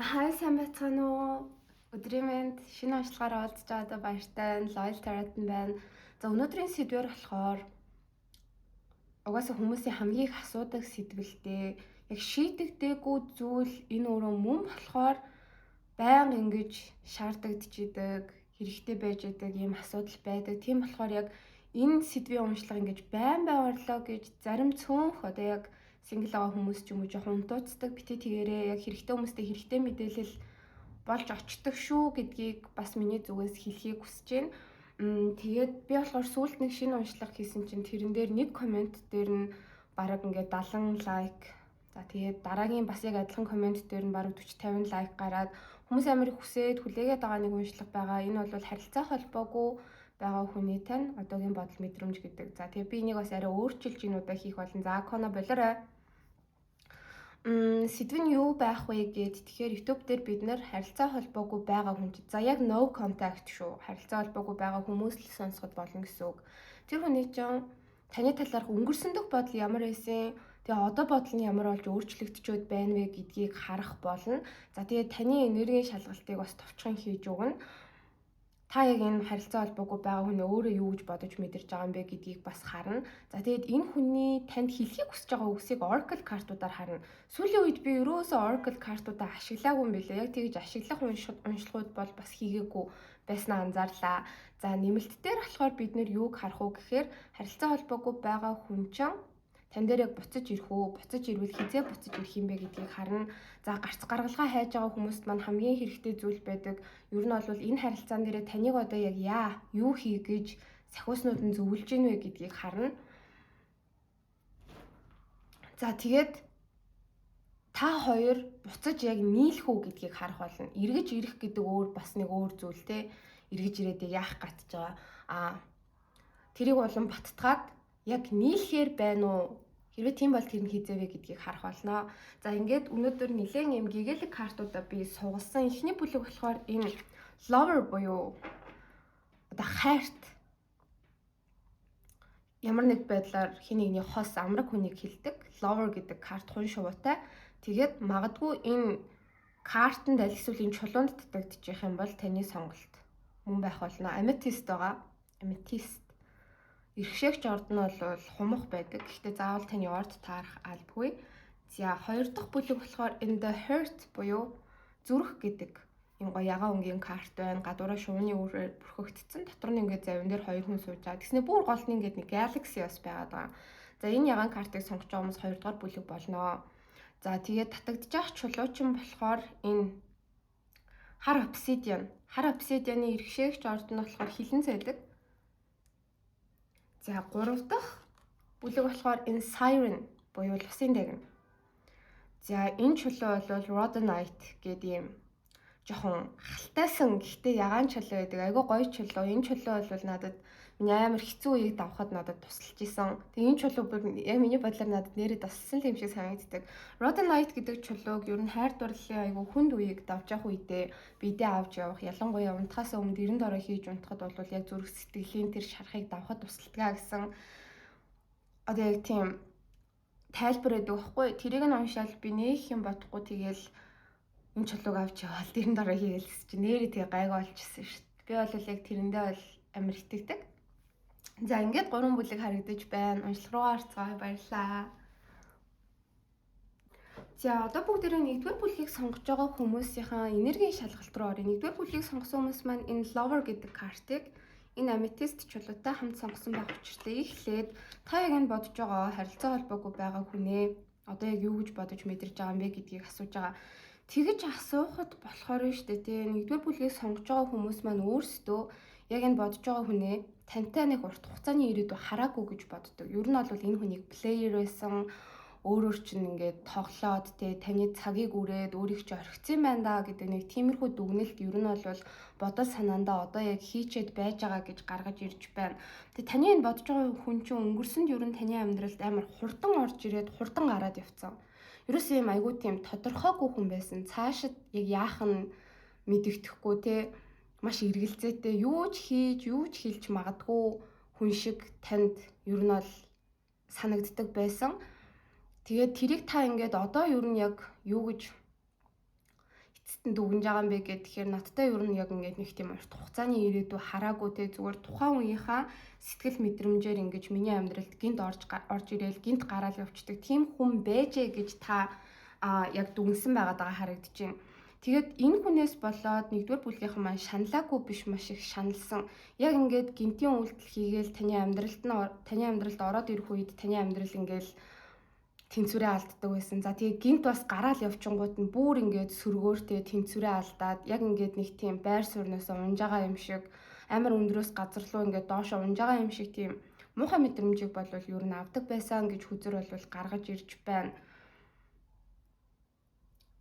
Хай, сайн байцгаана уу? Өдрийн мэнд, шинэ уншлагаараа уулзж байгаадаа баяртай байна. Loyal Tarot байна. За, өнөөдрийн сэдвэр болохоор угаасаа хүмүүсийн хамгийн их асуудаг сэдвэлтэй, яг шийдэгдээгүй зүйл энэ өөрөө мөн болохоор байнга ингэж шаардагдчихийдэг, хэрэгтэй байж идэг ийм асуудал байдаг. Тийм болохоор яг энэ сэдвийн уншлага ингэж байн бай орлоо гэж зарим цөөнх одоо яг single байгаа хүмүүс ч юм уу жоохон унтууцдаг. Битээ тэгээрээ, яг хэрэгтэй хүмүүстэй хэрэгтэй мэдээлэл болж очдог шүү гэдгийг бас миний зүгээс хэлэхийг хүсэж байна. Тэгээд би болохоор сүүлд нэг шинэ уншлага хийсэн чинь тэрэн дээр нэг comment дээр нь бараг ингээд 70 like, за, тэгээд дараагийн бас яг адилхан comment дээр нь бараг 40 50 like гараад хүмүүс амар их хүсээд хүлээгээд байгаа нэг уншлага байгаа. Энэ бол харилцаа холбоогүй байгаа хүний тань одоогийн бодол мэдрэмж гэдэг. За, тэгээ би энийг бас арай өөрчилж энэ удаа хийх болно. За, коно болоорой. Сэдв нь юу байх вэ гэд, тэгэхээр YouTube дээр бид нэр харилцаа холбоогүй байгаа хүн чи, за, яг no contact шүү. Харилцаа холбоогүй байгаа хүмүүс л сонсоход болно гэсэн үг. Тэр хүний чинь таны талаарх өнгөрсөн дэх бодол ямар байсан, тэгээ одоо бодол нь ямар болж өөрчлөгдчөөд байна вэ гэдгийг харах болно. За, тэгээ таны энергийн шалгалтыг бас товчхон хийж өгнө. Та яг энэ харилцаа холбоогүй байгаа хүн өөрөө юу гэж бодож мэдэрч байгаа юм бэ гэдгийг бас харна. За, тэгээд энэ хүний танд хэлэхийг хүсэж байгаа үгсийг Oracle картуудаар харна. Сүүлийн үед би ерөөсөө Oracle картуудаа ашиглаагүй юм билээ. Яг тэгж ашиглах уншлагууд бол бас хийгээгүй байснаа анзаарлаа. За, нэмэлт дээр болохоор бид нэр юуг харах уу гэхээр харилцаа холбоогүй байгаа хүн чинь тань дээр яг буцаж ирэх үү? Буцаж ирвэл хизээ буцаж ирэх юм бэ гэдгийг харна. За, гарц гаргалгаа хайж байгаа хүмүүст маань хамгийн хэрэгтэй зүйл байдаг. Ер нь бол энэ харилцаан дээрээ таныг одоо яг юу хий гэж сахиуснууд нь зөвлөж гин вэ гэдгийг харна. За, тэгээд та хоёр буцаж яг нийлэх үү гэдгийг харах болно. Эргэж ирэх гэдэг өөр бас нэг өөр зүйл те. Эргэж ирээд яах гатж байгаа. А тэрийг болон баттгаад яг нийлэхээр байна уу? Хэрвээ тийм бол тэр нь хизээ вэ гэдгийг харах болно. За, ингээд өнөөдөр нэлээд юм гэгээлэг картуудаа би сугалсан. Эхний бүлэг болохоор энэ lover буюу одоо хайрт ямар нэг байдлаар хин нэгний хос амраг хүнийг хэлдэг. Lover гэдэг карт хун шувуутай. Тэгээд магадгүй энэ картанд аль эсвэл энэ чулуунд татагдчих юм бол таны сонголт мөн байх болно. Amethyst байгаа. Amethyst. Эрхшээгч орд нь бол хумх байдаг. Гэхдээ заавал таны орд таарах албагүй. За, хоёр дахь бүлэг болохоор энэ the heart буюу зүрх гэдэг юм гоё ягаан өнгийн карт байна. Гадуураа шувууны үрээр бүрхэгдсэн. Дотор нь ингээд завин дээр хоёр хүн сууж байгаа. Тэгснэ бүр гол нь ингээд нэг galaxy бас байгаад байгаа. За, энэ ягаан картыг сонгож байгаа хүмүүс хоёр дахь бүлэг болно. За, тэгээд татагдчих чулуучин болохоор энэ хар obsidian. Хар obsidian-ы эрхшээгч орд нь болохоор хилэн цайлаг. За, гурав дахь бүлэг болохоор энэ siren буюу лусын дагна. За, энэ чулуу бол rhodonite гэдэг юм жоохон халтайсан, гэхдээ ягаан чулуу байдаг. Айгүй гоё чулуу. Энэ чулуу бол надад миний амар хэцүү үеийг давхад надад тусалж исэн. Тэгээ энэ чулуу бүр яг миний бодлоор надад нэрээ тусалсан юм шиг санагддаг. Rhodonite гэдэг чулууг ер нь хайр дурлалын айгүй хүнд үеийг давж явах үедээ бидээ авч явах, ялангуяа унтахаас өмнө дэрэн дорой хийж унтахад бол яг зүрх сэтгэлийн тэр шарахыг давхад тусалдгаа гэсэн одоо яг тийм тайлбар байдаг байхгүй. Тэрийг нь уншаал би нөх юм бодохгүй, тэгэл энэ чулууг авч яваал дэрэн дорой хийгээл чи нэрээ тэгээ гайгүй олчихсон шүү дээ. Би бол яг тэрэндээ бол амар итгэдэг. За, ингээд гурван бүлэг харагдаж байна. Уншлах руугаа орцгоё, баярлаа. За, одоо бүгдээрээ нэгдүгээр бүлгийг сонгож байгаа хүмүүсийнхаа энергийн шалгалт руу оръё. Нэгдүгээр бүлгийг сонгосон хүмүүс маань энэ Lover гэдэг картыг энэ amethyst чулуутай хамт сонгосон байх учиртай эхлээд та яг энэ бодож байгаа харилцаа холбоогүй байгаа хүнээ одоо яг юу гэж бодож мэдэрч байгаа юм бэ гэдгийг асууж байгаа. Тэгэж асуухад болохоор нь шүү дээ, тий, нэгдүгээр бүлгийг сонгож байгаа хүмүүс маань өөрсдөө яг энэ бодож байгаа хүнээ тантай нэг урт хугацааны ирээдүй хараагүй гэж боддог. Ер нь бол энэ хүнийг player байсан, өөрөөр чинь ингээд тоглоод те, таны цагийг үрээд өөрийг чи орхицсан байна да гэдэг нэг тиймэрхүү дүгнэлт ер нь бол бодол санаандаа одоо яг хийчээд байж байгаа гэж гаргаж ирж байна. Тэгээ таны энэ бодож байгаа хүн чинь өнгөрсөнд ер нь таны амьдралд амар хурдан орж ирээд хурдан гараад явцсан. Ерөөсөө юм айгүй тийм тодорхойгүй хүн байсан. Цаашид яг яах нь мэдэгдэхгүй те, маш эргэлзээтэй, юу ч хийж, юу ч хэлж магадгүй хүн шиг танд ер нь бол санагддаг байсан. Тэгээд тэрийг та ингээд одоо ер нь яг юу гэж Эцэст нь дүгнж байгаа юм бэ гэхээр надтай ер нь яг ингээд нэг тийм урт хугацааны ирээдүй хараагүй те, зүгээр тухайн үеийнхаа сэтгэл мэдрэмжээр ингэж миний амьдралд гинт орж орж ирээл гинт гараал явцдаг тийм хүн байжээ гэж та яг дүгнсэн байгаад байгаа харагдаж байна. Тэгээд энэ хүнээс болоод нэгдүгээр бүлгийнхэн маань шаналаагүй биш, маш их шаналсан. Яг ингээд гинтийн үйлдэл хийгээл таны амьдралд нь таны амьдралд ороод ирэх үед таны амьдрал ингээл тэнцвэрээ алддаг байсан. За, тэгээ гинт бас гараал явчингууд нь бүр ингээд сөргөөртэй тэнцвэрээ алдаад яг ингээд нэг тийм байр суурнаас унж байгаа юм шиг, амар өндрөөс газар руу ингээд доошо унж байгаа юм шиг тийм муухай мэдрэмжийг болвол ер нь авдаг байсан гэж хүзэр бол гаргаж ирж байна.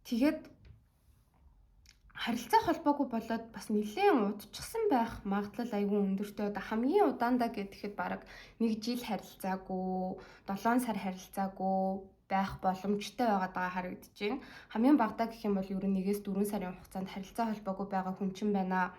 Тэгээд харилцаа холбоогүй болоод бас нэлээд удчихсан байх магадлал айгүй өндөртэй. Одоо хамгийн удаандаа гэхэд бараг 1 жил харилцаагүй, 7 сар харилцаагүй байх боломжтой байгаад байгаа харагдаж байна. Хамгийн багадаа гэх юм бол ер нь 1-ээс 4 сарын хугацаанд харилцаа холбоогүй байгаа хүн чинь байна.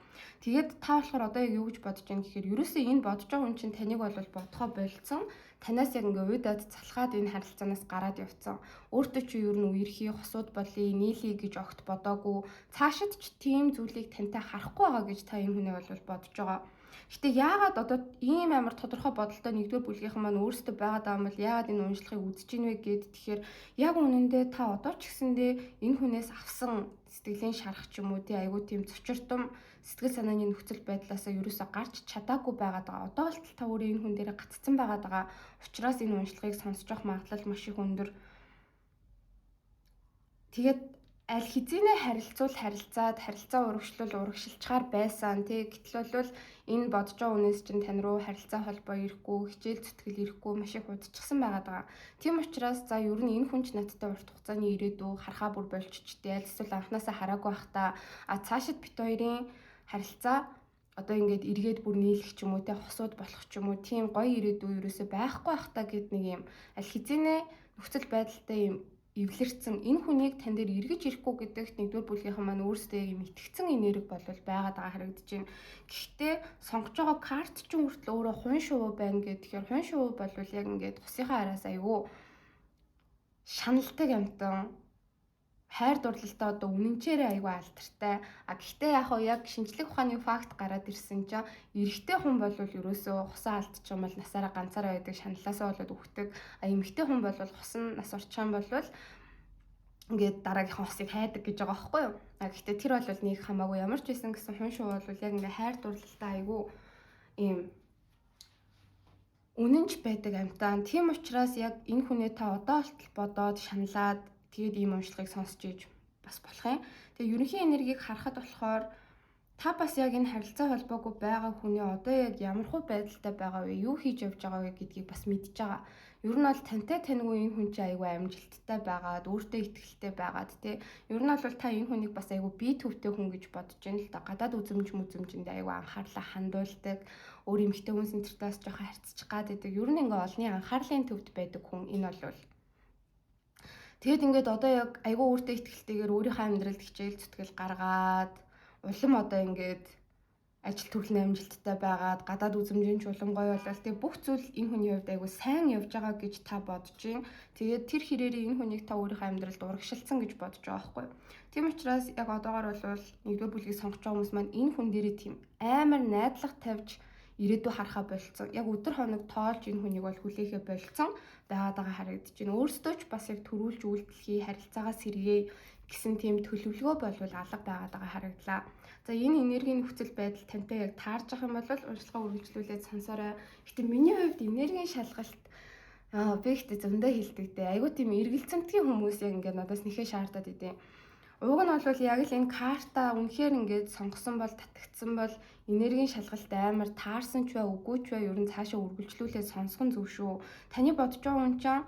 Тэгээд та болохоор одоо яг юу гэж бодож байна гэхээр ерөөсөө энэ бодож байгаа хүн чинь таныг бол бодохоо болцсон. Танаас яг ингээ уйдаад залхаад энэ харилцаанаас гараад явцсан. Өөртөө чи ер нь үерхий, хосууд болъё, нийлье гэж огт бодоогүй. Цаашид ч тийм зүйлийг тантай харахгүй байгаа гэж та энэ хүнээ бол бодож байгаа. Гэтэ яагаад одоо ийм амар тодорхой бодолтой нэгдүгээр бүлгийнхэн маань өөрсдөө байгаад байгаа юм бол яагаад энэ уншлагыг үзэж ийн вэ гэд, тэгэхээр яг үнэндээ та одоо ч гэсэндээ энэ хүнээс авсан сэтгэлийн шарах ч юм уу тий, айгуу тийм цочирдом сэтгэл санааны нөхцөл байдлаасаа ерөөсөө гарч чадаагүй байгаад байгаа. Одоо болтол та өөрөө энэ хүн дээрээ гаццсан байгаад байгаа. Учраас энэ уншлагыг сонсож явах магадлал маш их өндөр. Тэгээд аль хэзээ харилцуул харилцаад, харилцаа урагшлуул урагшилчгаар байсан тий. Гэтэл бол энэ бодож байгаа хүнээс чинь тань руу харилцаа холбоо ирэхгүй, хичээл зүтгэл ирэхгүй маш их удчихсан байгаад байгаа. Тийм учраас за, ер нь энэ хүн ч надтай урт хугацааны ирээдүй харахаа бүр болччтэй. Аль эсвэл анхнаасаа хараагүй байхдаа а цаашид бит хоёрын харилцаа одоо ингээд эргээд бүр нийлэх ч юм уу те, хосууд болох ч юм уу, тийм гоё ирээдүй ерөөсөө байхгүй бах та гэд нэг юм аль хэзээ нөхцөл байдалтай юм эвлэрсэн, энэ хүнийг тань дээр эргэж ирэхгүй гэдэгт нэгдүгээр бүлгийнхэн маань өөрсдөө юм итгэцэн энерги болвол байгаад байгаа харагдаж байна. Гэхдээ сонгож байгаа карт чинь хүртэл өөрөө хун шувуу байна гэхээр хун шувуу болвол яг ингээд хусынхаа араас айгүй шаналдаг амтан, хайр дурлалтай одоо үнэнчээрээ айгүй алдартай. А гэхдээ яг хоо яг шинжлэх ухааны факт гараад ирсэн чинь эрэгтэй хүн бол ерөөсөө хусаа алдчих юм бол насаараа ганцаараа байдаг, шаналлаасаа болоод үхдэг. А эмэгтэй хүн бол хус нь нас орчих юм бол ингээд дараагийнхаа хосыг хайдаг гэж байгаа байхгүй юу? А гэхдээ тэр бол нэг хамаагүй, ямар ч байсан гэсэн хүн шуу бол яг ингээ хайр дурлалтай айгүй ийм үнэнч байдаг амтан. Тийм учраас яг энэ хүнээ та одоо болтол бодоод шаналаад тэгээд ийм уншлагыг сонсч ийж бас болох юм. Тэгээ ерөнхий энергийг харахад болохоор та бас яг энэ харилцаа холбоогүй байгаа хүний одоо яг ямархуу байдалтай байгаа вэ? Юу хийж явж байгаа вэ гэдгийг бас мэдж байгаа. Ер нь бол тантай таньгүй энэ хүн чинь айгүй амжилттай байгаад, өөртөө итгэлтэй байгаад тий. Ер нь бол та энэ хүнийг бас айгүй бие төвтэй хүн гэж бодож байна л да. Гадаад үзэмж мүзэмжинд айгүй анхаарлаа хандуулдаг. Өөр эмэгтэй хүмүүс энтертээс жоохон харьцчих гад байдаг. Ер нь ингээ олонний анхаарлын төвд байдаг хүн энэ бол. Тэгээд ингээд одоо яг айгүй өөртөө итгэлтэйгээр өөрийнхөө амьдралд хичээл зүтгэл гаргаад, улам одоо ингээд ажил төрлийн амжилттай байгаад, гадаад үзэмжийн ч улам гоё болол, тэгээ бүх зүйл энэ хүний хувьд айгүй сайн явж байгаа гэж та бодож байна. Тэгээд тэр хэрээрээ энэ хүнийг та өөрийнхөө амьдралд урагшилсан гэж бодож байгаа байхгүй юу. Тийм учраас яг одоогор бол нэгдүгээр бүлгийг сонгож байгаа хүмүүс маань энэ хүн дээрээ тийм амар найдлага тавьж ирээдүй харахаа болцсон. Яг өдөр хоног тоолж энэ хүнийг бол хүлээхээ болцсон байгаад байгаа харагдаж байна. Өөрсдөө ч бас яг төрүүлж үйлдэлхий, харилцаагаа сэргээе гэсэн тийм төлөвлөгөө болвол алга байгаад байгаа харагдлаа. За, энэ энергийн нөхцөл байдал тантай яг таарж байгаа юм бол уншлагаа үргэлжлүүлээд сонсоорой. Гэтэ миний хувьд энергийн шалгалт би ихтэй зөндөө хэлдэг дээ. Айгуу тийм эргэлзэмтгий хүмүүс яг ингээд надаас нэхээ шаардаад идэв. Уг нь бол яг л энэ карта үнэхээр ингээд сонгосон бол, татагдсан бол, энергийн шалгалт амар таарсан ч бай, үгүй ч бай, ер нь цаашаа үргэлжлүүлээд сонсох нь зөв шүү. Таны бодож байгаа хүн чинь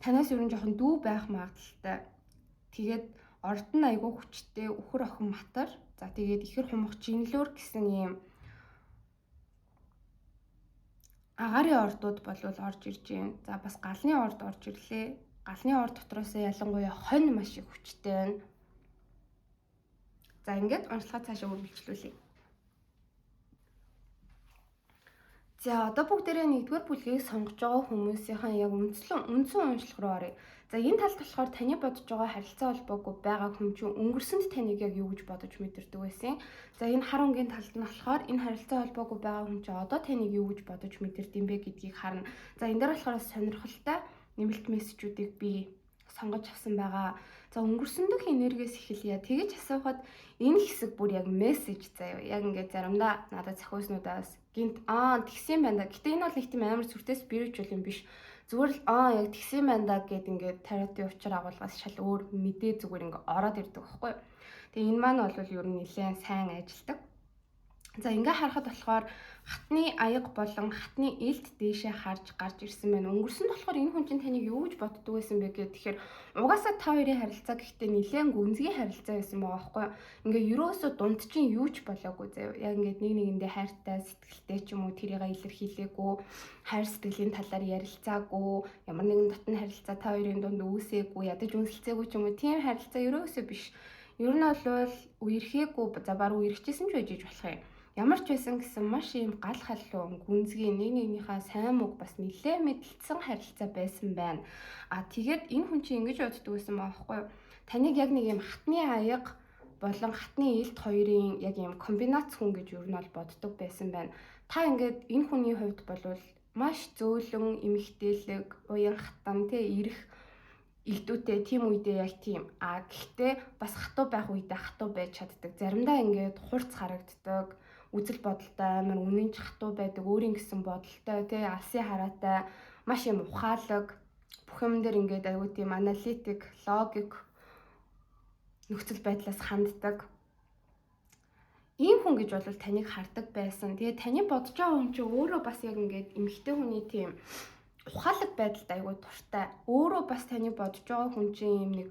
танаас ер нь жоохон дүү байх магадлалтай. Тэгээд орд нь айгүй хүчтэй, үхэр охин матар. За, тэгээд ихэр хумх жинлөөр гэсэн ийм агаарын ордууд болвол орж ирж байна. За, бас галны орд орж ирлээ. Галны орд дотроос ялангуяа хонь маш их хүчтэй байна. За, ингээд уншлагаа цаашаа үргэлжлүүлье. За, одоо бүгдээрээ нэгдүгээр бүлгийг сонгож байгаа хүмүүсийн яг үндсэн уншлах руу оръё. За, энэ талд болохоор таны бодож байгаа харилцаа холбоогүй байгаа хүн чинь өнгөрсөнд таныг яг юу гэж бодож мэдэрдэг байсан. За, энэ хар өнгийн талд нь болохоор энэ харилцаа холбоогүй байгаа хүн чинь одоо таныг юу гэж бодож мэдэрдэг юм бэ гэдгийг харна. За, энэ дээр болохоор сонирхолтой нэмэлт мессежүүдийг би сонгож авсан байгаа. За, өнгөрсөн дэх энергиэс эхэлье. Тэгэж асуухад энэ хэсэг бүр яг мессеж заяа. Яг ингээд заримдаа надад захиуснуудаас гинт аа, тэгсэн байна да. Гэтэ энэ бол нэг тийм амар сүртэй spiritual юм биш. Зүгээр л аа, яг тэгсэн байна да гэд ингээд таротын учир агуулгаас шал өөр мэдээ зүгээр ингээд ороод ирдэг байхгүй юу. Тэгээ энэ маань бол ер нь нэлээд сайн ажилдаг. За, ингээ харахад болохоор хатны аяга болон хатны элд дээшээ харж гарч ирсэн байна. Өнгөрсөн болохоор энэ хүн чинь таныг юу гэж боддог байсан бэ гэх тэгэхээр угаасаа та хоёрын харилцаа гэхдээ нэлээд гүнзгий харилцаа байсан байгаа байхгүй юу? Ингээ ерөөсөө дунд чинь юу ч болоогүй заяа. Яг ингээд нэг нэгэндээ хайртай, сэтгэлтэй ч юм уу тэрийг илэрхийлээгүй, хайр сэтгэлийн талаар ярилцаагүй, ямар нэгэн дотны харилцаа та хоёрын дунд үүсээгүй, ядаж үнсэлцээгүй ч юм уу тийм харилцаа ерөөсөө биш. Ер нь бол үерхээгүй, за баг үерхчихсэн ч байж болох юм. Ямар ч байсан гэсэн маш ийм гал халуун, гүнзгий, нэг нэгнийхээ сайн мууг бас нэлээ мэдлцсэн харилцаа байсан байна. А тэгээд энэ хүн чинь ингэж боддог байсан байхгүй юу? Таныг яг нэг юм хатны аяга болон хатны элд хоёрын яг ийм комбинац хүн гэж ер нь бол боддог байсан байна. Та ингээд энэ хүний хувьд болвол маш зөөлөн, эмэгтэйлэг, уян хатан, тэ ирэх илдүүтэй тийм үедээ яг тийм. А гэхдээ бас хатуу байх үедээ хатуу байж чаддаг. Заримдаа ингээд хурц харагддаг, үзэл бодолтой, амар үнэнч хатуу байдаг, өөрийн гэсэн бодолтой, тий алсын хараатай, маш юм ухаалаг, бүх юм дээр ингээд аюу тийм аналитик, логик нөхцөл байдлаас ханддаг. Ийм хүн гэж бол таныг хардаг байсан. Тэгээ таны бодож байгаа хүн чинь өөрөө бас яг ингээд эмэгтэй хүний тийм ухаалаг байдалд аюу дуртай. Өөрөө бас таны бодож байгаа хүн чинь ийм нэг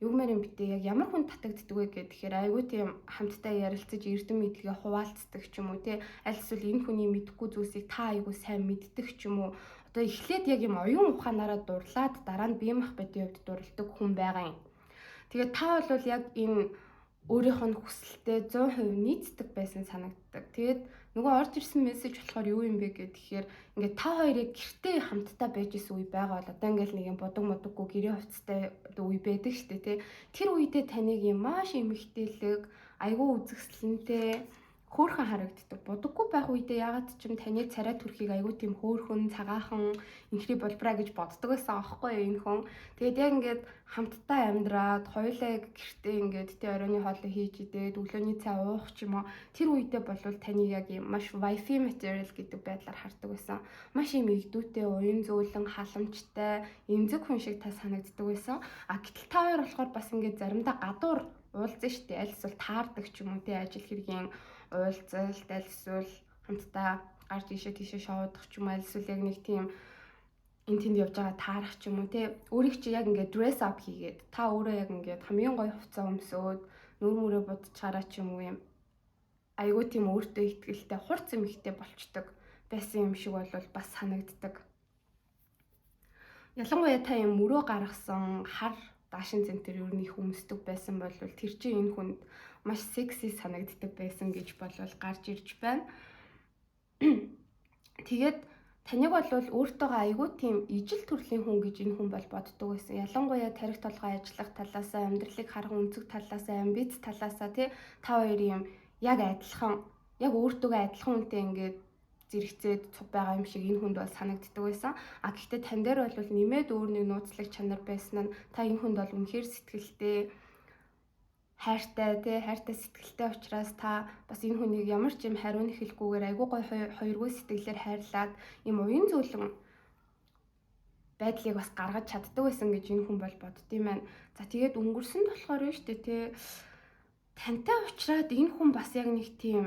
юу мэр юм битээ, яг ямар хүн татагддаг вэ гэхээр айгүй тийм хамтдаа ярилцаж эрдэм мэдлэгээ хуваалцдаг ч юм уу, те аль эсвэл энэ хүний мэдэхгүй зүйлсийг та айгүй сайн мэддэг ч юм уу. Одоо эхлээд яг юм оюун ухаанаараа дурлаад дараа нь бие махбодын хувьд дурладаг хүн байгаа юм. Тэгээд та бол яг энэ өөрийнх нь хүсэлтэд 100% нийцдэг байсан санагддаг. Тэгээд нөгөө орж ирсэн мессеж болохоор юу юм бэ гэхээр ингээд та хоёрыг гэртээ хамтдаа байж исэн үе байгаа бол одоо ингээд нэг юм будаг мудаггүй гэрээ хувцастай үе байдаг штэ тий. Тэр үедээ таныг юм маш эмэгтэйлэг, айгүй үзэсгэлэнтэй, хөөрхөн харагддаг. Будаггүй байх үедээ ягаад ч юм таны царай төрхийг айгүй тийм хөөрхөн, цагаахан, инхри булбраа гэж боддог байсан аахгүй юу энэ хүн. Тэгээд яг ингээд хамтдаа амьдраад, хоёулаа яг гэртээ ингээд тэ оройн хоолоо хийж идээд, өглөөний цай уух ч юм уу. Тэр үедээ болвол таны яг юм маш wifey material гэдэг байдлаар хардаг байсан. Маш юм игдүүтэй, уян зөөлөн, халамжтай, эмзэг хүн шиг та санагддаг байсан. А гэтэл та хоёр болохоор бас ингээд заримдаа гадуур уулзсан штэ. Аль эсвэл таардаг ч юм уу те ажил хэргийн уулзалт, аль эсвэл хамтдаа гарч ийшээ тийшээ шоудах ч юм уу, аль эсвэл яг нэг тийм энэ тэнд явж байгаа таарах ч юм уу те. Өөрийг чи яг ингээд dress up хийгээд, та өөрөө яг ингээд хамгийн гоё хувцас өмсөөд, нүүр мөрөө будчихаараа ч юм уу юм айгүй тийм өөртөө итгэлтэй, хурц эмэгтэй болчдөг байсан юм шиг бол бас санагддаг. Ялангуяа та юм мөрөө гаргасан хар даашин центр ер нь их өмсдөг байсан бол тэр чинь энэ хүнд маш секси санагддаг байсан гэж болвол гарч ирж байна. Тэгээд таныг бол өөртөөгөө айгүй тийм ижил төрлийн хүн гэж энэ хүн бол боддог байсан. Ялангуяа тарих толгой ажиллах талаасаа, амьдралыг харах өнцөг талаасаа, амбиц талаасаа тий та хоёр юм яг адилхан, яг өөртөөгөө адилхан хүнтэй ингээд зэрэгцээд цуг байгаа юм шиг энэ хүнд бол санагддаг байсан. А гэхдээ тань дээр бол нэмээд өөр нэг нууцлаг чанар байсан нь та энэ хүнд бол үнэхээр сэтгэлтэй, хайртай тий хайртай сэтгэлтэй учраас та бас энэ хүнийг ямар ч юм хариу нэхэлгүйгээр айгүй гой хоёргүй сэтгэлээр хайрлаад юм уян зөөлөн байдлыг бас гаргаж чаддаг байсан гэж энэ хүн бол боддсон байна. За, тэгээд өнгөрсөнд болохоор нь шүү дээ тий тантай уулзраад энэ хүн бас яг нэг тийм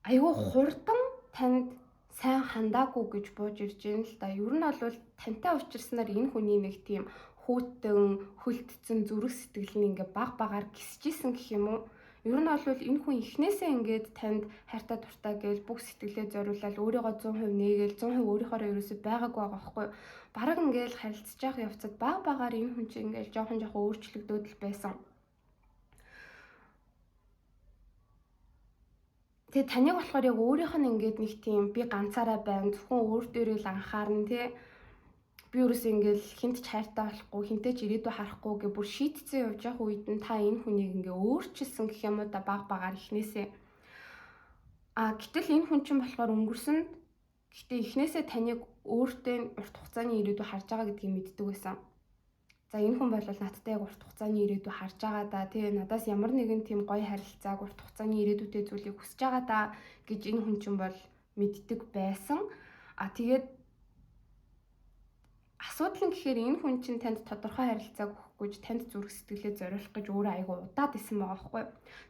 айгүй хурдан танд сайн хандаагүй гэж бууж ирж байна л да. Ер нь бол тантай уулзсанаар энэ хүний нэг тийм хүүтэн, хөлдсөн зүрх сэтгэл нь ингээ баг багаар гисэжсэн гэх юм уу? Ер нь бол энэ хүн эхнээсээ ингээд танд хайртай дуртай гээл бүх сэтгэлээ зориулаад өөрийгөө 100% нээгээл 100% өөрийнхоороо ерөөсөй байгаагүй байгаа байхгүй юу? Бараг ингээл харилцаж явах явцад баг багаар энэ хүн чинь ингээл жоохон жоохон өөрчлөгдөөд л байсан. Тэгээ таныг болохоор яг өөрийнх нь ингээд нэг тийм би ганцаараа байна, зөвхөн өөр дээрээ л анхаарна тий. Би өөрөөсөө ингээл хинт ч хайртай болохгүй, хинтээ ч ирээдүй харахгүй гэ бүр шийтцэн явж явах үед нь та энэ хүнийг ингээ өөрчилсөн гэх юм уу да, баг багаар эхнээсээ. А гэтэл энэ хүн чинь болохоор өнгөрсөнд гэхдээ эхнээсээ таныг өөртөө урт хугацааны ирээдүй харж байгаа гэдгийг мэддэг байсан. За, энэ хүн бол надтай яг урт хугацааны ирээдүй харж байгаа да, тий, надаас ямар нэгэн тийм гоё харилцааг, урт хугацааны ирээдүйтэй зүйлийг хүсэж байгаа да гэж энэ хүн чинь бол мэддэг байсан. А тэгээд асуудал нь гэхээр энэ хүн чинь танд тодорхой харилцааг өгөхгүй ч танд зүрх сэтгэлээ зориулах гэж өөрөө айгүй удаад исэн байгаа байхгүй.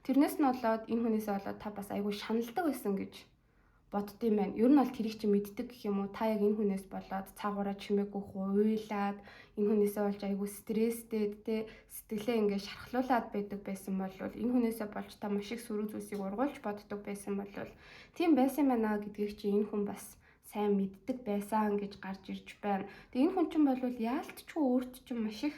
Тэрнээс нь болоод энэ хүнээсээ болоод та бас айгүй шаналдаг байсан гэж боддсон байна. Ер нь бол тэрийг чи мэддэг гэх юм уу? Та яг энэ хүнээс болоод цаагаараа чимээгүй хуйлаад, энэ хүнээсээ болж айгүй стресстэй те, сэтгэлээ ингээ шархлуулад байдаг байсан бол, энэ хүнээсээ болж та маш их сөрөг зүйлсийг ургуулж боддог байсан бол тийм байсан байна гэдгийг чи энэ хүн бас сайн мэддэг байсан гэж гарч ирж байна. Тэгээ энэ хүн чинь бол яалтчгүй өөрт чинь маш их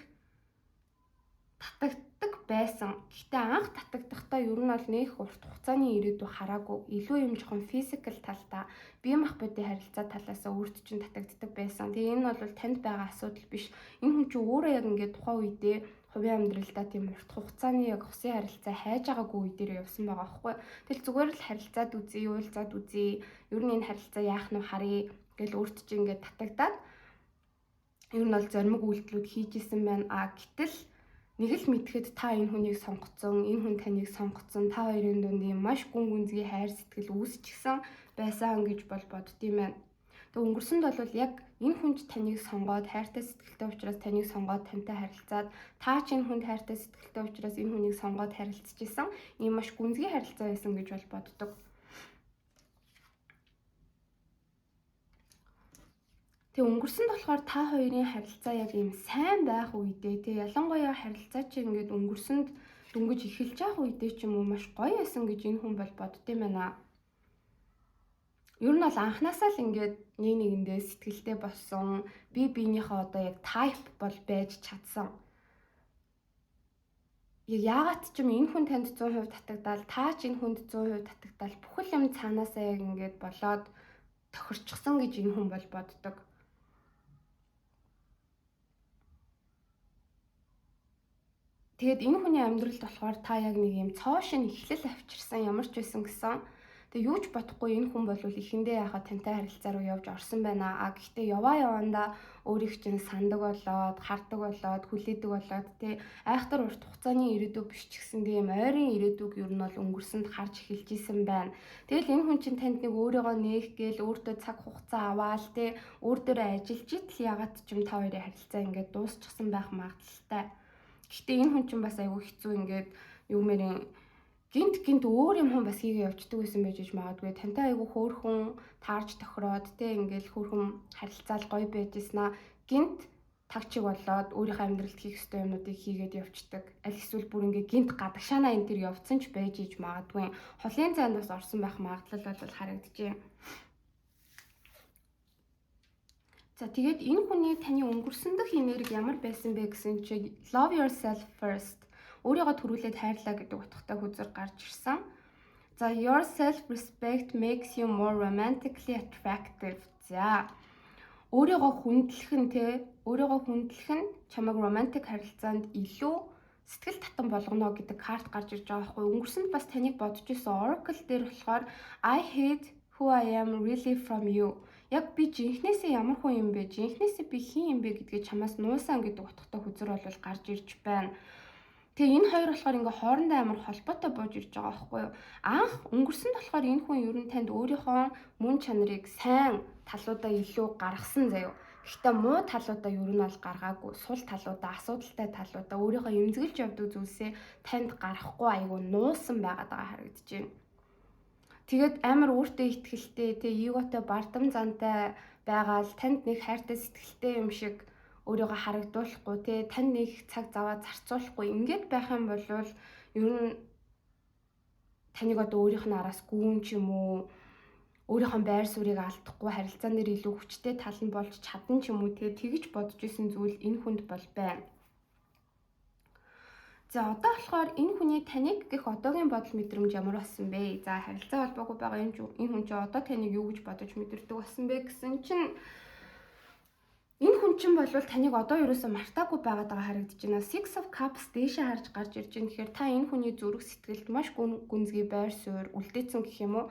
татагддаг байсан. Гэхдээ анх татагдахдаа ер нь бол нэх урт хугацааны ирээдүй хараагүй. Илүү юм жоохон physical талдаа, бие махбодын харилцаа талаас өөрт чинь татагддаг байсан. Тэгээ энэ бол танд байгаа асуудал биш. Энэ хүн чинь өөрөө яг ингээд тухайн үедээ хувийн амьдралдаа тийм урт хугацааны яг хосын харилцаа хайж байгаагүй үе дээр явсан байгаа байхгүй. Тэгэл зүгээр л харилцаад үзье, уулзаад үзье. Ер нь энэ харилцаа яах нь харъя гэл өөрт чинь ингээд татагдаад ер нь бол зоримог үйлдэлүүд хийж исэн байна. А гэтэл нэг л мэдхэд та энэ хүнийг сонгоцсон, энэ хүн таныг сонгоцсон, та хоёрын дунд ийм маш гүн гүнзгий хайр сэтгэл үүсчихсэн байсан гэж бол боддгийм байна. Тэгээ өнгөрсөнд бол яг энэ хүн ч таныг сонгоод, хайртай сэтгэлтэй учраас таныг сонгоод тантай харилцаад, та ч энэ хүнд хайртай сэтгэлтэй учраас энэ хүнийг сонгоод харилцаж исэн ийм маш гүнзгий харилцаа байсан гэж бол боддог. Тэгээ өнгөрсөнд болохоор та хоёрын харилцаа яг ийм сайн байх үедээ, тэг ялангуяа харилцаа чи ингээд өнгөрсөнд дөнгөж эхэлж явах үедээ ч юм уу маш гоё байсан гэж энэ хүн бол боддсон байна. Ер нь бол анханасаа л ингээд нэг нэгэндээ сэтгэлтэй болсон, бие биенийхээ одоо яг type бол байж чадсан. Яг яагаад ч юм энэ хүн танд 100% татагдаал, та ч энэ хүнд 100% татагдаал, бүхэл юм цаанаасаа яг ингээд болоод тохирчихсан гэж энэ хүн бол боддог. Тэгээд энэ хүний амьдралд болохоор та яг нэг юм цоо шин эхлэл авчирсан ямар ч байсан гэсэн. Тэгээ юу ч бодохгүй энэ хүн бол эхэндээ яхаа тантай харилцаа руу явж орсон байна. А гэхдээ яваа явандаа өөрийг чинь сандаг болоод, хардаг болоод, хүлээдэг болоод тий, айхтар урт хугацааны ирээдүй биш ч гэсэн тийм ойрын ирээдүйг ер нь бол өнгөрсөнд харж эхэлж исэн байна. Тэгэл энэ хүн чинь танд нэг өөрийгөө нээх гээл өөртөө цаг хугацаа аваал тий, өөр дээрээ ажиллаж итл ягаад ч юм та хоёрын харилцаа ингээд дуусчихсан байх магадлалтай. Гэхдээ энэ хүн чинь бас айгүй хэцүү, ингээд юу мэрийн гинт гинт өөр юм хүн бас хийгээ явцдаг байсан байж иж магадгүй. Тантай айгүй хөөрхөн таарж тохироод те, ингээл хөөрхөн харилцаал гоё байж ирсэн аа. Гинт таг чиг болоод өөрийнхөө амьдралд хийх ёстой юмнуудыг хийгээд явцдаг. Аль эсвэл бүр ингээ гинт гадагшаанаа энэ төр явцсан ч байж иж магадгүй. Холын зайд бас орсон байх магадлал бол харагдажээ. За, тэгээд энэ хүний таны өнгөрсөн дэх энерги ямар байсан бэ гэсэн чи love yourself first, өөрийгөө түрүүлээд хайрлаа гэдэг утгатай хөзөр гарч ирсэн. За, your self respect makes you more romantically attractive. За, өөрийгөө хүндлэх нь те, өөрийгөө хүндлэх нь чамайг романтик харилцаанд илүү сэтгэл татан болгоно гэдэг карт гарч ирж байгаа байхгүй. Өнгөрсөнд бас таныг бодож исэн Oracle дээр болохоор I hate who I am really from you. Яг би жинхнээсээ ямар хүн юм бэ? Жинхнээсээ би хэн юм бэ гэдгийг чамаас нуусан гэдэг утгатай хөзөр бол гарч ирж байна. Тэгээ энэ хоёр болохоор ингээ хоорондоо амар холбоотой бууж ирж байгаа байхгүй юу? Анх өнгөрсөнд болохоор энэ хүн ер нь танд өөрийнхөө мөн чанарыг, сайн талуудаа илүү гаргасан заяо. Гэхдээ муу талуудаа ер нь бол гаргаагүй. Сул талуудаа, асуудалтай талуудаа, өөрийнхөө эмзэгэлж явдаг зүйлсээ танд гаргахгүй айгүй нуусан байгаад байгаа харагдаж байна. Тэгээд амар өөртөө итгэлтэй, тэг эготой, бардам зантай байгаа л танд нэг хайртай сэтгэлтэй юм шиг өөрийгөө харагдуулахгүй те, танд нэг цаг заваа зарцуулахгүй ингээд байх юм бол ер нь таныг одоо өөрийнх нь араас гүүн ч юм уу, өөрийнхөө байр суурийг алдахгүй харилцаан дээр илүү хүчтэй тал нь болж чадан ч юм уу те, тэгж бодож исэн зүйл энэ хүнд бол байна. За одоо болохоор энэ хүний таныг гэх одоогийн бодол мэдрэмж ямар болсон бэ? За харилцаа холбоогүй байгаа энэ хүн чинь одоо таныг юу гэж бодож мэдэрдэг болсон бэ гэсэн чинь энэ хүн чинь болвол таныг одоо ерөөсөө мартаагүй байгаад байгаа харагдаж байна. Six of Cups дээшээ харж гарч ирж байна. Тэгэхээр та энэ хүний зүрх сэтгэлд маш гүнзгий байр суурь үлдээсэн гэх юм уу?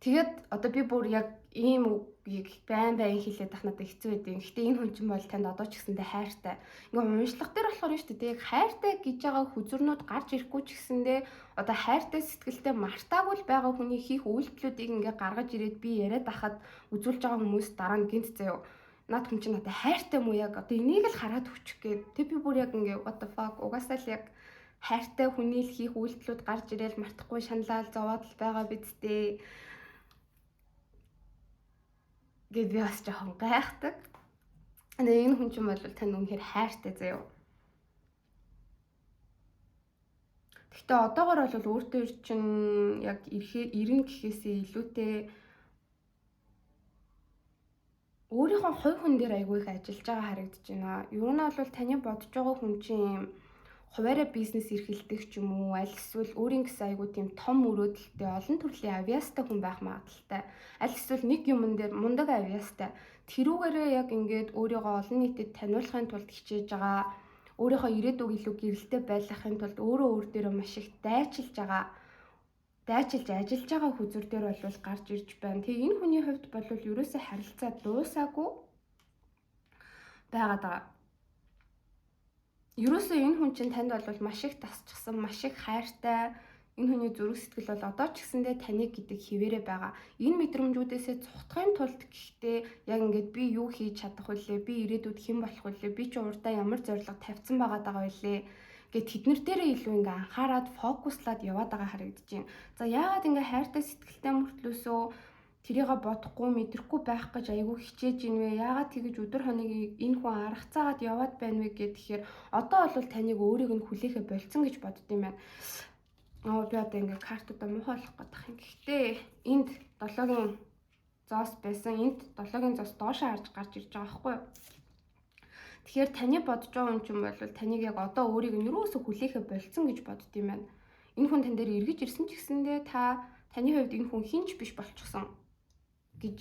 Тэгээд одоо би бүр яг ийм үгийг байн байн хэлээд ах надад хэцүү байдаг. Гэхдээ энэ хүн чинь бол танд одоо ч гэсэндээ хайртай. Ингээ уншлах дээр болохоор нь шүү дээ. Яг хайртай гэж байгаа хүзрнүүд гарч ирэхгүй ч гэсэндээ одоо хайртай сэтгэлтэй мартаагүй л байгаа хүний хийх үйлдэлүүдийг ингээ гаргаж ирээд би яриад ахад үзүүлж байгаа хүмүүс дараа нь гинт заяо. Наад хүн чинь надад хайртай мүү яг одоо энийг л хараад өчөх гээд. Тэг би бүр яг ингээ what the fuck угаасаа л яг хайртай хүний л хийх үйлдэлүүд гарч ирээл мартахгүй шаналал зовоод л байгаа биз дээ гэд би бас жоохон гайхдаг. Тэгээ энэ хүн чинь бол танд үнэхээр хайртай заяо. Гэхдээ одоогор бол өөртөө чинь яг ирнэ гэхээсээ илүүтэй өөрийнхөө хувь хүн дээр айгүй их ажиллаж байгаа харагдаж байна. Ер нь бол таны бодож байгаа хүн чинь юм хуваараа бизнес эрхэлдэг ч юм уу, аль эсвэл өөрийн гэсэн айгүй тийм том мөрөөдөлтэй олон төрлийн авиастай хүн байх магадaltaй. Аль эсвэл нэг юмн дээр мундаг авиастай. Тэрүүгээрээ яг ингээд өөрийгөө олон нийтэд таниулахын тулд хичээж байгаа, өөрийнхөө ирээдүг илүү гэрэлтэй байлгахын тулд өөрөө өөр дээрээ маш их дайчилж ажиллаж байгаа хүзүр дээр бол гарч ирж байна. Тэгээ энэ хүний хувьд бол ерөөсөө харилцаа дуусаагүй байгаад байгаа. Ерөөсөө энэ хүн чинь танд бол маш их тасчихсан, маш их хайртай. Энэ хүний зүрх сэтгэл бол одоо ч гэсэндээ таныг гэдэг хിവэрэ байгаа. Энэ мэдрэмжүүдээсээ цухтахын тулд гэхдээ яг ингээд би юу хийж чадах вүлээ, би ирээдүйд хэн болох вүлээ, би чи урдаа ямар зорилго тавьсан байгаад байгаа вүлээ гэд тэднэр дээрээ илүү ингээ анхаарад фокуслаад яваад байгаа харагдаж байна. За яагаад ингээ хайртай сэтгэлтэй мөртлөөсөө тэрийгэ бодохгүй мэдрэхгүй байх гэж айгүй хичээж ийн вэ? Яагаад тэгэж өдөр хоногийг энэ хүн аргацаагаад яваад байна вэ гэхээр одоо бол таныг өөрийг нь хүлээхэ болцсон гэж бодд юм байна. Би одоо ингээ картуудаа муухай болох гэдэг юм. Гэхдээ энд долоогийн зоос байсан. Энд долоогийн зоос доошоо харж гарч ирж байгаа байхгүй юу? Тэгэхээр таны бодож байгаа хүн чинь бол таныг яг одоо өөрийг нь юусоо хүлээхэ болцсон гэж бодд юм байна. Энэ хүн тань дээр эргэж ирсэн ч гэсэндээ та таны хувьд энэ хүн хинч биш болчихсон гэж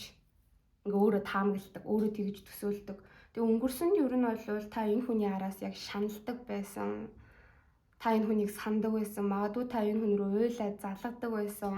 ингээ өөрөө таамагладаг, өөрөө тэгж төсөөлдөг. Тэгээ өнгөрсөнд ер нь бол та энэ хүний араас яг шаналдаг байсан. Та энэ хүнийг сандаг байсан. Магадгүй та энэ хүн рүү уйлаад залгадаг байсан.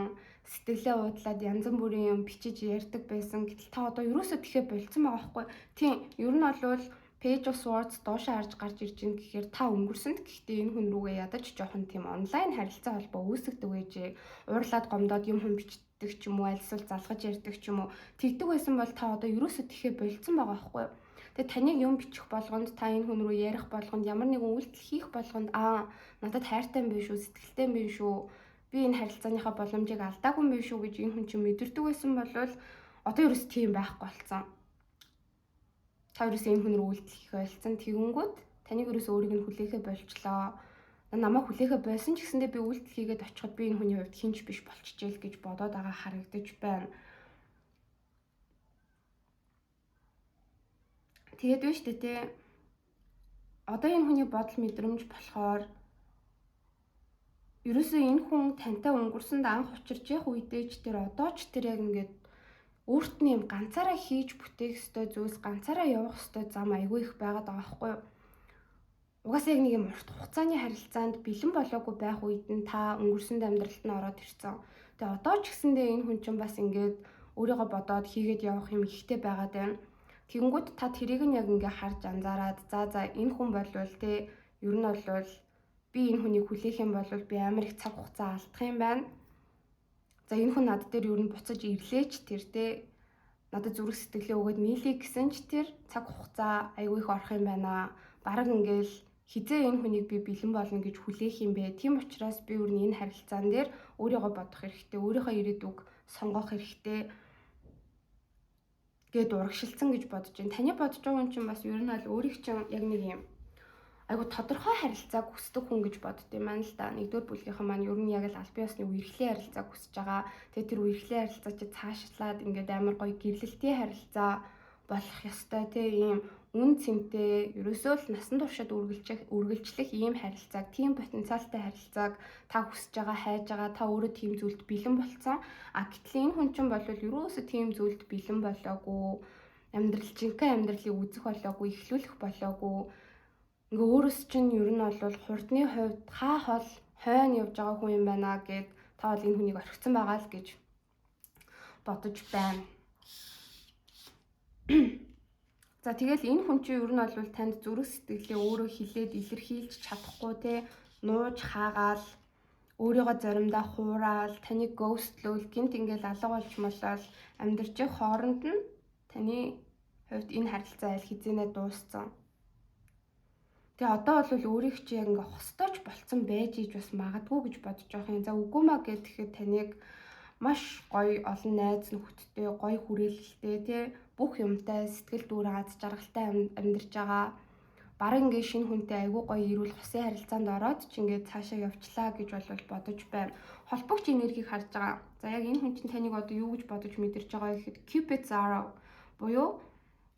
Сэтгэлээ уудлаад янз бүрийн юм бичиж ярьдаг байсан. Гэтэл та одоо ерөөсөө тэхэ болцсон байгаа байхгүй. Тийм, ер нь бол Page of Swords доошоо харж гарч ирж байна гэхээр та өнгөрсөнд гэхдээ энэ хүн рүүгээ ядаж жоохон тийм онлайн харилцаа холбоо үүсгдэг байжээ. Уурлаад гомдоод юм хүн бичдэг ч юм уу, альсвал залгаж ярьдаг ч юм уу. Тэгдэг байсан бол та одоо ерөөсөө тэхэ болцсон байгаа байхгүй юу? Тэгээ таныг юм бичих болгонд, та энэ хүн рүү ярих болгонд, ямар нэгэн үйлдэл хийх болгонд надад хайртай юм биш үү, сэтгэлтэй юм биш үү, би энэ харилцааныхаа боломжийг алдаагүй юм биш үү гэж энэ хүн чинь мэдэрдэг байсан бол одоо ерөөс тийм байхгүй болсон. Та ерөөсөө энэ хүн рүү үйлдэл хийх байлцсан. Тэгэнгүүт таныг ерөөсөө өөрийг нь хүлээхэ болчлоо. Намайг хүлээхэ болсон ч гэсэндээ би үйлдэл хийгээд очиход би энэ хүний хувьд хинч биш болчихжээ л гэж бодоод байгаа харагдаж байна. Тэгээд байна шүү дээ тий. Одоо энэ хүний бодол мэдрэмж болохоор ерөөсөө энэ хүн тантай өнгөрсөнд анх учирч явах үедээ ч тэр одоо ч тэр яг ингээд өөрт нь юм ганцаараа хийж бүтээх ёстой зүйлс, ганцаараа явах ёстой зам айгүй их байгаад байгаа байхгүй юу? Угаасаа яг нэг юм урт хугацааны харилцаанд бэлэн болоогүй байх үед нь та өнгөрсөн амьдралд нь ороод ирсэн. Тэгээ одоо ч гэсэндээ энэ хүн чинь бас ингээд өөрийгөө бодоод хийгээд явах юм ихтэй байгаад байна. Тэгэнгүүт та тэрийг нь яг ингээ харж анзаараад за энэ хүн болвол те ер нь бол би энэ хүнийг хүлээх юм бол би амар их цаг хугацаа алдах юм байна. За энэ хүн над дээр ер нь буцаж ирлээч тэр те надад зүрх сэтгэлээ өгөөд нийлэе гэсэн ч тэр цаг хугацаа айгүй их орох юм байна. Бараг ингээл хизээ энэ хүнийг би бэлэн болно гэж хүлээх юм бэ. Тийм учраас би ер нь энэ харилцаан дээр өөрийгөө бодох хэрэгтэй, өөрийнхөө ирээдүг сонгох хэрэгтэй гэд урагшилсан гэж бодож байна. Таны бодож байгаа хүн чинь бас ер нь бол өөрийг чинь яг нэг юм айгу тодорхой харилцааг хүсдэг хүн гэж бодд юм байна л да. Нэгдүгээр бүлгийнхэн маань ер нь яг л аль бие усны үерхлийн харилцааг хүсэж байгаа. Тэгээ тэр үерхлийн харилцаа чи цаашлаад ингээд амар гоё гэрлэлтийн харилцаа болох ёстой тий ийм үн цэнтэй ерөөсөө л насан туршид үргэлжлэх ийм харилцааг, тийм потенциалтай харилцааг та хүсэж байгаа, хайж байгаа, та өөрөө тийм зүйлд бэлэн болцсон. А гэтэл энэ хүн чинь бол ерөөсөө тийм зүйлд бэлэн болоогүй, амьдрал жинхэнэ амьдралыг үзэх болоогүй, эхлүүлэх болоогүй. Ингээ өөрөөс чинь ер нь бол хурдны хувьд хаа хол хойно явж байгаа хүн юм байна гэд та бол энэ хүнийг орхисон байгаа л гэж бодож байна. За тэгэл энэ хүн чинь ер нь бол танд зүрх сэтгэлээ өөрөө хилээд илэрхийлж чадахгүй те, нууж хаагаал өөрийгөө заримдаа хураал, таныг ghosтлөөл, гинт ингээл алга болж молол амьдарч хооронд нь таны хувьд энэ харилцаа аль хэзээнэ дууссан. Тэгээ одоо бол өөрийг чи яг ингээ хостооч болцсон байж иж бас магадгүй гэж бодож байгаа юм. За үгүй маа гэхэд таныг маш гоё олон найз нөхөдтэй, гоё хүрээлэлтэй тий бүх юмтай сэтгэл дүүр аз жаргалтай амьдарч байгаа. Бараг ингээ шинэ хүнтэй айгүй гоё эрүүл хосын харилцаанд ороод ч ингээ цаашаа явчлаа гэж бол бодож байна. Холбогч энергийг харж байгаа. За яг энэ хүн чинь таныг одоо юу гэж бодож мэдэрч байгаа гэхэд Cupid's arrow буюу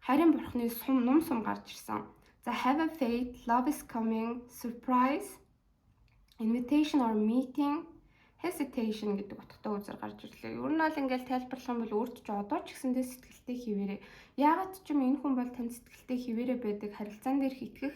харин бурхны сум нум сум гарч ирсэн. За have a faith, love is coming, surprise, invitation or meeting, hesitation гэдэг утгатай үзэр гарч ирлээ. Ер нь бол ингээл тайлбарлах юм бол өөрт ч одоо ч гэсэндээ сэтгэлтэй хിവэрээ. Яагаад ч юм энэ хүн бол танд сэтгэлтэй хിവэрээ байдаг, харилцаан дээр итгэх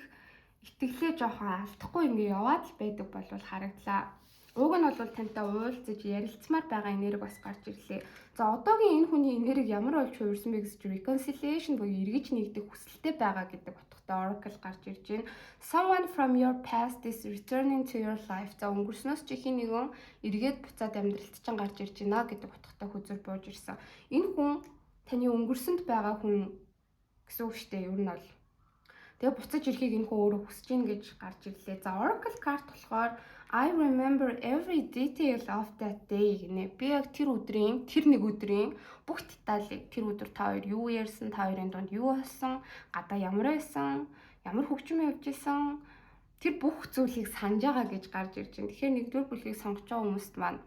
итгэлээ жоохон алдахгүй ингээ яваад л байдаг болвол харагдлаа. Уг нь бол тантай уулзаж ярилцмаар байгаа энерги бас гарч ирлээ. За одоогийн энэ хүний энерги ямар болж хувирсан бэ гэж reconciliation буюу эргэж нэгдэх хүсэлтэй байгаа гэдэг утгатай oracle гарч ирж байна. Someone from your past is returning to your life. За өнгөрснөөс чи хин нэгэн эргээд буцаад амьдралд чинь гарч ирж байна гэдэг утгатай хөзөр бууж ирсэн. Энэ хүн таны өнгөрсөнд байгаа хүн гэсэн үг шүү дээ. Ер нь бол тэгээ буцаж ирэхийг энэ хүн өөрөө хүсэж гин гэж гарч ирлээ. За oracle card болохоор I remember every detail of that day гинэ. Би яг тэр өдрийн, тэр нэг өдрийн бүх деталийг, тэр өдөр та хоёр юу ярьсан, та хоёрын дунд юу болсон, гадаа ямар байсан, ямар хөгжим явж исэн, тэр бүх зүйлийг санаж байгаа гэж гарч ирж байна. Тэгэхээр нэгдүгээр бүлгийг сонгож байгаа хүмүүст маань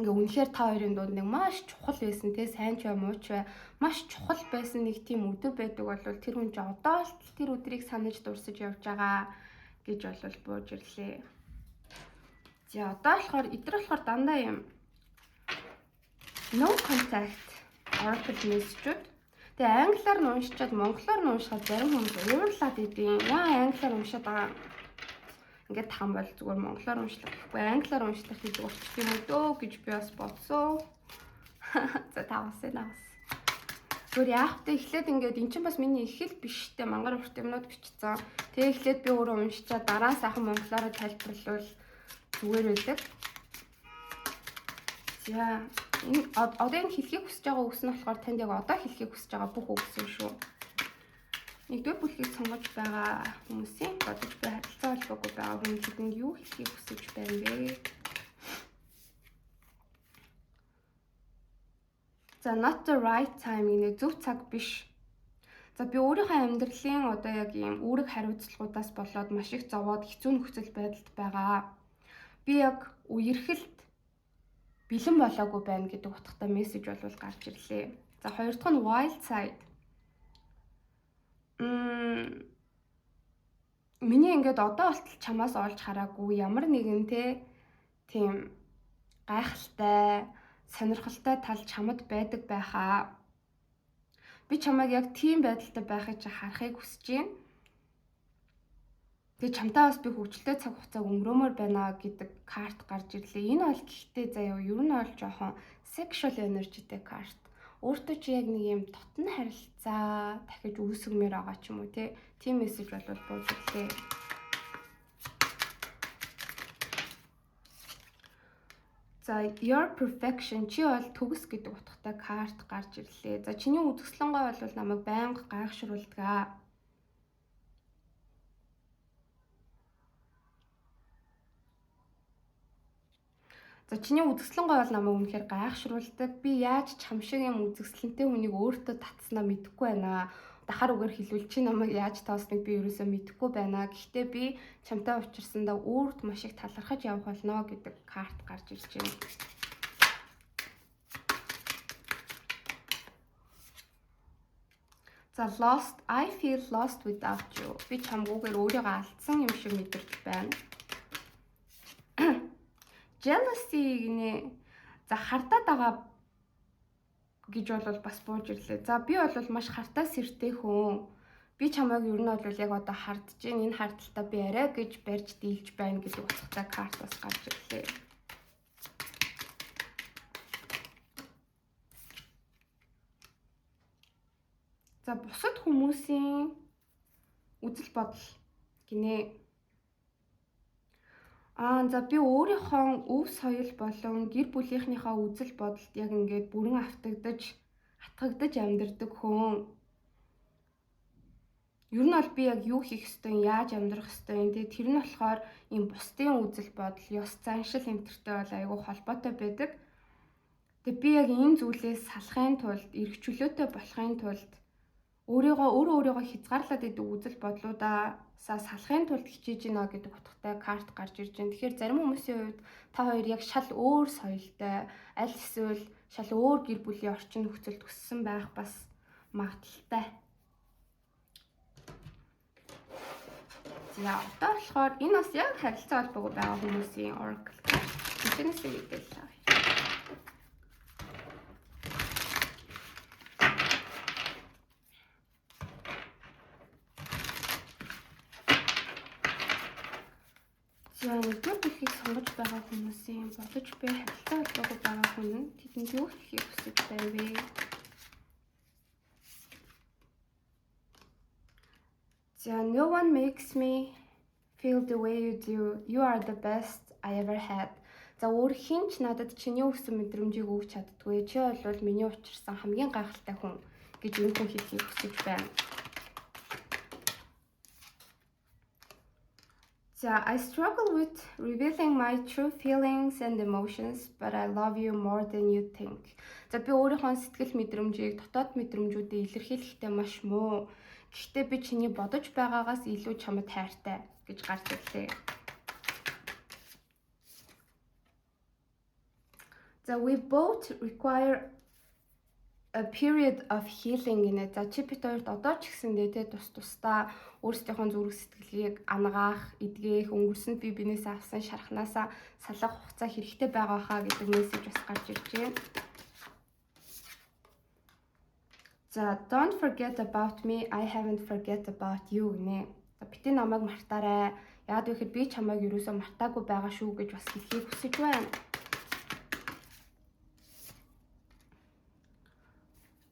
ингээ үнэхээр та хоёрын дунд нэг маш чухал байсан те, сайн ч бай муу ч бай маш чухал байсан нэг тийм өдөр байдаг бол тэр хүн ч одоо л тэр өдрийг санаж дурсаж явж байгаа гэж бол бууж ирлээ. За одоо болохоор эдгээр болохоор дандаа юм no contact oracle message-үүд. Тэгээ англиар нь уншичаад монголоор нь уншихад зарим хүмүүс уурлаад идэв. Яа англиар уншаад байгаа. Ингээд тахan бол зүгээр монголоор уншлах гэхгүй англиар уншлах гэдэг болчих юм уу дөө гэж би бас бодсон. За та бас наас. Зүгээр яах вэ? Эхлээд ингээд эн чинь бас миний их хэл биш те, мангар урт юмнууд бичсэн. Тэгээ эхлээд би өөрөө уншичаад дараа нь сайхан монголоор тайлбарлавал зүгээр байдаг. За энэ одоо энэ хэлхийг хүсэж байгаа үгс нь болохоор танд яг одоо хэлхийг хүсэж байгаа бүх үгс юм шүү. Нэгдүгээр бүлгийг сонгож байгаа хүмүүсийн бодож буй харилцаа холбоогүй байгаа хүн тэдэнд юу хэлхийг хүсэж байна бэ? За not the right time гэнэ, зөв цаг биш. За би өөрийнхөө амьдралын одоо яг ийм үүрэг хариуцлагуудаас болоод маш их зовоод хэцүү нөхцөл байдалд байгаа. Би яг үерхэлд бэлэн болоогүй байна гэдэг утгатай мессеж бол гарч ирлээ. За хоёр дахь нь wild side. Миний ингээд одоо болтол чамаас олж хараагүй ямар нэгэн те тийм гайхалтай, сонирхолтой тал чамд байдаг байхаа. Би чамайг яг тийм байдалтай байхыг чи харахыг хүсэж байна. Тэгээ чамтай бас би хөвгөлтэй цаг хугацааг өнгөрөөмөр байна гэдэг карт гарч ирлээ. Энэ бол гэхдээ заяа ер нь бол жоохон sexual energy-тэй карт. Өөртөө чи яг нэг юм дотн харилцаа дахиж үүсгэмээр байгаа ч юм уу те. Тийм мессеж бол бууж ирлээ. За your perfection, чи бол төгс гэдэг утгатай карт гарч ирлээ. За чиний үзэсгэлэнгой бол намайг байнга гайхшруулдаг. За чиний үзэсгэлэнгой бол намайг үнэхээр гайхшруулдаг. Би яаж чам шиг юм үзэсгэлэнтэй хүнийг өөртөө татснаа мэдэхгүй байна. Дахаар үгээр хэлбэл чи намайг яаж тоосныг би ерөөсөө мэдэхгүй байна. Гэхдээ би чамтай учирсандаа өөрт маш их талархаж явах болно гэдэг карт гарч ирж байна. За, lost, I feel lost without you. Би чамгүйгээр өөрийгөө алдсан юм шиг мэдэрч байна. Jealousy гинэ. За, хардаад байгаа гэж бол бас бууж ирлээ. За, би бол маш хартай сэртэй хүн. Би чамайг ер нь бол яг одоо хардж гин, энэ хардталтаа би арай гэж барьж дийлж байна гэдэг утгатай карт бас гарч ирлээ. За, бусад хүмүүсийн үзэл бодол гинэ. Аа, за, би өөрийнхөө өв соёл болон гэр бүлийнхнийхээ үзэл бодолд яг ингээд бүрэн автагдаж, атгагдаж амьдардаг хүн. Ер нь бол би яг юу хийх ёстой, яаж амьдрах ёстой юм те, тэр нь болохоор ийм бусдын үзэл бодол, ёс заншил энэ тэртэй бол айгүй холбоотой байдаг. Тэгээ би яг энэ зүйлээс салахын тулд, эрх чөлөөтэй болохын тулд өөрийгөө өөрөө өөрийгөө хязгаарлаад идэг үзэл бодлуудаасаа салахын тулд хичээж гинэ гэдэг утгатай карт гарч ирж байна. Тэгэхээр зарим хүмүүсийн хувьд та хоёр яг шал өөр соёлтой, аль эсвэл шал өөр гэр бүлийн орчин нөхцөлд өссөн байх бас магадлалтай. За, одоо болохоор энэ бас яг харилцаа холбоогүй байгаа хүмүүсийн oracle card. Энэчнээс мэдээлэл авъя. За, нэгдүгээр бүлгийг сонгож байгаа хүмүүсийн бодож буй харилцаа холбоогүй байгаа хүн нь тэдэнд юу хэлэхийг хүсэж байна вэ? За, no one makes me feel the way you do. You are the best I ever had. За, өөр хэн ч надад чиний өгсөн мэдрэмжийг өгч чаддгүй. Чи бол миний учирсан хамгийн гайхалтай хүн гэж энэ хүн хэлэхийг хүсэж байна. За, I struggle with revealing my true feelings and emotions, but I love you more than you think. За, би өөрийнхөө сэтгэл мэдрэмжийг, дотоод мэдрэмжүүдээ илэрхийлэхдээ маш муу. Гэхдээ би чиний бодож байгаагаас илүү чамд хайртай гэж гарч ирлээ. За, we both require a period of healing гинэ. За, чи бид хоёрт одоо ч гэсэндээ те тус тусдаа өөрсдийнхөө зүрх сэтгэлийг анагаах, эдгээх, өнгөрсөнд би бинээсээ авсан шархнаасаа салах хугацаа хэрэгтэй байгаа хаа гэдэг мессеж бас гарч ирж байна. За, don't forget about me. I haven't forget about you гинэ. За, битгий намайг мартаарай. Яагаад гэвэл би чамайг юусоо мартаагүй байгаа шүү гэж бас хэлэхийг хүсэж байна.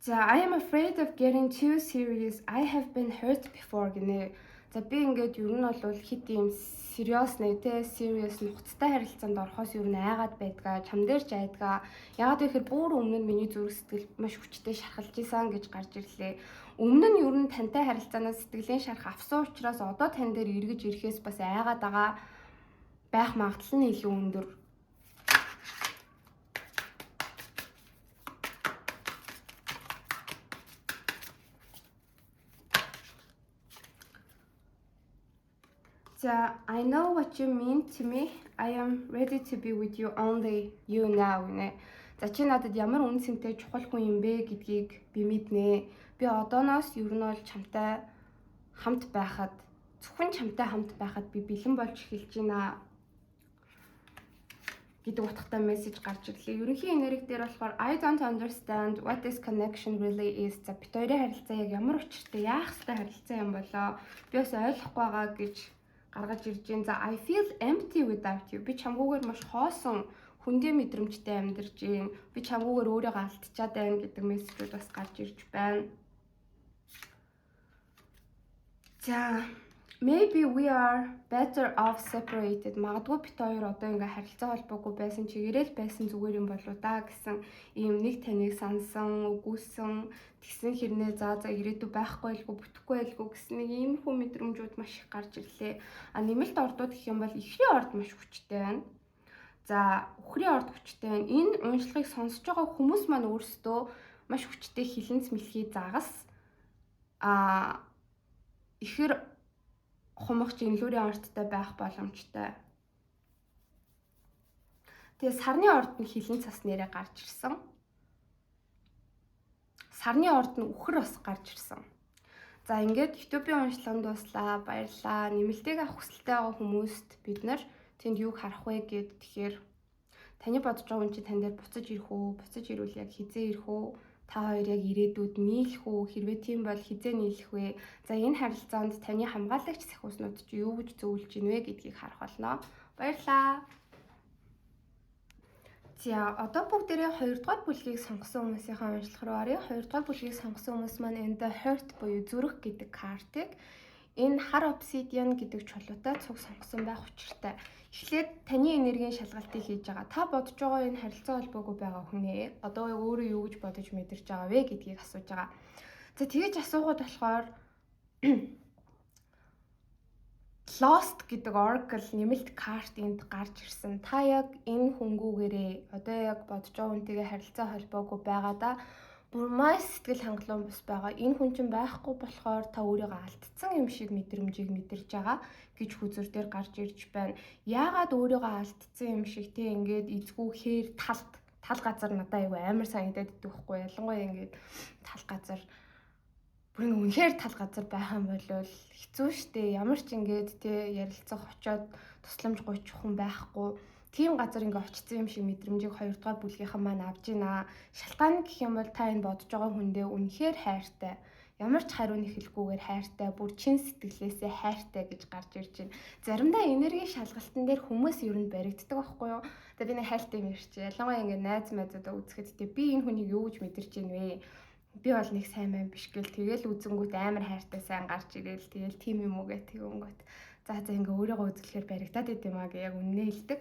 За, I am afraid of getting too serious. I have been hurt before гинэ. За, би ингээд ер нь бол хит ийм serious нэ те serious нухацтай харилцаанд орохоос ер нь айгаад байдгаа, чам дээр ч айдгаа. Яагаад гэхээр бүр өмнө нь миний зүрх сэтгэл маш хүчтэй шархалж исэн гэж гарч ирлээ. Өмнө нь ер нь тантай харилцаанаас сэтгэлийн шарх авсан учраас одоо тань дээр эргэж ирэхээс бас айгаад байгаа байх магадлал нь илүү өндөр. За, I know what you mean to me. I am ready to be with you, only you now гинэ. За, чи надад ямар үнэ цэнтэй чухал хүн юм бэ гэдгийг би мэднэ. Би одооноос ер нь бол чамтай хамт байхад, зөвхөн чамтай хамт байхад би бэлэн болж эхэлж байна гэдэг утгатай мессеж гарч ирлээ. Ерөнхий энерги дээр болохоор I don't understand what this connection really is. За, бид хоёрын харилцаа яг ямар учиртай, яах ёстой харилцаа юм болоо? Би бас ойлгохгүй байгаа гэж гаргаж ирж байна. За, I feel empty without you. Би чамгүйгээр маш хоосон хүндээ мэдрэмжтэй амьдарч байна. Би чамгүйгээр өөрийгөө алдчихад байна гэдэг мессежүүд бас гарч ирж байна. За, maybe we are better off separated. Магадгүй бид хоёр одоо ингээ харилцаа холбоогүй байсан чигээрэл байсан зүгээр юм болоо да гэсэн ийм нэг таныг сансан, үгүйсэн, тэгсэн хэрнээ за за ирээдүй байхгүй байлгүй, бүтэхгүй байлгүй гэсэн нэг иймэрхүү мэдрэмжүүд маш их гарч ирлээ. А нэмэлт ордууд гэх юм бол ихрийн орд маш хүчтэй байна. За, үхрийн орд хүчтэй байна. Энэ уншлагыг сонсож байгаа хүмүүс маань өөрсдөө маш хүчтэй хилэнц мэлхий загас а ихэр хумх жинлүүрийн орттой байх боломжтой. Тэгээ сарны орд нь хилэн цас нэрээ гарч ирсэн. Сарны орд нь үхэр бас гарч ирсэн. За, ингээд YouTube-ийн уншлага дууслаа. Баярлалаа. Нэмэлтийг авах хүсэлтэй байгаа хүмүүст бид нар тэнд юуг харах вэ гэд, тэгэхээр таны бодож байгаа хүн чинь тань дээр буцаж ирэх үү? Буцаж ирвэл яг хэзээ ирэх үү? Та хоёр яг ирээдүйд нийлэх үү? Хэрвээ тийм бол хэзээ нийлэх вэ? За, энэ харилцаанд таны хамгаалагч сахиуснууд чи юу гэж зөвлөж гин вэ гэдгийг харах болно. Баярлалаа. За, одоо бүгдээрээ 2 дугаар бүлгийг сонгосон хүмүүсийнхээ уншлах руу оръё. 2 дугаар бүлгийг сонгосон хүмүүс маань энд Heart буюу зүрх гэдэг картыг энэ хар obsidian гэдэг чулуутай цуг сонгосон байх учиртай. Эхлээд таны энергийн шалгалтыг хийж байгаа. Та бодож байгаа энэ харилцаа холбоогүй байгаа хүнээ одоо өөрөө юу гэж бодож мэдэрч байгаа вэ гэдгийг асууж байгаа. За, тэгэж асуугаад болохоор Lost гэдэг oracle нэмэлт карт энд гарч ирсэн. Та яг энэ хүнгүүгээрээ, одоо яг бодож байгаа хүнтэйгээ харилцаа холбоогүй байгаадаа бүр маш сэтгэл хангалуун бус байгаа. Энэ хүн чинь байхгүй болохоор та өөрийгөө алдсан юм шиг мэдрэмжийг мэдэрч байгаа гэж хөзөр дээр гарч ирж байна. Яагаад өөрийгөө алдсан юм шиг те, ингээд эзгүй хээр талд тал газар надаа айгу амар санагдаад идэх байхгүй, ялангуяа ингээд тал газар, бүр ингээ үнэхээр тал газар байх юм бол хэцүү шттэ. Ямар ч ингээд те ярилцах, очиод тусламж гуйчих хүн байхгүй. Тийм газар ингээ очсон юм шиг мэдрэмжийг хоёрдугаар бүлгийнхэн маань авж байна. Шалтгаан гэх юм бол та энэ бодож байгаа хүндээ үнэхээр хайртай. Ямар ч хариу нэхэлгүйгээр хайртай, бүр чин сэтгэлээсээ хайртай гэж гарч ирж байна. Заримдаа энергийн шалгалтан дээр хүмүүс ер нь баригддаг байхгүй юу? Тэгээ би нэг хайлттай юм ярьчих. Ялангуяа ингээ найз майзуудаа үзэхэд те, би энэ хүнийг юу гэж мэдэрч байна вэ? Би бол нэг сайн маань биш гэл, тэгэл үзэнгүүт амар хайртай сайн гарч ирээл, тэгэл тийм юм уу гэх, тэгэнгүүт за ингээ өөрийгөө үзлэхээр баригдаад идэм аа гэ, яг үннээ хэлдэг.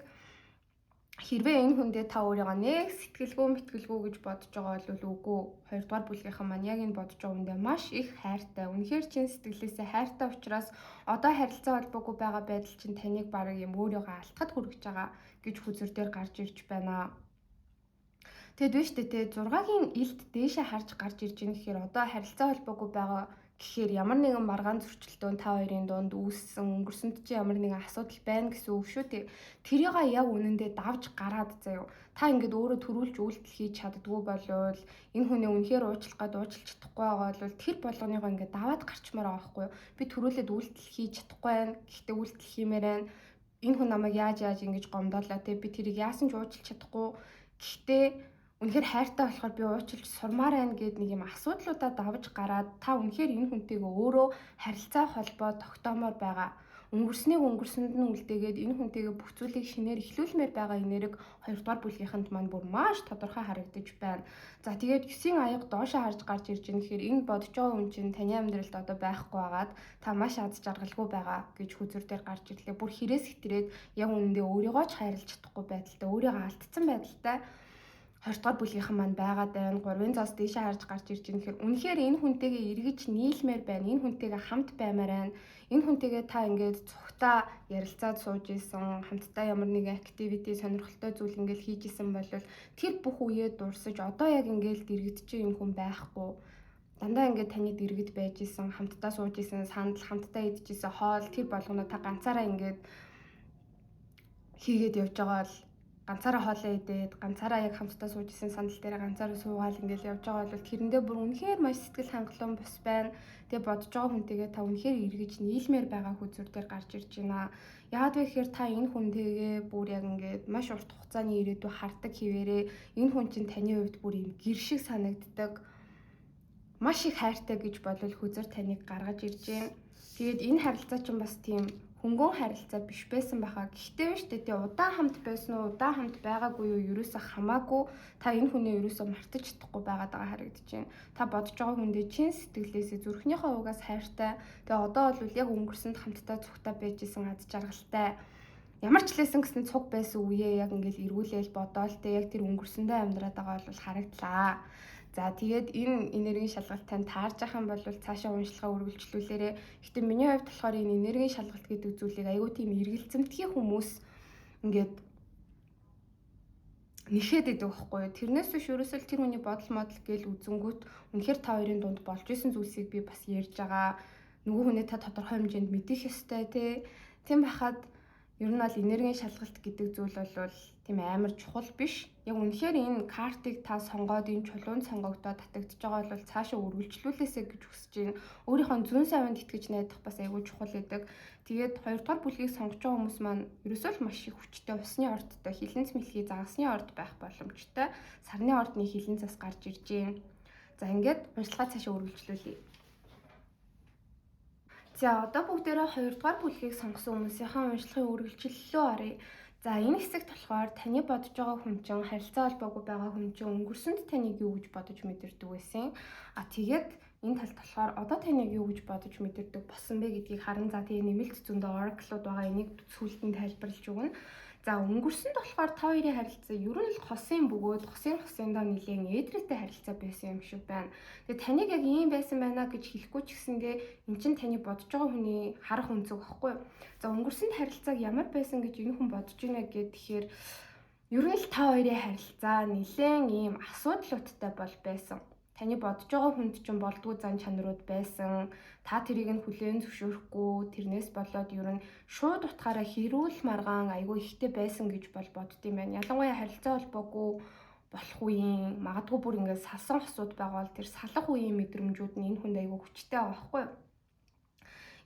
Хэрвээ энэ хүндээ та өөрийгөө нэг сэтгэлгүй мэтгэлгүй гэж бодож байгаа бол үгүй. Хоёрдугаар бүлгийнхэн маань яг энэ бодож байгаа хүндээ маш их хайртай. Үнэхээр чин сэтгэлээсээ хайртай учраас одоо харилцаа холбоогүй байгаа байдал чинь таныг бараг юм өөрийгөө алдахад хүргэж байгаа гэж хөзөр дээр гарч ирж байна. Тэгэд биш үү те, 6-гийн илт дээшээ харж гарч ирж байгаа гэхээр одоо харилцаа холбоогүй байгаа гэхээр ямар нэгэн маргаан зөрчилдөөн та хоёрын дунд үүссэн, өнгөрсөнд чи ямар нэгэн асуудал байна гэсэн үг шүү дээ. Тэрийг яг үнэндээ давж гараад заяо. Та ингээд өөрөө төрүүлж үйлдэл хийж чаддгүй болвол, энэ хүнээ үнэхээр уучлах гад уучлах чадахгүй байгаа бол тэр болгоныгоо ингээд даваад гарчмаар байгаа байхгүй юу? Би төрүүлээд үйлдэл хийж чадахгүй байна. Гэхдээ үйлдэл хиймээр байна. Энэ хүн намайг яаж яаж ингэж гомдоолоо те, би тэрийг яасан ч уучлах чадахгүй. Гэхдээ үнэхээр хайртай болохоор би уучлж сурмаар байна гэд нэг юм асуудлуудаа давж гараад та үнэхээр энэ хүнтэйгээ өөрөө харилцаа холбоо тогтоомоор байгаа. Өнгөрснийг өнгөрсөнд нь үлдээгээд энэ хүнтэйгээ бүх зүйлийг шинээр эхлүүлмээр байгаа энерги хоёрдугаар бүлгийнхэнд маань бүр маш тодорхой харагдаж байна. За, тэгээд 9-ийн аяга доошоо харж гарч ирж байгаа гэхээр энэ бодож байгаа хүн чинь таны амьдралд одоо байхгүй байгаад та маш аз жаргалгүй байгаа гэж хөзөр дээр гарч ирлээ. Бүр хэрээс хэтрээд яг үнэндээ өөрийгөө ч хайрлаж чадахгүй байдалтай, өөрийгөө алдсан байдалтай 20 дугаар бүлгийнхэн маань байгаад байна. 3-ын зоос дээшээ харж гарч ирж байгаа гэхээр үнэхээр энэ хүнтэйгээ эргэж нийлмээр байна. Энэ хүнтэйгээ хамт баймаар байна. Энэ хүнтэйгээ та ингээд цугтаа ярилцаад сууж исэн, хамтдаа ямар нэгэн activity, сонирхолтой зүйл ингээд хийж исэн бол тэр бүх үеэ дурсаж одоо яг ингээд дэргэдэж энэ хүн байхгүй, дандаа ингээд таны дэргэд байж исэн, хамтдаа сууж исэн сандал, хамтдаа идэж исэн хоол, тэр болгоно та ганцаараа ингээд хийгээд явж байгаа бол, ганцаараа хоолоо идээд, ганцаараа яг хамтдаа сууж исэн сандал дээр ганцаараа суугаал ингээл явж байгаа бол тэрэндээ бүр үнэхээр маш сэтгэл хангалуун бус байна. Тэгээ бодож байгаа хүнтэйгээ та үнэхээр эргэж нийлмээр байгаа хөзөр дээр гарч ирж байна. Яагаад вэ гэхээр та энэ хүнтэйгээ бүр яг ингээд маш урт хугацааны ирээдүй хардаг хിവэрээ энэ хүн чинь таны хувьд бүр юм гэр шиг санагддаг. Маш их хайртай гэж бодвол хөзөр таныг гаргаж ирж байна. Тэгээд энэ харилцаа чинь бас тийм хөнгөн харилцаа биш байсан байхаа. Гэхдээ биш үү, тэгээ удаан хамт байсан уу, удаан хамт байгаагүй юу, ерөөсөө хамаагүй та энэ хүнээ ерөөсөө мартаж чадахгүй байгаад байгаа харагдаж байна. Та бодож байгаа хүндээ чин сэтгэлээсээ, зүрхнийхээ угаас хайртай. Тэгээ одоо бол яг өнгөрсөнд хамтдаа цугтаа байж исэн аз жаргалтай, ямар ч лээсэн гэсэн цуг байсан үеэ яг ингээл эргүүлээл бодоол те, яг тэр өнгөрсөндөө амьдраад байгаа бол харагдлаа. За, тэгээд энэ энергийн шалгалт тань таарж ах юм бол цаашаа уншилгаа үргэлжлүүлээрэй. Гэтэ миний хувьд болохоор энэ энергийн шалгалт гэдэг зүйлийг айгүй тийм эргэлзэмтгий хүмүүс ингээд нэхэд идэг байхгүй юу. Тэрнээс биш ерөөсөө тэр хүний бодол модал гээл үзэнгүүт үнэхээр та хоёрын дунд болж исэн зүйлсийг би бас ярьж байгаа. Нөгөө хүнээ та тодорхой хэмжээнд мэдэх ёстой тий. Тийм байхад Ер нь бол энергийн шалгалт гэдэг зүйл бол тийм амар чухал биш. Яг үнэхээр энэ картыг та сонгоод, энэ чулуунд сонгогдоод татагдж байгаа бол цаашаа үргэлжлүүлээсэй гэж хүсэж байна. Өөрийнхөө зөн совинд итгэж найдах бас айгүй чухал гэдэг. Тэгээд хоёрдугаар бүлгийг сонгож байгаа хүмүүс маань ерөөсөө л маш их хүчтэй усны ордтой, хилэнц мэлхий загасны орд байх боломжтой. Сарны ордны хилэнцээс гарч ирж байна. За, ингээд уншилгаа цаашаа үргэлжлүүлье. За, одоо бүгдээрээ хоёрдугаар бүлгийг сонгосон хүмүүсийнхээ уншлагын үргэлжлэл рүү оръё. За, энэ хэсэгт болохоор таны бодож байгаа хүн чинь, харилцаа холбоогүй байгаа хүн чинь өнгөрсөнд таныг юу гэж бодож мэдэрдэг байсан. А тэгээд энэ талд болохоор одоо таныг юу гэж бодож мэдэрдэг болсон бэ гэдгийг харан, за, тэгээ нэмэлт зөндөө oracle-ууд байгаа, энийг сүүлд нь тайлбарлаж өгнө. За, өнгөрсөнд болохоор та хоёрын харилцаа ер нь л хосын бөгөөд хосын хосындоо нэлээд ээдрээтэй харилцаа байсан юм шиг байна. Тэгээ таныг яг ийм байсан байна гэж хэлэхгүй ч гэсэндээ эн чинь таны бодож байгаа хүний харах өнцөг багхгүй юу? За, өнгөрсөнд харилцааг ямар байсан гэж энэ хүн бодож байна гэхээр ер нь л та хоёрын харилцаа нэлээд ийм асуудлуудтай бол байсан. Таны бодож байгаа хүнд чинь болдгүй зан чанарууд байсан. Та тэрийг нь хүлээн зөвшөөрөхгүй, тэрнээс болоод ер нь шууд утгаараа хэрүүл маргаан айгүй ихтэй байсан гэж бол боддсон юм байна. Ялангуяа харилцаа холбоогүй болох үеийн, магадгүй бүр ингээд салсан хосууд байгаа бол тэр салах үеийн мэдрэмжүүд нь энэ хүнд айгүй хүчтэй байгаа байхгүй юу?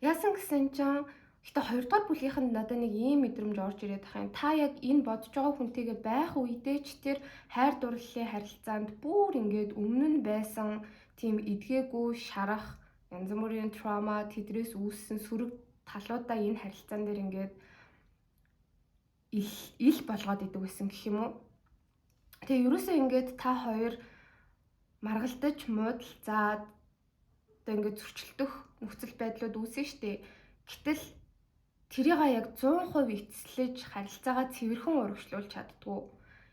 Яасан гэсэн чинь гэтээ хоёрдугаар бүлгийнхэнд надад нэг ийм мэдрэмж орж ирээд байгаа юм. Та яг энэ бодож байгаа хүнтэйгээ байх үедээ ч тэр хайр дурлалын харилцаанд бүр ингээд өмнө нь байсан тийм эдгээгүй шарах, янз бүрийн trauma, тэдрээс үүссэн сөрөг талуудаа энэ харилцаан дээр ингээд ил ил болгоод идэг байсан гэх юм уу. Тэгээ ерөөсөө ингээд та хоёр маргалдаж, муудалцаад, одоо ингээд зөрчилдөх нөхцөл байдлууд үүснэ штэ. Гэтэл тэрийг яг 100% эцэслэж, харилцаагаа цэвэрхэн урагшлуулж чаддгүй.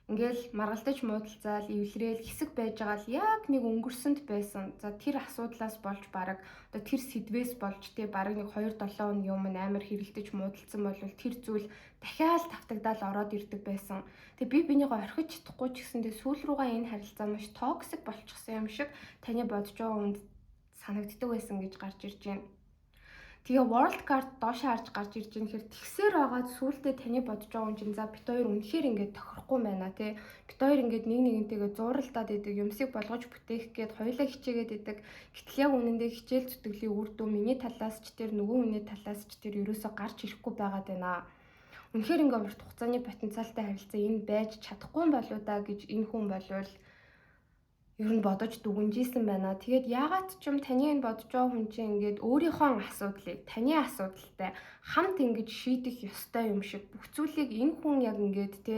Ингээл маргалдаж, муудалцаал, эвлэрээл хэсэг байж байгаа л яг нэг өнгөрсөнд байсан. За, тэр асуудлаас болж, бараг одоо тэр сэдвээс болж те бараг нэг 2 7 хоногийн өмнө амар хэрэлдэж муудалцсан бол тэр зүйл дахиад тавтагдаал ороод ирдэг байсан. Тэгээ би бинийгөө орхиж чадахгүй ч гэсэндээ сүүл рүүгээ энэ харилцаа маш toxic болчихсон юм шиг таны бодож байгаа хүнд санагддаг байсан гэж гарч ирж байна. Тэгээ World Card доошоо харж гарч ирж байгаа нэхэр тэгсээр байгаад сүүлдээ таны бодож байгаа хүн чинь за, бит хоёр үнэхээр ингээд тохирохгүй байна тий. Бит хоёр ингээд нэг нэгнтэйгээ зууралдаад идэг, юмсыг болгож бүтээх гээд хоёулаа хичээгээд идэг. Гэтэл яг үнэндээ хичээл зүтгэлийн үр дүн миний талаас ч тэр, нөгөө хүний талаас ч тэр ерөөсөө гарч ирэхгүй байгаад байна. Үнэхээр ингээд урт хугацааны потенциалтай харилцаа энэ байж чадахгүй болоо да гэж энэ хүн болвол ер нь бодож дүгнжсэн байна. Тэгээд яагаад ч юм таны энэ бодож байгаа хүн чинь ингээд өөрийнхөө асуудлыг таны асуудалтай хамт ингэж шийдэх ёстой юм шиг, бүх зүйлийг энэ хүн яг ингээд те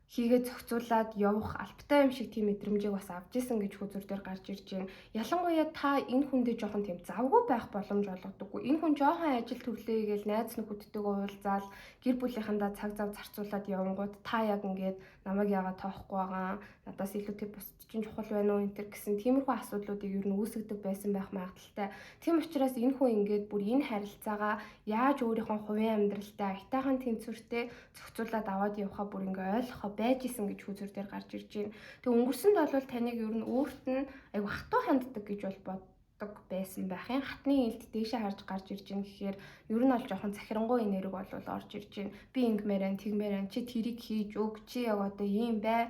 хийгээ зохицуулаад явах албатай юм шиг тийм мэдрэмжийг бас авч исэн гэж хөзөр дээр гарч ирж байна. Ялангуяа та энэ хүндээ жоохон тийм завгүй байх боломж олгодоггүй. Энэ хүн жоохон ажил төрлөө гээл найз нөхөдтэйгээ уулзаал, гэр бүлийнхэндээ цаг зав зарцуулаад явангууд та яг ингээд намайг яагаад тоохгүй байгаа, надаас илүү тэр бусд чинь чухал байна уу энэ төр гэсэн тиймэрхүү асуудлуудыг ер нь үүсгдэг байсан байх магадлалтай. Тийм учраас энэ хүн ингээд бүр энэ харилцаагаа яаж өөрийнхөө хувийн амьдралтай аятайхан тэнцвэртэй зохицуулаад аваад явахаа бүр ингээ ойлгохоо байж исэн гэж хөзөр дээр гарч ирж байна. Тэг өнгөрсөнд бол таныг ер нь өөрт нь айгу хатуу ханддаг гэж бол боддог байсан байх юм. Хатны илд дээшээ харж гарч ирж байна гэхээр ер нь бол жоохон захирангуй энерги бол орж ирж байна. Би ингэмээр байна, тэгмээр байна. Чи тэрийг хийж өг, чи яг одоо ийм бай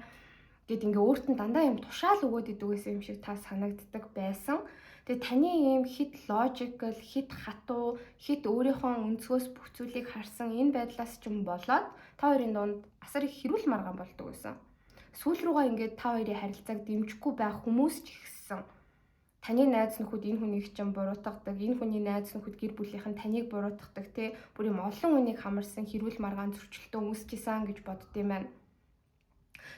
гэд ингээ өөрт нь дандаа юм тушаал өгөөд идэг байсан юм шиг та санагддаг байсан. Тэгээ таны ийм хит logical, хит хатуу, хит өөрийнхөө өнцгөөс бүх зүйлийг харсан энэ байдлаас ч юм болоод та хоёрын дунд асар их хэрүүл маргаан болдог байсан. Сүүл рүүгээ ингээд та хоёрын харилцааг дэмжихгүй байх хүмүүс ч ихссэн. Таны найз нөхөд энэ хүнийг ч юм буруутгадаг, энэ хүний найз нөхөд, гэр бүлийнх нь таныг буруутгадаг те, бүр юм олон хүнийг хамарсан хэрүүл маргаан, зөрчилтөө үүсчихсэн гэж боддсон юм байна.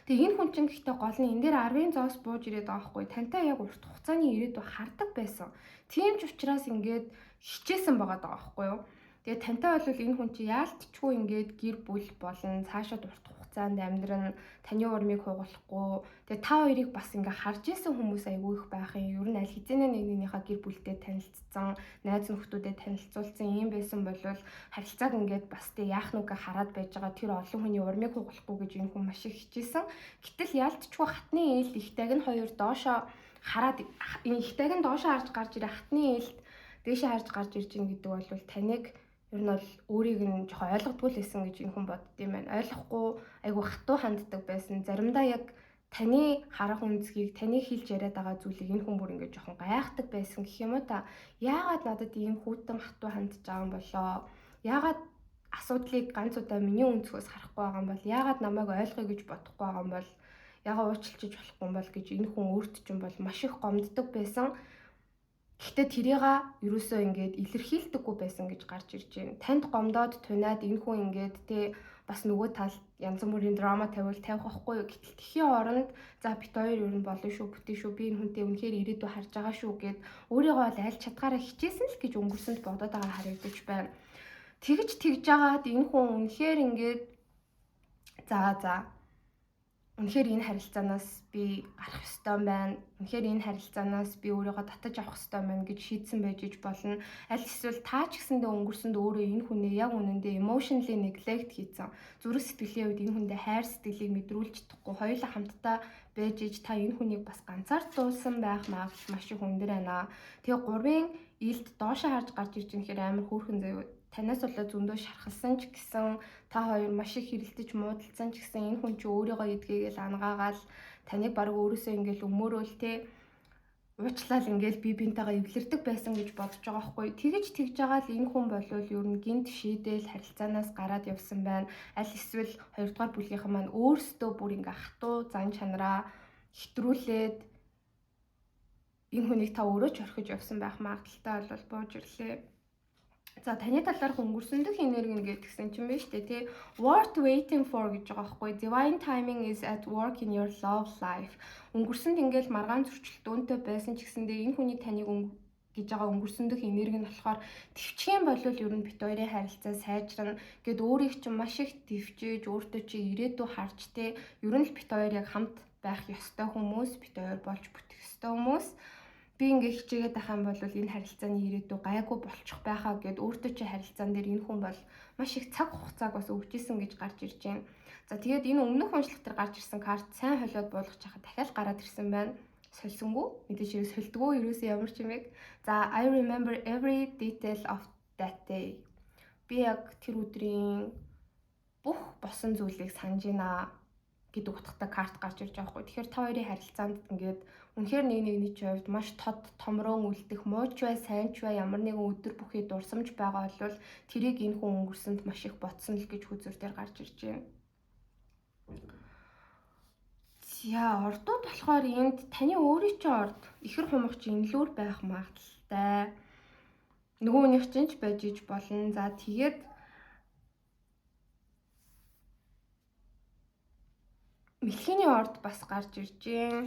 Тэгээ энэ хүн чинь гэхдээ гол нь энэ дээр 10-ын зоос бууж ирээд байгаа байхгүй. Тантай яг урт хугацааны ирээдүй хардаг байсан. Тийм ч учраас ингээд хичээсэн байгаа даа байхгүй юу? Тэгээ тантай бол энэ хүн чи яалтчгүй ингээд гэр бүл болон цаашаад урт хугацаанд амьдран, таны урмыг хугалахгүй. Тэгээ та хоёрыг бас ингээ харж исэн хүмүүс айгүй их байх юм. Ер нь аль хэзээ нэг нэгнийхээ гэр бүлтэй танилцсан, найз нөхдүүдэд танилцуулсан юм байсан бол харилцааг ингээд бас тэ яах нүгэ хараад байж байгаа тэр олон хүний урмыг хугалахгүй гэж энэ хүн маш их хичээсэн. Гэтэл яалтчгүй хатны ээлд ихтэйг нь хоёр доошоо хараад, энэ ихтэйг нь доошоо харж гарч ирээ, хатны ээлд дээшээ харж гарч ирж гин гэдэг бол таныг Ер нь бол өөрийг нь жоохон ойлгодгүй л байсан гэж энэ хүн бодд юм байна. Ойлгохгүй айгүй хатуу ханддаг байсан. Заримдаа яг таны харах үнцгийг, таны хэлж яриад байгаа зүйлийг энэ хүн бүр ингээд жоохон гайхдаг байсан гэх юм уу та. Яагаад надад ийм хүйтэн хатуу хандж байгаа юм болоо? Яагаад асуудлыг ганц удаа миний өнцгөөс харахгүй байгаа юм бол? Яагаад намайг ойлгоё гэж бодохгүй байгаа юм бол? Яагаад уучлалчиж болохгүй юм бол гэж энэ хүн өөрт чинь бол маш их гомддог байсан. Гэхдээ тэрийг ерөөсөө ингээд илэрхийлдэггүй байсан гэж гарч ирж байна. Танд гомдоод тунаад энэ хүн ингээд те бас нөгөө талд янз бүрийн драма тавиул тавих байхгүй юу. Гэтэл тхийн оронд за бит хоёр ер нь болно шүү, бүтэн шүү, би энэ хүнтэй үнэхээр ирээдүй харж байгаа шүү гэд өөрийгөө бол аль чадгаараа хичээсэн л гэж өнгөрсөнд бодоод байгаа харагдаж байна. Тэгж тэгж жагаад энэ хүн үнэхээр ингээд за үнэхээр энэ харилцаанаас би гарах ёстой байна. Үнэхээр энэ харилцаанаас би өөрийгөө татаж авах ёстой байна гэж шийдсэн байж иж болно. Аль эсвэл та ч гэсэндээ өнгөрсөнд өөрөө энэ хүнээ яг үнэндээ emotionally neglect хийсэн. Зүрх сэтгэлийн үед энэ хүндээ хайр сэтгэлийг мэдрүүлж чадахгүй хоёулаа хамтдаа байж иж та энэ хүнийг бас ганцаар дуулсан байх магадлал маш их өндөр байна. Тэгээ гурвын илд доошоо харж гарч ирж байгаа хэрэг амар хөөрхөн заяа. Танаас болоод зөндөө шархалсан ч гэсэн та хоёр маш их хэрэлдэж муудалцсан ч гэсэн энэ хүн чи өөрийгөө эдгээгээл ангаагаал таныг баг өөрөөсөө ингээл өмөөрөөл те уучлал ингээл би бинтэйгээ эвлэрдэг байсан гэж бодож байгаа байхгүй. Тэгэж тэгж байгаа л энэ хүн болвол ер нь гинт шийдээл харилцаанаас гараад явсан байна. Аль эсвэл хоёрдугаар бүлгийнхэн маань өөрсдөө бүр ингээ хатуу зан чанараа хэтрүүлээд энэ хүнийг та өөрөө ч орхиж явсан байх магадлалтай бол бууж ирлээ. За таны талаарх өнгөрсөн дэх энерги нэгэд гэсэн чинь байна шүү дээ тий. Worth waiting for гэж байгаа байхгүй. Divine timing is at work in your love life. Өнгөрсөнд ингээл маргаан зөрчилдөөнтэй байсан ч гэсэндээ энэ хүний таныг гэж байгаа өнгөрсөн дэх энерги нь болохоор төвчгийн болвол ер нь бит хоёрын харилцаа сайжрна гэд өөрийг чинь маш их төвчээж өөртөө чи ирээдүй харж те ер нь л бит хоёр яг хамт байх ёстой хүмүүс, бит хоёр болж бүтэх ёстой хүмүүс. Би ингээ хичээгээд байх юм бол энэ харилцааны ирээдүй гайгүй болчих байхаа гэд өөртөө чи харилцаан дээр энэ хүн бол маш их цаг хугацааг бас өгч исэн гэж гарч ирж байна. За тэгээд энэ өмнөх уншлах дээр гарч ирсэн карт сайн холиод буулгах чахад дахиад гараад ирсэн байна. Сольсонгүй мэдээж хэрэг сольдгоо ерөөсөө ямар ч юм яг. За I remember every detail of that day. Би яг тэр өдрийн бүх босон зүйлийг санаж байна гэдэг утгатай карт гарч ирж байгаа хгүй. Тэгэхээр та хоёрын харилцаанд ингээд үнэхээр нэг нэгний ч хувьд маш тод томрон үлдэх, муу ч бай, сайн ч бай ямар нэгэн өдөр бүхий дурсамж байгаа бол тэрийг энэ хүн өнгөрсөнд маш их ботсон л гэж хүзүр дээр гарч ирж байна. За ордууд болохоор энд таны өөрийн чинь орд ихэр хумх чинь энлүүр байх магадлалтай. Нөгөө хүнийх чинь ч байж иж болно. За тэгээд Мэлхийний орд бас гарч ирж гин.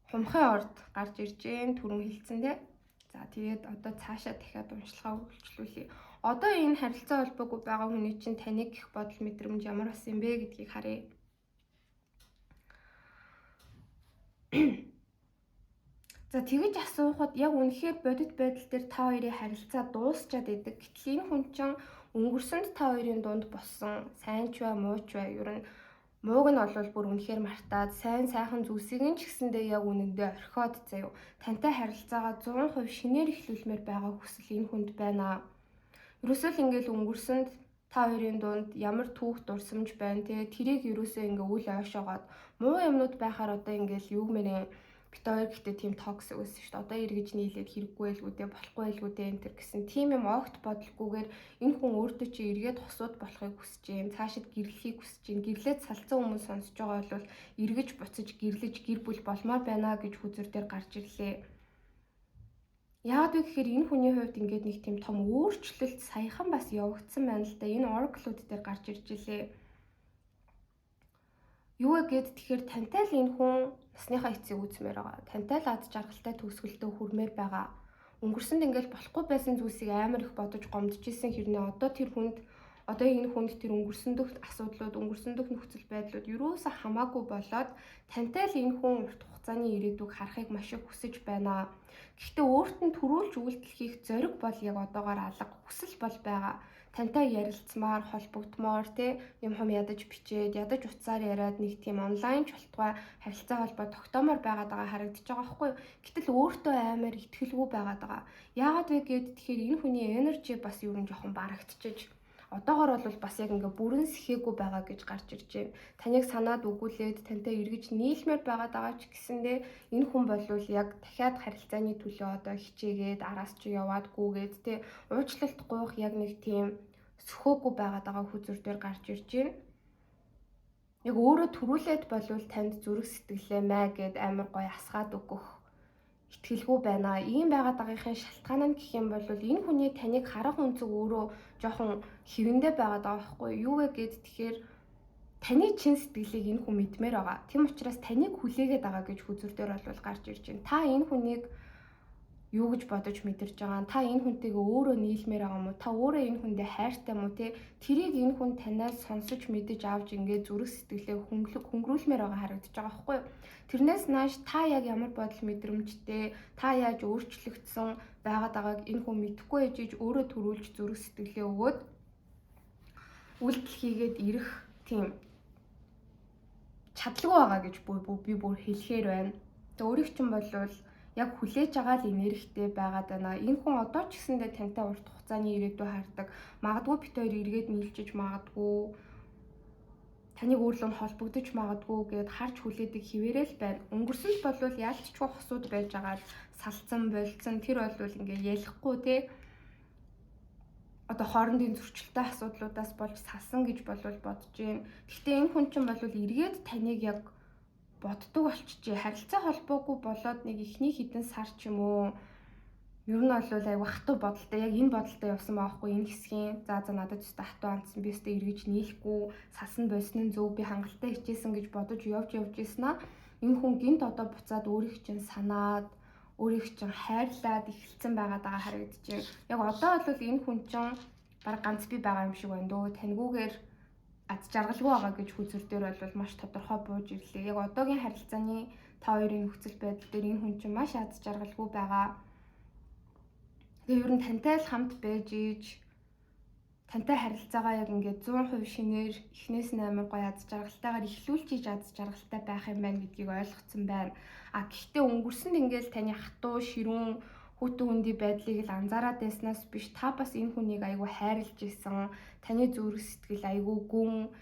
Хумхын орд гарч ирж гин түрүүн хэлсэн тий. За тэгээд одоо цаашаа дахиад уншилгаа үргэлжлүүлье. Одоо энэ харилцаа холбоогүй байгаа хүний чинь таныг гих бодол мэдрэмж ямар бас юм бэ гэдгийг харъя. За тэгэж асуухад яг үнэхээр бодит байдал дээр та хоёрын харилцаа дуусчаад идэг. Гэтэл энэ хүн чинь өнгөрсөнд та хоёрын дунд болсон сайн ч бай, муу ч бай ер нь мууг нь бол бүр үнэхээр мартаад сайн сайхан зүйлсийг нь ч гэсэндээ яг үнэндээ орхиод заяо. Тантай харилцаагаа 100% шинээр эхлүүлмээр байгаа хүсэл энэ хүнд байна. Ерөөсөө л ингээл өнгөрсөнд та хоёрын дунд ямар түүх дурсамж байна те тэрийг ерөөсөө ингээ үл ойшоогоод муу юмнууд байхаар одоо ингээл юу гэмээрэн бит хоёр гэхдээ тийм токсик байсан шүү дээ. Одоо эргэж нийлээд хэрэггүй байлгүй дээ, болохгүй байлгүй дээ энэ төр гэсэн тийм юм огт бодлоггүйгээр энэ хүн өөртөө чи эргээд хосууд болохыг хүсэж юм. Цаашид гэрлэхийг хүсэж юм. Гэрлээд салцсан хүмүүс сонсож байгаа бол эргэж буцаж гэрлэж гэр бүл болмоор байна гэж хүзүр дээр гарч ирлээ. Яагаад вэ гэхээр энэ хүний хувьд ингээд нэг тийм том өөрчлөлт саяхан бас явагдсан байна л да. Энэ oracle-ууд дээр гарч ирж илээ. Юу вэ гэд тэгэхээр тантай л энэ хүн насныхаа эцсийг үзмээр байгаа. Тантай л аз жаргалтай төгсгөлтөө хүрмээр байгаа. Өнгөрсөнд ингээл болохгүй байсан зүйлсийг амар их бодож гомдож исэн хэрнээ одоо тэр хүнд одоо энэ хүнд тэр өнгөрсөн дөх асуудлууд, өнгөрсөн дөх нөхцөл байдлууд юусоо хамаагүй болоод тантай л энэ хүн урт хугацааны ирээдүг харахыг маш их хүсэж байна. Гэхдээ өөрт нь төрүүлж үйлдэл хийх зориг бол яг одоогоор алга, хүсэл бол байгаа. Тантай ярилцмаар, холбогдмоор, те, юм хум ядаж бичээд, ядаж утсаар яриад, нэг тийм онлайн ч болтугай харилцаа холбоо тогтоомоор байгаад байгаа харагдаж байгаа байхгүй юу? Гэтэл өөртөө амар итгэлгүй байгаад байгаа. Яагаад вэ гээд тэгэхээр энэ хүний energy бас юу нь жоохон барагдчихаж, одоогор бол бас яг ингээ бүрэн сэхээгүй байгаа гэж гарч ирж байна. Таныг санаад өгүүлээд тантай эргэж нийлмээр байгаад байгаа ч гэсэндээ энэ хүн болвол яг дахиад харилцааны төлөө одоо хичээгээд, араас чи яваад гүгээд, те, уучлалт гуйх яг нэг тийм сөхөөгүй байгаад байгаа хөзөр дээр гарч ирж байна. Яг өөрөө төрүүлээд болвол танд зүрх сэтгэлээ маа гэд амар гоё асгаад өгөх итгэлгүй байна. Ийм байгаад байгаагийнхын шалтгаан нь гэх юм бол энэ хүний таныг харах өнцөг өөрөө жоохон хэвэндээ байгаад байгаа байхгүй юу вэ гэд тэгэхээр таны чин сэтгэлийг энэ хүн мэдмээр байгаа. Тийм учраас таныг хүлээгээд байгаа гэж хөзөр дээр бол гарч ирж байна. Та энэ хүнийг юу гэж бодож мэдэрч байгаа нь, та энэ хүнтэйгээ өөрөө нийлмээр байгаа юм уу? Та өөрөө энэ хүндээ хайртай юм уу, те? Тэрийг энэ хүн танаас сонсож мэдэж авч, ингээд зүрх сэтгэлээ хөнгөлөг хөнгөрүүлмээр байгаа харагдаж байгаа байхгүй юу? Тэрнээс нааш та яг ямар бодол мэдрэмжтэй, та яаж өөрчлөгдсөн байгаад байгааг энэ хүн мэдэхгүй ээжиж өөрөө төрүүлж, зүрх сэтгэлээ өгөөд, үйлдэл хийгээд ирэх тийм чадалгүй байгаа гэж би бүр хэлэхээр байна. Тэгээ өөрийг чинь болвол яг хүлээж байгаа л энергитэй байгаад байна. Энэ хүн одоо ч гэсэндээ тантай урт хугацааны ирээдүй хардаг. Магадгүй бид хоёр эргээд нийлжиж магадгүй, таныг өөрлөө нь холбогдож магадгүй гэд харж хүлээдэг хэвээрэл байна. Өнгөрсөнд болвол яалтчгүй хосууд байж байгаа л салцсан болцсон, тэр болвол ингээ ялахгүй, те, одоо хоорондын зөрчилтэй асуудлуудаас болж салсан гэж болвол бодож байна. Гэхдээ энэ хүн чинь болвол эргээд таныг яг боддог болчихжээ. Харилцаа холбоогүй болоод нэг эхний хэдэн сар ч юм уу, ер нь бол айгу хатуу бодолтой, яг энэ бодолтой явсан байгаа хгүй энэ хэсгийн. За, надад өстой хатуу хандсан, би өстой эргэж нийлэхгүй, салсан болсон нь зөв, би хангалттай хичээсэн гэж бодож явж явж ирсэн аа. Энэ хүн гинт одоо буцаад өөрийг чинь санаад, өөрийг чинь хайрлаад эхэлсэн байгаа даа харагдаж байна. Яг одоо бол энэ хүн чинь баг ганц би байгаа юм шиг байна дөө. Таньгүйгээр аз жаргалгүй байгаа гэж хөзөр дээр бол маш тодорхой бууж ирлээ. Яг одоогийн харилцааны та хоёрын нөхцөл байдал дээр энэ хүн чинь маш аз жаргалгүй байгаа. Тэгээ ер нь тантай л хамт байж иж, тантай харилцаагаа яг ингээд 100% шинээр эхнээс нь амар гоё аз жаргалтайгаар эхлүүлж иж аз жаргалтай байх юм байна гэдгийг ойлгоцсон байна. А гэхдээ өнгөрсөнд ингээд таны хатуу, ширүүн, хүйтэн хүндий байдлыг л анзаараад байснаас биш, та бас энэ хүнийг айгүй хайрлаж исэн. Таны зүрх сэтгэл айгүй гүн.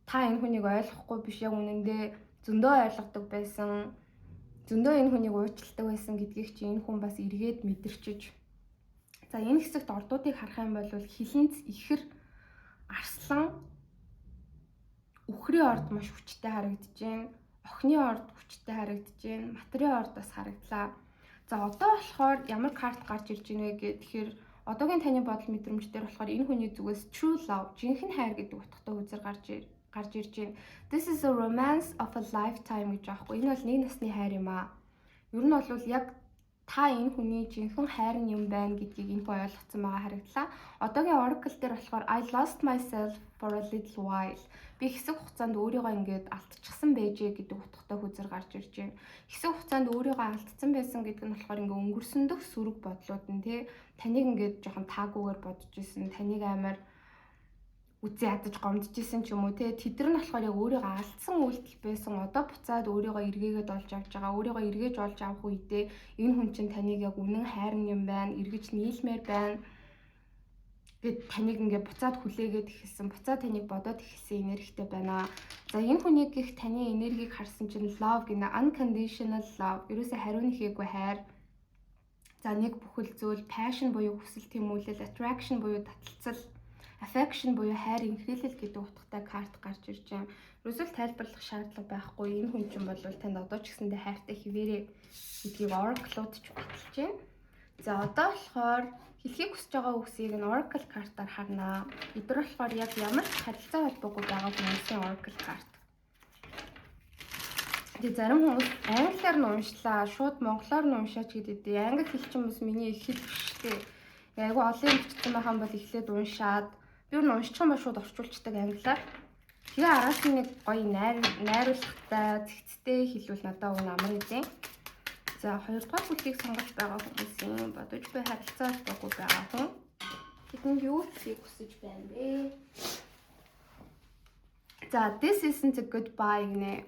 Та энэ хүнийг ойлгохгүй биш, яг үнэндээ зөндөө ойлгодог байсан. Зөндөө энэ хүнийг уучлалдаг байсан гэдгийг чи энэ хүн бас эргээд мэдэрчиж. За, энэ хэсэгт ордуудыг харах юм бол хилэнц, ихэр, арслан, үхрийн орд маш хүчтэй харагдаж байна. Охины орд хүчтэй харагдаж байна. Матрын орд бас харагдлаа. За, одоо болохоор ямар карт гарч ирж байна вэ гэхээр одоогийн таны бодол мэдрэмж дээр болохоор энэ хүний зүгээс true love, жинхэнэ хайр гэдэг утгатай хөзөр гарч ирж байна. This is a romance of a lifetime гэж аахгүй. Энэ бол нэг насны хайр юм аа. Ер нь бол яг та энэ хүний жинхэнэ хайр нь юм байна гэдгийг энэ хүн ойлгоцсон байгаа харагдлаа. Одоогийн Oracle дээр болохоор "I lost myself for a little while." Би хэсэг хугацаанд өөрийгөө ингээд алдчихсан байжээ гэдэг утгатай хөзөр гарч ирж байна. Хэсэг хугацаанд өөрийгөө алдсан байсан гэдэг нь болохоор ингээд өнгөрсөн дөх сөрөг бодлууд нь, тий, таныг ингээд жоохон таагүйгээр бодож исэн, таныг амар үзэн ядаж гомдож исэн ч юм уу, те, тэд нар нь болохоор яг өөрийгөө алдсан үйлдэл байсан. Одоо буцаад өөрийгөө эргээгээд олж авч байгаа. Өөрийгөө эргээж олж авах үедээ энэ хүн чинь таныг яг үнэн хайрна юм байна, эргэж нийлмээр байна гэд таныг ингээ буцаад хүлээгээд эхэлсэн, буцаад таныг бодоод эхэлсэн энергитэй байна. За, энэ хүний гих таны энергийг харсан чинь love гинэ, unconditional love, ерөөсөө хариу нэхээгүй хайр. За, нэг бүхэл зүйл, passion буюу хүсэл тэмүүлэл, attraction буюу таталцал, affection буюу хайр инхрийлэл гэдэг утгатай карт гарч ирж байна. Ерөөсөө л тайлбарлах шаардлага байхгүй. Энэ хүн чинь бол танд одоо ч гэсэндээ хайртай хэвээрээ гэдгийг Oracle-ууд ч баталж байна. За, одоо болохоор хэлхийг хүсэж байгаа үгсийг нь Oracle картаар харнаа. Эдгээр болохоор яг ямар ч харилцаа холбоогүй байгаа хүмүүсийн Oracle карт. Тэгээ зарим хүмүүс англиар нь уншлаа, шууд монголоор нь уншаач гэдэг. Англи хэл чинь бас миний их хэл биш дээ. Айгу олон юм бичсэн байх юм бол эхлээд уншаад, би юу н уншчих юм ба шууд орчуулцдаг англиар. Тэгээ араас нь нэг гоё найруулгатай, цэгцтэй хэлвэл надад уг амар идэв. За, хоёрдугаар бүлгийг сонгож байгаа хүмүүсийн бодож буй харилцаа холбоогүй байгаа хүн. Тэдэнд юу хэлэхийг хүсэж байна бэ? За, this isn't a goodbye гинэ.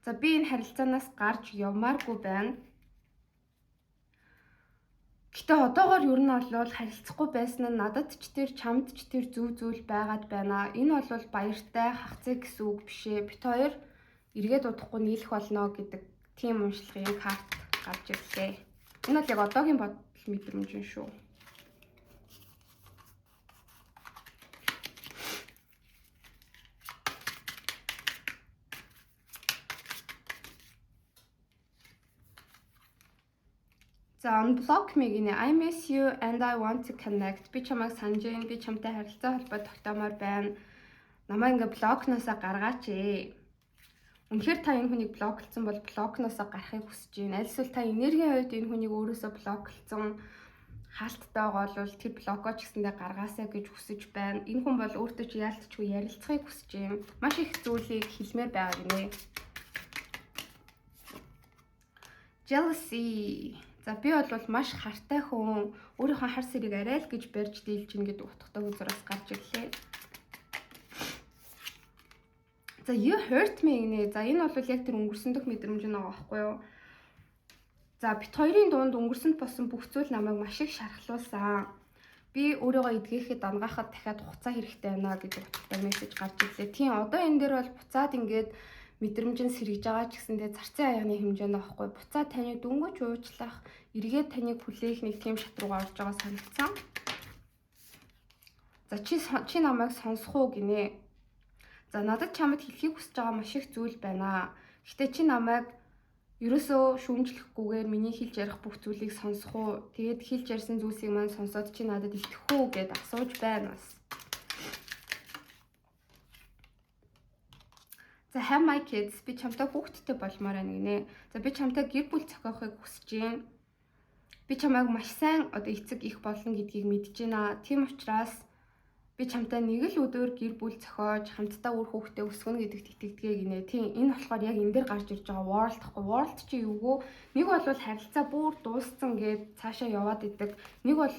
За, би энэ харилцаанаас гарч явмааргүй байна. Гэтэ одоогоор ер нь бол харилцахгүй байсан нь надад ч тэр, чамд ч тэр зөв зүйл байгаад байна. Энэ бол баяртай хагацыг гэсэн үг биш ээ. Бит хоёр эргээд удахгүй нийлэх болно гэдэг тийм уншлагын карт гарч ирлээ. Энэ бол яг одоогийн бодол мэдрэмж нь шүү. За, unblock me гинэ. I miss you and I want to connect. Би чамайг санаж байна. Би чамтай харилцаа холбоо тогтоомоор байна. Намайг ингээ block ноосоо гаргаач ээ. Үнэхээр та энэ хүнийг block лсон бол block ноосоо гарахыг хүсэж байна. Аль эсвэл та энергийн хувьд энэ хүнийг өөрөөсөө block лсон хаалттай байгаа бол тэр block оо ч гэсэндээ гаргаасай гэж хүсэж байна. Энэ хүн бол өөртөө ч яалтчгүй ярилцахыг хүсэж байна. Маш их зүйлийг хэлмээр байгаа гинэ. Jealousy. За, би бол маш хартай хүн, өөрийнхөө хар сэрийг арай л гэж барьж дийлж гин гэдэг утгатай үзүүрээс гарч ирлээ. За, you hurt me гинэ. За, энэ бол яг тэр өнгөрсөн дэх мэдрэмж нь байгаа байхгүй юу? За, бит хоёрын дунд өнгөрсөнд болсон бүх зүйл намайг маш их шархлуулсан. Би өөрийгөө эдгэхэд, ангаахад дахиад хугацаа хэрэгтэй байна гэдэг утгатай мессеж гарч ирлээ. Тийм, одоо энэ дээр бол буцаад ингээд мэдрэмж нь сэргэж байгаа ч гэсэндээ зарцын аягны хэмжээнд байхгүй. Буцаад таны дөнгөж уучлах, эргээд таныг хүлээх нэг тийм шат руугаа орж байгаа санагдсан. За, чи намайг сонсох уу гинэ. За, надад чамд хэлхийг хүсэж байгаа маш их зүйл байна. Гэтэ чи намайг ерөөсөө шүүмжлэхгүйгээр миний хэлж ярих бүх зүйлийг сонсох уу? Тэгээд хэлж ярьсан зүйлсийг маань сонсоод чи надад итгэх үү гэд асууж байна бас. За, have my kids, би чамтай хүүхэдтэй болмоор байна гинэ. За, би чамтай гэр бүл зохиохыг хүсэж байна. Би чамайг маш сайн одоо эцэг их болно гэдгийг мэдэж байна. Тийм учраас би чамтай нэг л өдөр гэр бүл зохиож хамтдаа үр хүүхдээ өсгөнө гэдэгт итгэдэг гинэ. Тийм, энэ болохоор яг энэ дээр гарч ирж байгаа world тахгүй. World чи юугүй? Нэг бол харилцаа бүр дууссан гэд цаашаа яваад идэг. Нэг бол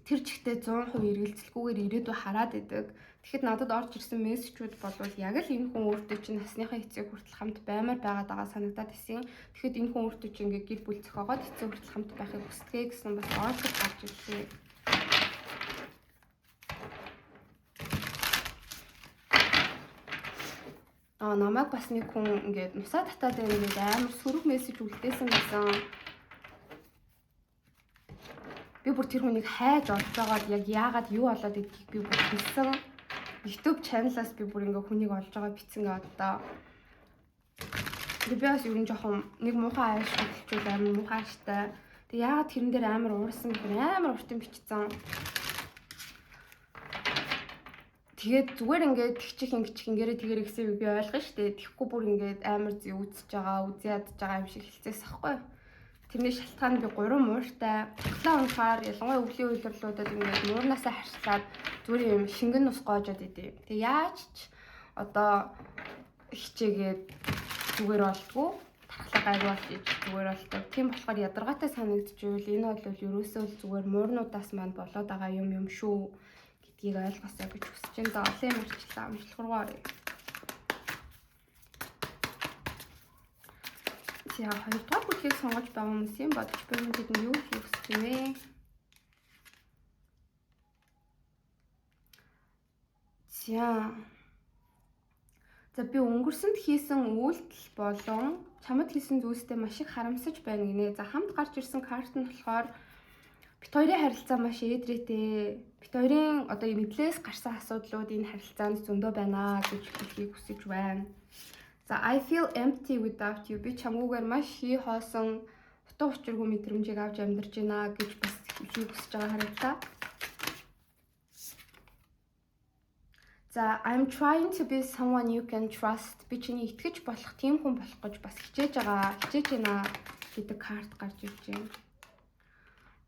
тэр чигтээ 100% эргэлзэлгүйгээр ирээдүй хараад идэг. Тэгэхэд надад орж ирсэн мессежүүд болвол яг л энэ хүн өөртөө чинь насныхаа эцэг хүртэл хамт баймар байгаад байгаа санагдаад исэн. Тэгэхэд энэ хүн өөртөө чинь ингээ гэр бүл зохиогоод эцэг хүртэл хамт байхыг хүсдэг гэсэн бас ойлголт гарч ирлээ. Аа, намайг бас нэг хүн ингээд нусаа татаад байна гэдэг амар сөрөг мессеж үлдээсэн гэсэн. Би бүр тэр хүнийг хайж олж байгаад яг яагаад юу болоод идгийг би бүр хэлсэн. YouTube channel-аас би бүр ингээ хүнийг олж байгаа битсэн гэдэг одоо. Тэгээ би бас ер нь жоохон нэг муухай ааш хөдөлчүүл амар муухай ааштай. Тэгээ яагаад тэрэн дээр амар уурсан гэхээр амар уртын бичсэн. Тэгээд зүгээр ингээд тэгчих ингэчих ингээрэ тэгэрэ гэсэн би ойлгоно шүү дээ. Тэгэхгүй бүр ингээд амар зүй үзэж байгаа, үзээ ядж байгаа юм шиг хэлцээс ахгүй. Тэрний шалтгаан би 3 мууртай. Тоглоо унахаар ялангуяа өвлийн үйлрлүүдэд ингээд муурнаасаа харшлаад зүгээр юм шингэн нус гоожод идэв. Тэгээ яаж ч одоо хичээгээд зүгээр болтгоо, тархлаа гайгүй болж иж зүгээр болдог. Тийм болохоор ядаргаатай санагдчихвэл энэ бол ерөөсөө л зүгээр муурнуудаас маань болоод байгаа юм юм шүү гэдгийг ойлгосоо гэж хүсэж байна. За, олон юм ярьчлаа. Уншлах руу оръё. За, хоёрдугаар бүлгийг сонгож байгаа хүмүүсийн бодож буй хүн тэдэнд юу хийх хүсэж байна вэ? За. За, би өнгөрсөнд хийсэн үйлдэл болон чамд хийсэн зүйлстэй маш их харамсаж байна гинэ. За, хамт гарч ирсэн карт нь болохоор бит хоёрын харилцаа маш ээдрээтэй. Бит хоёрын одоо мэдлээс гарсан асуудлууд энэ харилцаанд зөндөө байна гэж хэлхийг хүсэж байна. За, I feel empty without you. Би чамгүйгээр маш хий хоосон, утга учиргүй мэдрэмжийг авч амьдарч байна гэж бас хэлхийг хүсэж байгаа харагдлаа. За, I'm trying to be someone you can trust. Би чиний итгэж болох тийм хүн болох гэж бас хичээж байгаа, хичээж байна гэдэг карт гарч ирж байна.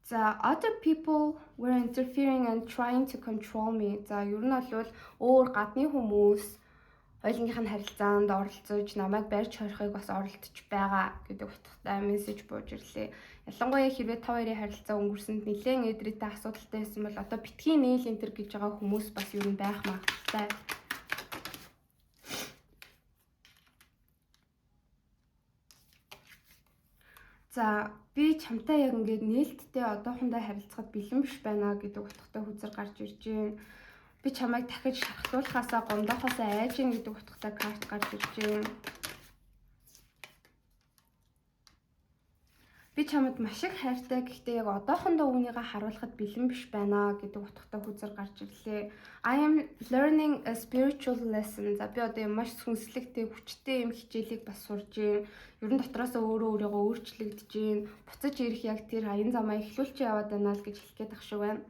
За, other people were interfering and trying to control me. За, ер нь бол өөр гадны хүмүүс Хоёулангийнх нь харилцаанд оролцож, намайг барьж хорихыг бас оролдож байгаа гэдэг утгатай мессеж бууж ирлээ. Ялангуяа хэрвээ та хоёрын харилцаа өнгөрсөнд нэлээд эдрээтэй асуудалтай байсан бол одоо битгий нийл энэ төр гэж байгаа хүмүүс бас юу нь байх магадлалтай. За, би чамтай яг ингээд нээлттэй одоохондоо харилцахад бэлэн биш байна гэдэг утгатай хөзөр гарч ирж байна. Би чамайг дахиж шархлуулахаасаа, гомдоохоосоо айж гин гэдэг утгатай карт гарч ирж байна. Би чамд маш их хайртай, гэхдээ яг одоохондоо үүнийгээ харуулахад бэлэн биш байна гэдэг утгатай хөзөр гарч ирлээ. I am learning a spiritual lesson. За, би одоо юм маш сүнслэгтэй, хүчтэй юм хичээлийг бас сурж байна. Ер нь дотроосоо өөрөө өөрийгөө өөрчлөгдөж байна. Буцаж ирэх яг тэр аян замаа эхлүүлж яваад байна л гэж хэлэх гээд ах шиг байна.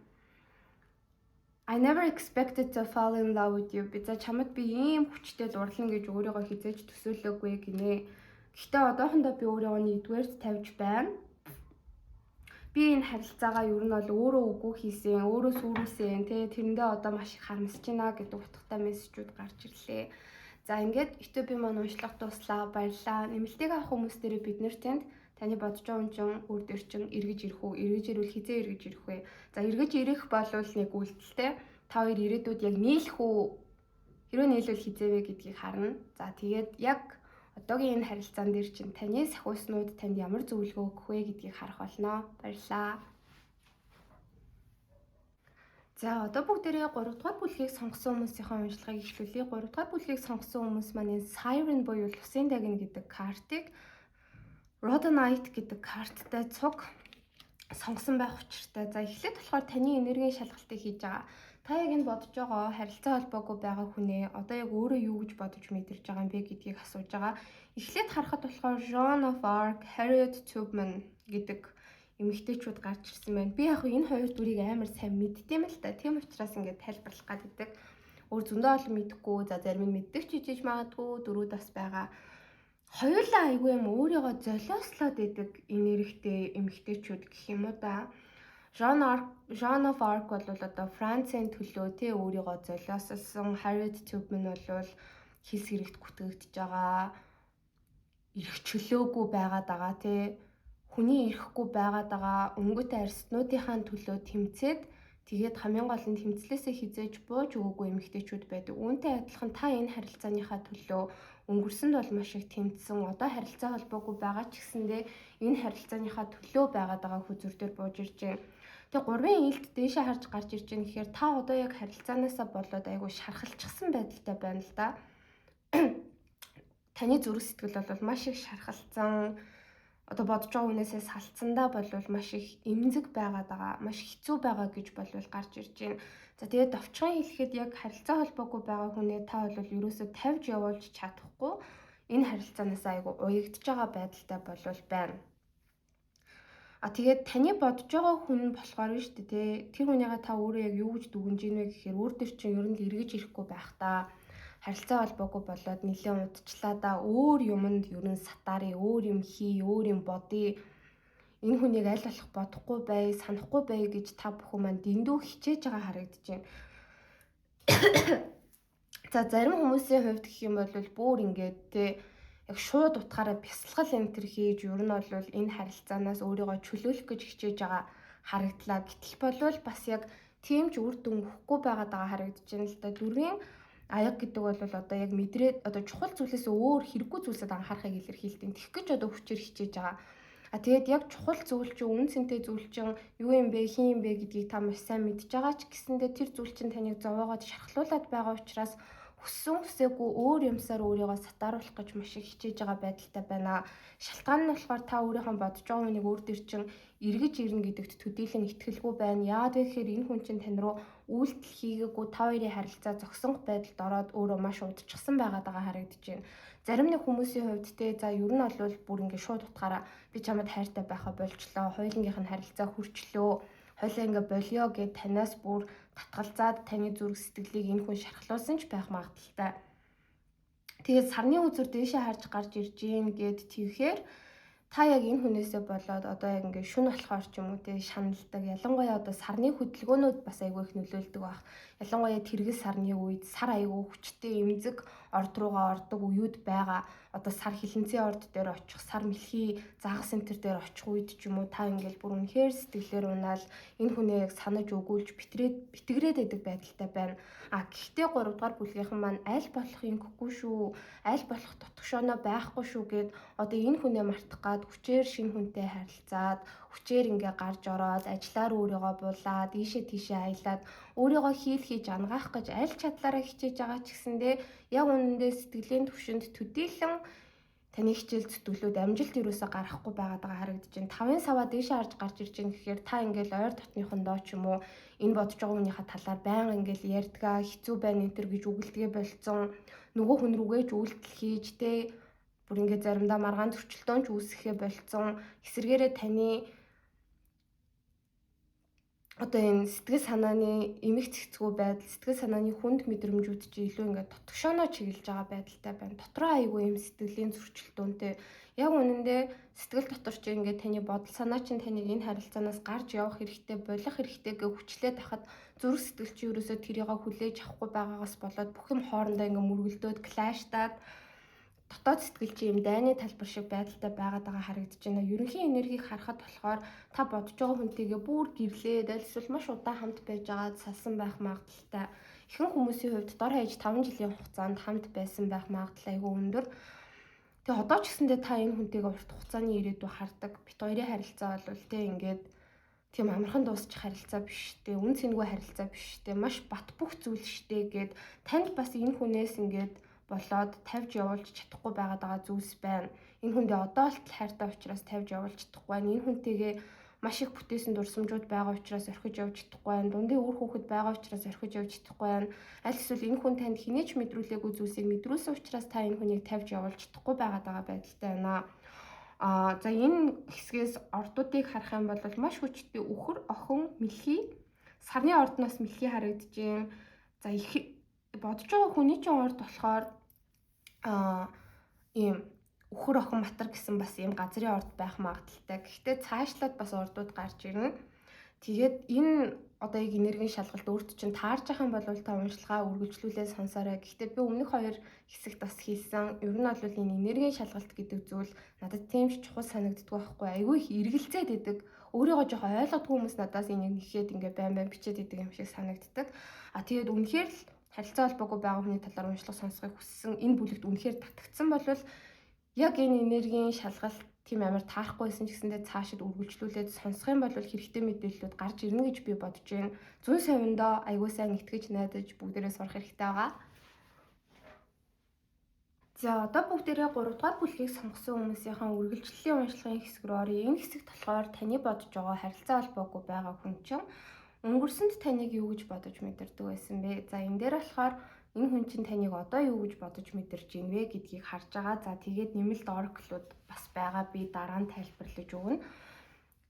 I never expected to fall in love with you. Би за чамд би ийм хүчтэй дурлана гэж өөрийгөө хэзээ ч төсөөлөөгүй гинэ. Гэхдээ одоохондоо би өөрийгөө нэгдүгээрт тавьж байна. Би энэ харилцаагаа ер нь бол өөрөө үгүй хийсэн, өөрөө сүрүүлсэн, тэ, тэрэндээ одоо маш их харамсаж байна гэдэг утгатай мессежүүд гарч ирлээ. За, ингээд YouTube-ийн маань уншлага дууслаа. Баярлалаа. Нэмэлтийг авах хүмүүс дээр бид нар тэнд таны бодож байгаа хүн чинь үр дээр чинь эргэж ирэх үү? Эргэж ирвэл хэзээ эргэж ирэх вэ? За, эргэж ирэх болвол нэг үйлдэлтэй. Та хоёр ирээдүйд яг нийлэх үү? Хэрвээ нийлвэл хэзээ вэ гэдгийг харна. За, тэгээд яг одоогийн энэ харилцаан дээр чинь таны сахиуснууд танд ямар зөвлөгөө өгөх вэ гэдгийг харах болно. Баярлалаа. За, одоо бүгдээрээ 3 дугаар бүлгийг сонгосон хүмүүсийнхээ уншлагыг эхлүүлье. 3 дугаар бүлгийг сонгосон хүмүүс маань энэ Siren буюу лусын дагна гэдэг картыг Rhodonite гэдэг карттай цуг сонгосон байх учиртай. За, эхлээд болохоор таны энергийн шалгалтыг хийж байгаа. Та яг энэ бодож байгаа харилцаа холбоогүй байгаа хүнээ одоо яг өөрөө юу гэж бодож мэдэрч байгаа юм бэ гэдгийг асууж байгаа. Эхлээд харахад болохоор Joan of Arc, Harriet Tubman гэдэг эмэгтэйчүүд гарч ирсэн байна. Би яг энэ хоёр дүрийг амар сайн мэддэм л та. Тийм учраас ингээд тайлбарлах гэдэг. Өөр зөндөө олон мэдэхгүй, за, зарим нь мэддэг ч ижиж магадгүй дөрүүд бас байгаа. Хоёулаа айгүй юм өөрийгөө золиослоод идэг энергитэй эмэгтэйчүүд гэх юм уу да. Joan of Arc бол одоо Францын төлөө тий өөрийгөө золиослсон, Harriet Tubman бол хил сэрэгт гүтгэгдэж байгаа, эрх чөлөөгүй байгаад байгаа, тий хүний эрхгүй байгаад байгаа өнгөт арьснуудынхаа төлөө тэмцээд, тэгээд хамгийн гол нь тэмцлээсээ хэзээ ч бууж өгөөгүй эмэгтэйчүүд байдаг. Үүнтэй адилхан та энэ харилцааныхаа төлөө өнгөрсөнд бол маш их тэмцсэн. Одоо харилцаа холбоогүй байгаа ч гэсэндээ энэ харилцааныхаа төлөө байгаад байгаа хөзөр дээр бууж ирж байна. Тэгээ гурвын илт дээшээ харж гарч ирж байгаа гэхээр та одоо яг харилцаанаасаа болоод айгүй шархалчихсан байдалтай байна л да. Таны зүрх сэтгэл бол маш их шархалцсан, одоо бодож байгаа хүнээсээ салцсандаа болвол маш их эмзэг байгаад байгаа, маш хэцүү байгаа гэж болвол гарч ирж байна. За, тэгээд товчхон хэлэхэд яг харилцаа холбоогүй байгаа хүнээ та бол ерөөсөө тавьж явуулж чадахгүй, энэ харилцаанаас айгүй уягдж байгаа байдалтай болвол байна. А тэгээд таны бодож байгаа хүн болохоор нь шүү дээ, тий. Тэр хүнийгээ та өөрөө яг юу гэж дүгнэж ийн вэ гэхээр өөр дөр чинь ер нь л эргэж ирэхгүй байх та, харилцаа холбоогүй болоод нэлээд удчлаа да, өөр юмд ер нь сатаарыг, өөр юм хий, өөр юм бодъё, энэ хүнийг аль болох бодохгүй бай, санахгүй бай гэж та бүхэн маань дэндүү хичээж байгаа харагдаж байна. За, зарим хүмүүсийн хувьд гэх юм бол бүр ингээд те яг шууд утгаараа бясалгал энэ төр хийж ер нь бол энэ харилцаанаас өөрийгөө чөлөөлөх гэж хичээж байгаа харагдлаа. Гэтэл болвол бас яг тийм ч үр дүн өгөхгүй байгаад байгаа харагдаж байна л да. Дөрвийн аяг гэдэг бол одоо яг мэдрээд одоо чухал зүйлээс өөр хэрэггүй зүйлсэд анхаарахыг илэрхийлдэг. Тэгэх гэж одоо хүчээр хичээж байгаа. А тэгээд яг чухал зүйл чинь, үнэ цэнтэй зүйл чинь юу юм бэ, хэн юм бэ гэдгийг та маш сайн мэдж байгаа ч гэсэндээ тэр зүйл чинь таныг зовоогоод шархлуулад байгаа учраас хүссэн хүсээгүй өөр юмсаар өөрийгөө сатааруулах гэж маш их хичээж байгаа байдалтай байна. Шалтгаан нь болохоор та өөрийнхөө бодож байгаа хүнийг өөр дөр чинь эргэж ирнэ гэдэгт төдийлөн итгэлгүй байна. Яагаад вэ гэхээр энэ хүн чинь тань руу үйлдэл хийгээгүй, та хоёрын харилцаа зогсонгох байдалд ороод өөрөө маш удчихсан байгаад байгаа харагдаж байна. Зарим нэг хүмүүсийн хувьд те, за, ер нь бол бүр ингэ шууд утгаараа би чамд хайртай байхаа болчлоо, хоёулангийнх нь харилцаа хөрчлөө, хоёлаа ингээ болио гэд танаас бүр татгалзаад таны зүрх сэтгэлийг энэ хүн шархлуулсан ч байх магадлалтай. Тэгээд сарны үзүр дээшээ харж гарч ирж гин гэд тэгэхээр Та яг энэ хүнээсээ болоод одоо яг ингээд шүн болохоор ч юм уу те шаналдаг. Ялангуяа одоо сарны хөдөлгөөнүүд бас айгүй их нөлөөлдөг байх. Ялангуяа тэргэл сарны үед сар айгүй хүчтэй эмзэг орд руугаа ордог үеүд байгаа. Одоо сар хилэнцгийн орд дээр очих, сар мэлхий загас центр дээр очих үед ч юм уу та ингээд бүр үнэхээр сэтгэлээр унаал энэ хүнээ яг санаж өгүүлж битрээд битгрээд байдаг байдалтай байна. А гэхдээ 3 дугаар бүлгийнхэн маань аль болох ингэхгүй шүү, аль болох дотгошооноо байхгүй шүү гэд одоо энэ хүнээ мартах гад хүчээр шинэ хүнтэй харилцаад, хүчээр ингээ гарч ороод, ажиллаар өөрийгөө буулаад, ийшээ тийшээ аялаад, өөрийгөө хийл хийж ангаах гэж аль чадлаараа хичээж байгаа ч гэсэндээ яг үнэндээ сэтгэлийн төвшөнд төдийлөн таны хичээл зүтгэлүүд амжилт юусоо гаргахгүй байгаад байгаа харагдаж байна. 5-ын саваа дээшээ харж гарч ирж байна гэхээр та ингээл ойр дотныхондоо ч юм уу энэ бодож байгаа хүнийхээ талаар байнга ингээл ярьдгаа, хэцүү байна энэ төр гэж үгэлдэгээ болцсон. Нөгөө хүн рүүгээ ч үйлдэл хийж те бүр ингээд заримдаа маргаан зөрчилдөөн ч үүсгэхээ болцсон. Эсвэргээрээ таны одоо энэ сэтгэл санааны эмх цэгцгүй байдал, сэтгэл санааны хүнд мэдрэмжүүд чи илүү ингээд дотгошооноо чиглэж байгаа байдалтай байна. Дотроо айгүй юм сэтгэлийн зөрчилдөөнтэй. Яг үнэндээ сэтгэл дотор чи ингээд таны бодол санаа чинь таныг энэ харилцаанаас гарч явах хэрэгтэй, болох хэрэгтэй гэж хүчлээд байхад зүрх сэтгэл чи ерөөсөө тэрийг хүлээж авахгүй байгаагаас болоод бүх юм хоорондоо ингээд мөргөлдөөд, клаштаад дотоод сэтгэл чи юм дайны талбар шиг байдалтай байгаад байгаа харагдаж байна. Ерөнхий энергийг харахад болохоор та бодож байгаа хүнтэйгээ бүр гэрлээд аль эсвэл маш удаан хамт байж байгаад салсан байх магадлалтай. Ихэнх хүмүүсийн хувьд дор хаяж 5 жилийн хугацаанд хамт байсан байх магадлал айгүй өндөр. Тэгээ одоо ч гэсэндээ та энэ хүнтэйгээ урт хугацааны ирээдүй хардаг. Бит хоёрын харилцаа бол тэ ингээд тийм амархан дуусчих харилцаа биш те, үн цэнгүй харилцаа биш те, маш бат бөх зүйл штэ гэд танд бас энэ хүнээс ингээд болоод тавьж явуулж чадахгүй байгаад байгаа зүйлс байна. Энэ хүндээ одоо л хайртай учраас тавьж явуулж чадахгүй байна. Энэ хүнтэйгээ маш их бүтээсэн дурсамжууд байгаа учраас орхиж явж чадахгүй байна. Дундын үр хүүхэд байгаа учраас орхиж явж чадахгүй байна. Аль эсвэл энэ хүн танд хинээч мэдрүүлээгүй зүйлсийг мэдрүүлсэн учраас та энэ хүнийг тавьж явуулж чадахгүй байгаад байгаа байдалтай байна. А за энэ хэсгээс ордуудыг харах юм бол маш хүчтэй үхэр, охин, мэлхий, сарны ордноос мэлхий харагдаж байна. За их бодож байгаа хүний чинь орд болохоор ийм үхэр, охин, матар гэсэн бас ийм газрын орд байх магадлалтай. Гэхдээ цаашлаад бас ордууд гарч ирнэ. Тэгээд энэ одоо яг энергийн шалгалт өөрт чинь таарж байгаа юм бол та уншилгаа үргэлжлүүлээ сонсоорой. Гэхдээ би өмнөх хоёр хэсэгт бас хэлсэн. Ер нь бол энэ энергийн шалгалт гэдэг зүйл надад тийм ч чухал санагддаг байхгүй. Айгүй их эргэлзээд идэг. Өөрийгөө жоохон ойлгодгүй хүмүүс надаас энийг нэхэд ингээ байн байн бичээд идэг юм шиг санагддаг. А тэгээд үнэхээр л харилцаа холбоогүй байгаа хүний талаар уншлага сонсохыг хүссэн энэ бүлэгт үнэхээр татагдсан бол яг энэ энергийн шалгалт тийм амар таарахгүй байсан ч гэсэндээ цаашид үргэлжлүүлээд сонсох юм бол хэрэгтэй мэдээллүүд гарч ирнэ гэж би бодож байна. Зүүн совиндоо аягүй сайн итгэж найдаж бүгдээрээ сурах хэрэгтэй байгаа. За одоо бүгдээрээ 3 дугаар бүлгийг сонгосон хүмүүсийнхээ үргэлжлэлийн уншлагын хэсэг рүү оръё. Энэ хэсэгт болохоор таны бодож байгаа харилцаа холбоогүй байгаа хүн чинь өнгөрсөнд таныг юу гэж бодож мэдэрдэг байсан бэ? За энэ дээр болохоор энэ хүн чинь таныг одоо юу гэж бодож мэдэрч ийн вэ гэдгийг харж байгаа. За тэгээд нэмэлт oracle-ууд бас байгаа. Би дараа нь тайлбарлаж өгнө.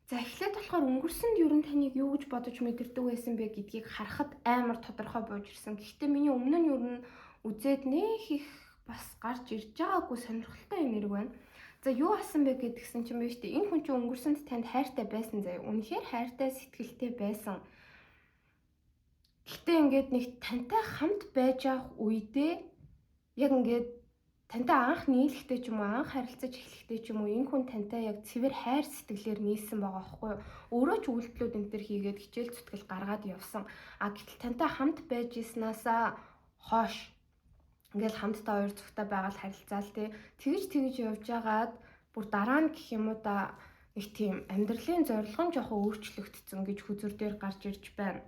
За эхлээд болохоор өнгөрсөнд ер нь таныг юу гэж бодож мэдэрдэг байсан бэ гэдгийг харахад амар тодорхой бууж ирсэн. Гэхдээ миний өмнө нь ер нь үзээд нэх их бас гарч ирж байгаагүй сонирхолтой энерги байна. За юу асан бэ гэдгсэн чинь биш үү? Энэ хүн чинь өнгөрсөнд танд хайртай байсан заяа. Үнэхээр хайртай, сэтгэлтэй байсан. Гэхдээ ингээд нэг тантай хамт байж явах үедээ яг ингээд тантай анх нийлэхдээ ч юм уу, анх харилцаж эхлэхдээ ч юм уу энэ хүн тантай яг цэвэр хайр сэтгэлээр нийлсэн байгаа байхгүй юу? Өөрөө ч үйлдэлүүд энэ төр хийгээд хичээл зүтгэл гаргаад явсан. А гэтэл тантай хамт байж ирснаасаа хойш ингээл хамтдаа хоёр зүгтээ байгаа л харилцаал тий. Тэгж тэгж явж байгаад бүр дараа нь гэх юм уу да нэг тийм амьдралын зорилго нь жоохон өөрчлөгдсөн гэж хүзүр дээр гарч ирж байна.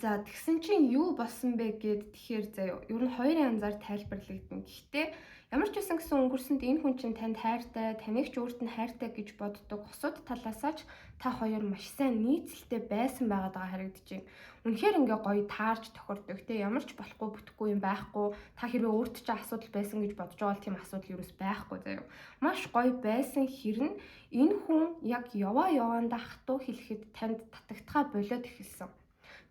За тэгсэн чинь юу болсон бэ гэд тэгэхээр заяа ер нь хоёр янзаар тайлбарлагдана. Гэхдээ ямар ч байсан гэсэн өнгөрсөнд энэ хүн чинь танд хайртай, таныг ч өөрт нь хайртай гэж боддог. Хосууд талаасаа ч та хоёр маш сайн нийцэлтэй байсан байгаад байгаа харагдаж байна. Үнэхээр ингээ гоё таарч тохирдог те ямар ч болохгүй бүтэхгүй юм байхгүй. Та хэрвээ өөрт чинь асуудал байсан гэж бодож байгаа бол тийм асуудал юус байхгүй заяа. Маш гоё байсан хэрнэ энэ хүн яг яваа яваандаа хатуу хэлэхэд танд татагдхаа болоод эхэлсэн.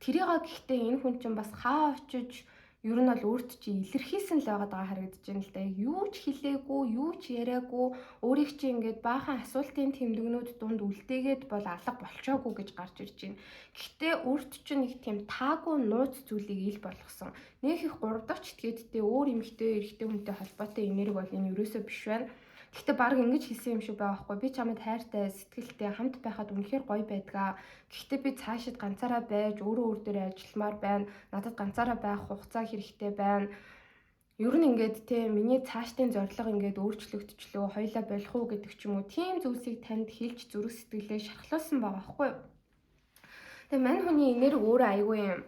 Тэрийга гэхдээ энэ хүн чинь бас хаа очиж Ер нь бол өөрт чи илэрхийлсэн л байгаад байгаа харагдаж байна л да. Юу ч хэлээгүй, юу ч яриаггүй, өөрийг чи ингээд баахан асуултын тэмдэгнүүд дунд үлдээгээд бол алга болчоогүй гэж гарч ирж байна. Гэхдээ өөрт чинь нэг тийм таагүй нууц зүйлийг ил болгосон. Нэг их 3 дахь читгээдтэй өөр эмэгтэй эрэгтэй хүнтэй холбоотой энерги бол энэ ерөөсөө биш байна. Гэхдээ баг ингэж хэлсэн юм шиг байгаа байхгүй. Би чамд хайртай, сэтгэлтэй, хамт байхад үнэхээр гоё байдгаа. Гэхдээ би цаашид ганцаараа байж өөрөө өөр дээрээ ажилламаар байна. Надад ганцаараа байх хугацаа хэрэгтэй байна. Ер нь ингээд те миний цаашдын зорилго ингээд өөрчлөгдчихлөө, хоёлаа болох уу гэдэг ч юм уу. Тийм зүйлсийг танд хэлж зүрх сэтгэлээ шархлуулсан байгаа байхгүй юу? Тэгээ мань хүний энерги өөрөө айгүй юм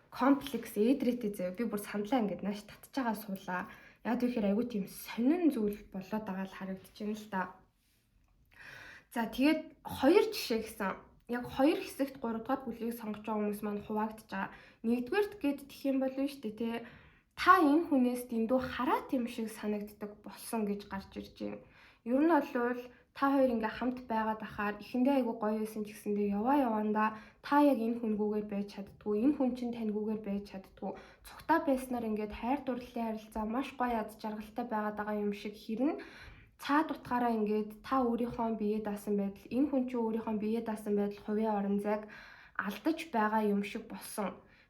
комплекс ээдрээтэй заяа. Би бүр сандлаа ингээд нааш татж байгаа суулаа. Яг тэгэхээр айгүй тийм сонин зүйл болоод байгаа л харагдаж байна л та. За, тэгээд хоёр жишээ гэсэн. Яг хоёр хэсэгт 3 дугаар бүлгийг сонгож байгаа хүмүүс маань хуваагдаж байгаа. Нэгдүгээрт гээд тэх юм бол нь шүү дээ, тий. Та энэ хүнээс дэндүү хараат юм шиг санагддаг болсон гэж гарч ирж байна. Ер нь бол та хоёр ингээ хамт байгаад ахаар эхэндээ айгу гоё байсан ч гэсэндээ яваа явандаа та яг энэ хүнгүүгээр байж чаддгүй, энэ хүн чинь таньгүйгээр байж чаддгүй. Цугтаа байснаар ингээд хайр дурлалын харилцаа маш гоё аз жаргалтай байгаад байгаа юм шиг хэрнэ цаад утгаараа ингээд та өөрийнхөө бие даасан байдал, энэ хүн чинь өөрийнхөө бие даасан байдал, хувийн орон зайг алдаж байгаа юм шиг болсон.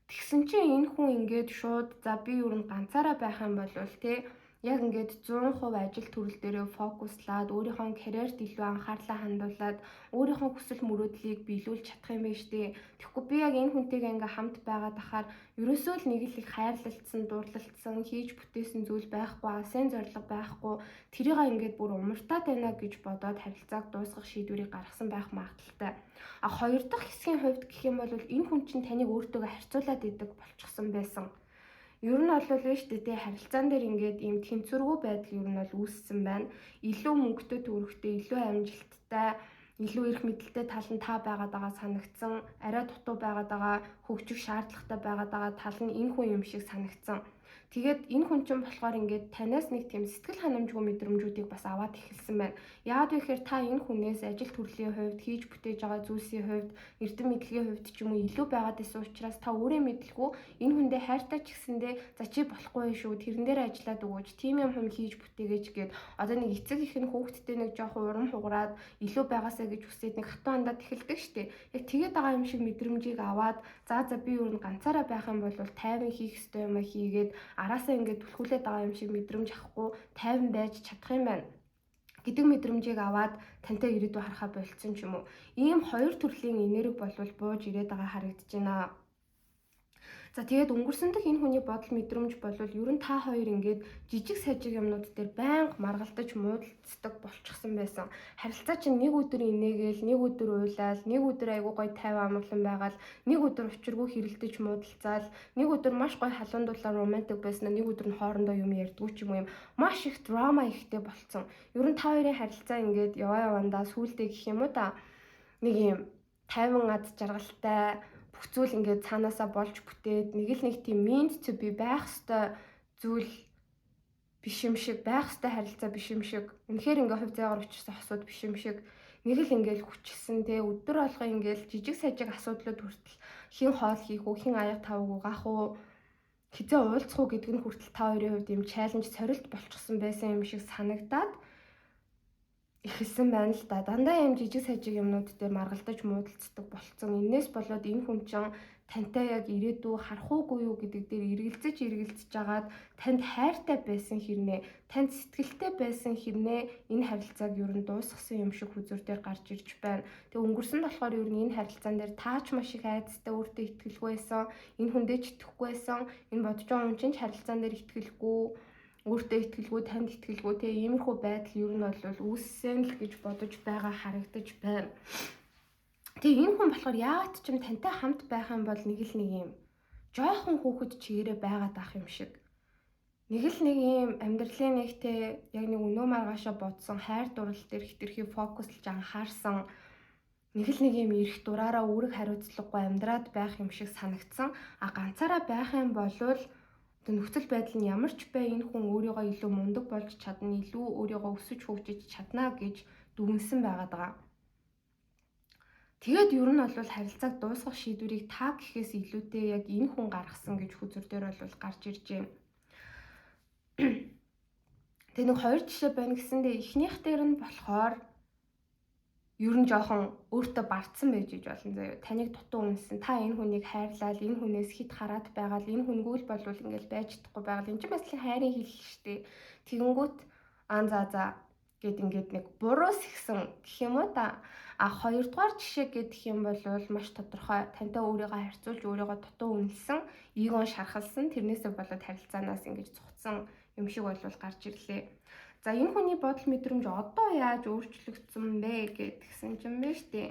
Тэгсэн чинь энэ хүн ингээд шууд за би юу н ганцаараа байх юм бол те яг ингээд 100% ажил төрөл дээрээ фокуслаад, өөрийнхөө карьерт илүү анхаарлаа хандуулад, өөрийнхөө хүсэл мөрөөдлийг биелүүлж чадах юм байна штэ. Тэгэхгүй би яг энэ хүнтэйгээ ингээ хамт байгаад ахаар ерөөсөө л нэг л их хайрлалцсан, дурлалцсан, хийж бүтээсэн зүйл байхгүй, алсын зорилго байхгүй. Тэрийг ингээд бүр умартаад байна гэж бодоод харилцааг дуусгах шийдвэрийг гаргасан байх магадлалтай. А хоёр дахь хэсгийн хувьд гэх юм бол энэ хүн чинь таныг өөртөөгөө харьцуулаад идэг болчихсон байсан. Ер нь бол нь шүү дээ, харилцаан дээр ингээд ийм тэнцвэргүй байдал ер нь бол үүссэн байна. Илүү мөнгөтэй төгрөгтэй, илүү амжилттай, илүү эрх мэдэлтэй тал нь та байгаад байгаа санагдсан. Арай дутуу байгаад байгаа, хөгжих шаардлагатай байгаад байгаа тал нь энэ хүн юм шиг санагдсан. Тэгээд энэ хүн чинь болохоор ингээд танаас нэг тийм сэтгэл ханамжгүй мэдрэмжүүдийг бас аваад эхэлсэн байна. Яагаад вэ гэхээр та энэ хүнээс ажил төрлийн хувьд, хийж бүтээж байгаа зүйлсийн хувьд, эрдэм мэдлэгийн хувьд ч юм уу илүү байгаад исэн учраас та өөрөө мэдлгүй энэ хүндээ хайртай ч гэсэндээ за чи болохгүй шүү, тэрэн дээр ажиллаад өгөөч, тийм юм хүм хийж бүтээгээч гээд одоо нэг эцэг их нь хүүхдтэй нэг жоохон урам хугараад илүү байгаасаа гэж хүсээд нэг хатуу андаад эхэлдэг штэ. Яг тэгээд байгаа юм шиг мэдрэмжийг аваад за за би юу н ганцаараа байх юм бол тайван хийх ёстой юм а хийгээд араасаа ингээд түлхүүлээд байгаа юм шиг мэдрэмж авахгүй тайван байж чадах юм байна гэдэг мэдрэмжийг аваад тантай ирээдүй харахаа болцсон ч юм уу. Ийм хоёр төрлийн энерги болвол бууж ирээд байгаа харагдаж байна. За, тэгээд өнгөрсөн дэх энэ хүний бодол мэдрэмж болвол ер нь та хоёр ингээд жижиг сажиг юмнууд дээр байнга маргалдаж муудалцдаг болчихсон байсан. Харилцаа чинь нэг өдөр инээгээл, нэг өдөр уйлаал, нэг өдөр айгуу гоё тайван амгалан байгаал, нэг өдөр учиргүй хэрэлдэж муудалцаал, нэг өдөр маш гоё халуун дулаан романтик байсан, нэг өдөр нь хоорондоо юм ярьдгүй ч юм уу, юм маш их драма ихтэй болцсон. Ер нь та хоёрын харилцаа ингээд яваа явандаа сүулдэ гэх юм уу та нэг юм тайван ад жаргалтай бүх зүйл ингээд цаанаасаа болж бүтээд нэг л нэг тийм meant to be байх ёстой зүйл биш юм шиг, байх ёстой харилцаа биш юм шиг, үнэхээр ингээ хувь заяагаар учирсан хосууд биш юм шиг нэг л ингээл хүчилсэн те өдөр болго ингээл жижиг сажиг асуудлууд хүртэл хэн хоол хийх үү, хэн аяга тавг угаах уу, хэзээ уулзах уу гэдэг нь хүртэл та хоёрын хувьд юм challenge, сорилт болчихсон байсан юм шиг санагдаад эхэлсэн байна л да. Дандаа юм жижиг сажиг юмнууд дээр маргалдаж муудалцдаг болцсон. Энээс болоод энэ хүн чинь тантай яг ирээдүй харах уугүй юу гэдэг дээр эргэлзэж эргэлзэж жагаад танд хайртай байсан хэрнээ, танд сэтгэлтэй байсан хэрнээ энэ харилцааг ер нь дуусгасан юм шиг хүзүүр дээр гарч ирж байна. Тэгээ өнгөрсөн болохоор ер нь энэ харилцаан дээр таач маш их айдастай, өөртөө итгэлгүй байсан, энэ хүндээ ч итгэхгүй байсан, энэ бодож байгаа хүн чинь ч харилцаан дээр итгэлгүй, өөртөө итгэлгүй, танд итгэлгүй, те иймэрхүү байдал ер нь бол үүссэн л гэж бодож байгаа харагдаж байна. Тэгээ энэ хүн болохоор яагаад ч юм тантай хамт байх юм бол нэг л нэг юм жоохон хүүхэд чигээрээ байгаад ах юм шиг. Нэг л нэг юм амьдралын нэг те яг нэг өнөө маргаашаа бодсон, хайр дурлал дээр хэтэрхий фокуслж анхаарсан, нэг л нэг юм эрх дураараа үүрэг хариуцлагагүй амьдраад байх юм шиг санагдсан. А ганцаараа байх юм болвол одоо нөхцөл байдал нь ямар ч бай энэ хүн өөрийгөө илүү мундаг болж чадна, илүү өөрийгөө өсөж хөгжиж чадна гэж дүгнсэн байгаад байгаа. Тэгээд ер нь бол харилцааг дуусгах шийдвэрийг та гэхээс илүүтэй яг энэ хүн гаргасан гэж хөзөр дээр бол гарч ирж байна. Тэгээ нэг хоёр жишээ байна гэсэндээ эхнийх дээр нь болохоор ер нь жоохон өөртөө бардсан байж иж болно заяа. Таныг дутуу үнсэн. Та энэ хүнийг хайрлал, энэ хүнээс хит хараад байгаал, энэ хүнгүй л болвол ингээл байж чадахгүй байгаал. Энэ чинь бас л хайрын хэлэл шүү дээ. Тэгэнгүүт аа за за гэд ингээд нэг буруу сэгсэн гэх юм уу та. А хоёрдугаар жишээ гэдэг юм бол маш тодорхой тантай өөрийгөө харьцуулж өөрийгөө дутуу үнэлсэн, эгон шархалсан, тэрнээсээ болоод харилцаанаас ингэж цугцсан юм шиг бол гарч ирлээ. За, энэ хүний бодол мэдрэмж одоо яаж өөрчлөгдсөн бэ гэдгсэн чинь бэ штэ.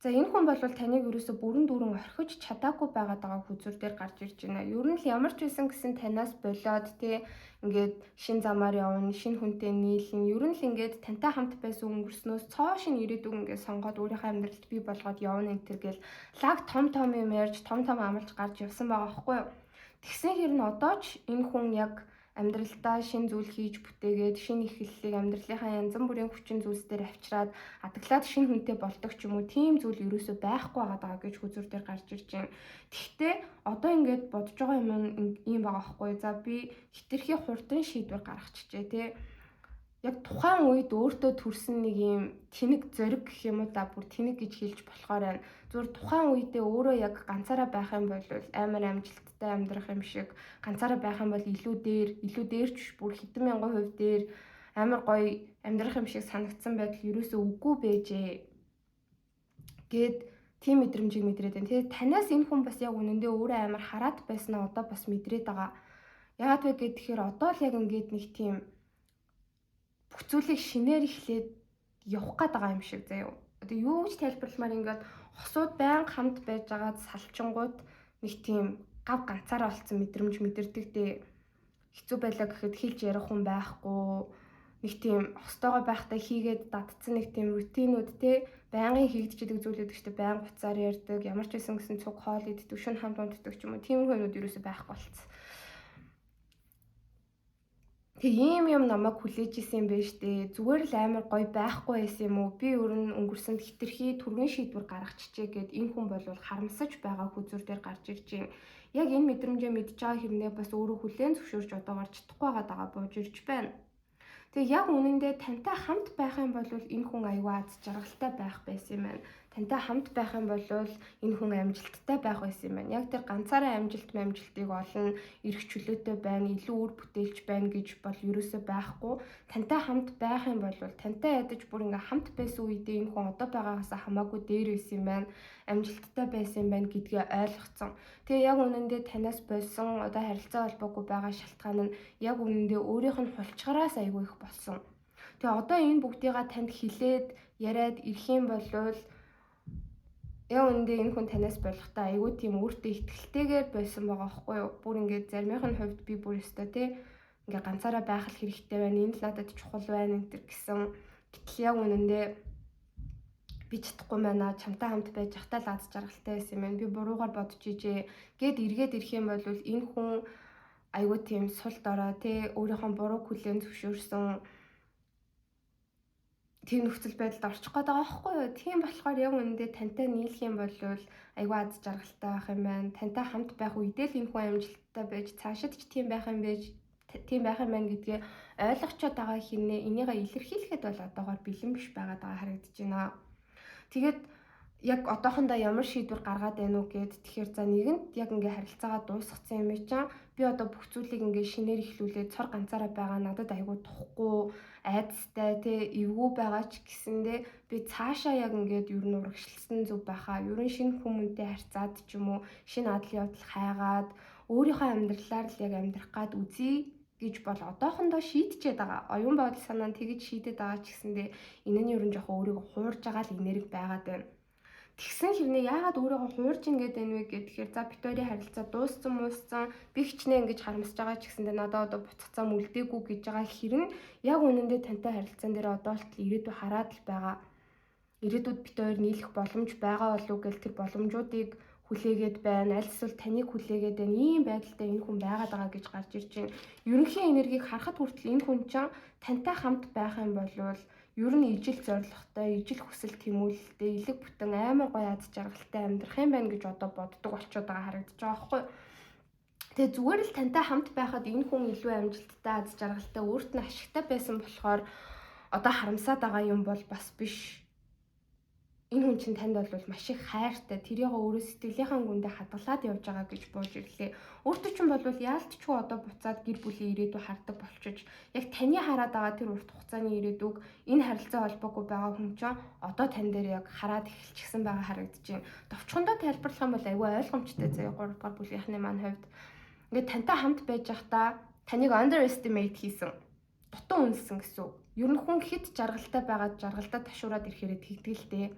За, энэ хүн бол таныг ерөөсө бүрэн дүүрэн орхиж чадаагүй байгаад байгаа хөзөр дээр гарч ирж байна. Ер нь л ямар ч байсан гэсэн танаас болоод те ингээд шин замаар явна, шин хүнтэй нийлнэ. Ер нь л ингээд тантай хамт байсан өнгөрснөөс цоо шин ирээдүг ингээд сонгоод өөрийнхөө амьдралд бий болгоод явна энэ төр гэл лаг том том юм ярьж, том том амлаж гарч явсан байгаа байхгүй юу? Тэгсэн хэрнээ одоо ч энэ хүн яг амьдралдаа шинэ зүйл хийж бүтээгээд, шинэ эхлэлийг амьдралынхаа янз бүрийн хүчин зүйлс дээр авчираад адаглаад шинэ хүнтэй болдог ч юм уу, тийм зүйл ерөөсөө байхгүй байгаа гэж хөзөр дээр гарч ирж байна. Тэгвэл одоо ингээд бодож байгаа юм ийм байгаа байхгүй. За, би хэтэрхий хурдан шийдвэр гаргачихжээ тий. Яг тухайн үед өөртөө төрсэн нэг юм тэнэг зориг гэх юм уу да, бүр тэнэг гэж хэлж болохоор байна. Зүгээр тухайн үедээ өөрөө яг ганцаараа байх юм бол амар амжилттай амьдрах юм шиг, ганцаараа байх юм бол илүү дээр, илүү дээрч бүр хэдэн мянган хувь дээр амар гоё амьдрах юм шиг санагдсан байдал ерөөсөө үгүй байжээ. Гээд тийм мэдрэмжийг мэдрээд байна. Тэгээд танаас энэ хүн бас яг үнэндээ өөрөө амар хараад байснаа одоо бас мэдрээд байгаа. Яагаад вэ гэхээр одоо л яг ингээд нэг тийм бүх зүйлийг шинээр эхлээд явах гээд байгаа юм шиг заяа. Одоо юу гэж тайлбарламаар ингээд хосууд байнга хамт байж байгаад салчингууд нэг тийм гав ганцаараа олцсон мэдрэмж мэдэрдэг дээ. Хэцүү байлаа гэхэд хэлж ярих хүн байхгүй. Нэг тийм хостойгоо байхдаа хийгээд дадцсан нэг тийм рутинууд те, байнгын хийгдчихдэг зүйл гэдэг чинь байнга уцаар ярьдаг, ямар ч байсан гэсэн цуг хоол иддэг, шөнө хамт унтдаг ч юм уу. Тиймэрхүү юмуд ерөөсөй байхгүй болцсон. Тэг ийм юм намайг хүлээж исэн юм байна штэ. Зүгээр л амар гоё байхгүй байсан юм уу? Би ер нь өнгөрсөнд хэтэрхий түргэн шийдвэр гаргачихжээ гэд энэ хүн бол харамсаж байгаа хөзөр дээр гарч ирж байна. Яг энэ мэдрэмжээ мэдж байгаа хэрнээ бас өөрөө хүлээн зөвшөөрч одоогоор чадахгүй байгаа бууж ирж байна. Тэгээ яг үнэндээ тантай хамт байх юм бол энэ хүн аюу аз жаргалтай байх байсан юм байна. Тантай хамт байх юм бол энэ хүн амжилттай байх байсан юм байна. Яг тэр ганцаараа амжилт амжилтыг олно, эрх чөлөөтэй байна, илүү үр бүтээлч байна гэж бол ерөөсөө байхгүй. Тантай хамт байх юм бол тантай ядаж бүр ингээ хамт байсан үедээ энэ хүн одоо байгаагаас хамаагүй дээр байсан юм байна, амжилттай байсан юм байна гэдгээ ойлгоцсон. Тэгээ яг үнэндээ танаас болсон одоо харилцаа холбоогүй байгаа шалтгаан нь яг үнэндээ өөрийнх нь хулчгараас айгүй их болсон. Тэгээ одоо энэ бүгдийга танд хилээд яриад ирэх юм бол яг үнэндээ энэ хүн танаас болохтой айгүй тийм өөртөө итгэлтэйгээр байсан байгаа байхгүй юу? Бүр ингээд заримынх нь хувьд би бүр өстой тий ингээ ганцаараа байх л хэрэгтэй байна. Энэ л надад чухал байна энэ төр гэсэн. Гэтэл яг үнэндээ би чадахгүй байна. Чамтай хамт байж байхдаа л аз жаргалтай байсан юм байна. Би буруугаар бодож ижээ. Гэд эргээд ирэх юм бол энэ хүн айгүй тийм сул дорой тий өөрийнхөө бурууг хүлээн зөвшөөрсөн тийм нөхцөл байдалд орчих гээд байгаа байхгүй юу? Тийм болохоор яг үнэндээ тантай нийлэх юм бол айгүй аз жаргалтай байх юм байна. Тантай хамт байх үедээ л энэ хүн амжилттай байж цаашид ч тийм байх юм байж тийм байх юм байна гэдгээ ойлгочоод байгаа хэрнээ энийгээ илэрхийлэхэд бол одоогоор бэлэн биш байгаад байгаа харагдаж байна. Тэгээд яг одоохондоо ямар шийдвэр гаргаад байна уу гэд тэгэхээр за нэгэнт яг ингээ харилцаагаа дуусгацсан юм чинь би одоо бүх зүйлийг ингээ шинээр эхлүүлээд цор ганцаараа байгаа надад айгүй тухгүй айдастай тий эвгүй байгаа ч гэсэндээ би цаашаа яг ингээд ер нь урагшилсан зүг байхаа ер нь шинэ хүмүүнтэй харьцаад ч юм уу шинэ адал явдал хайгаад өөрийнхөө амьдралаар л яг амьдрах гад үзье гэж бол одоохондоо шийдчихэд байгаа. Оюун бодол санаа нь тэгж шийдээд байгаа ч гэсэндээ энэ нь ер нь жоохон өөрийгөө хуурж байгаа л энерги байгаад байна. Тэгсэн хэрнээ яагаад өөрийгөө хуурж ингээд байна вэ гэхээр за бит хоёрын харилцаа дууссан мууссан би хичнээн ингэж харамсаж байгаа ч гэсэндээ надад одоо буцах зам үлдээгүй гэж байгаа хэрн яг үнэндээ тантай харилцаан дээр одоо л ирээдүй хараад л байгаа. Ирээдүйд бит хоёр нийлэх боломж байгаа болов уу гэл тэр боломжуудыг Хүлээгээд байна. Аль эсвэл таныг хүлээгээд байна. Ийм байдалтай энэ хүн байгаад байгаа гэж гарч ирж байна. Ерөнхий энергийг харахад хүртэл энэ хүн чинь тантай хамт байх юм бол ер нь ижил зорилготой, ижил хүсэл тэмүүлэлтэй, элэг бүтэн амар гоё аз жаргалтай амьдрах юм байна гэж одоо боддог болчиход байгаа харагдаж байгаа байхгүй юу? Тэгээ зүгээр л тантай хамт байхад энэ хүн илүү амжилттай, аз жаргалтай, өөрт нь ашигтай байсан болохоор одоо харамсаад байгаа юм бол бас биш. Энэ хүн чинь танд бол маш их хайртай, тэрийг өөрөө сэтгэлийнхаа гүндээ хадгалаад явж байгаа гэж бууж ирлээ. Өөртөө чинь бол яалтчгүй одоо буцаад гэр бүлийн ирээдүй хардаг болчиж, яг таны хараад байгаа тэр урт хугацааны ирээдүг энэ харилцаа холбоогүй байгаа хүн чинь одоо тань дээр яг хараад эхэлчихсэн байгаа харагдаж байна. Товчхондоо тайлбарлах юм бол айгүй ойлгомжтой заяа. 3 дугаар бүлгийнхний маань хувьд ингээд тантай хамт байж байхдаа таныг underestimate хийсэн, дутуу үнэлсэн гэсэн үг. Ер нь хүн хэд жаргалтай байгаад жаргалдаа ташуураад ирэхээрээ тэгдэг л дээ.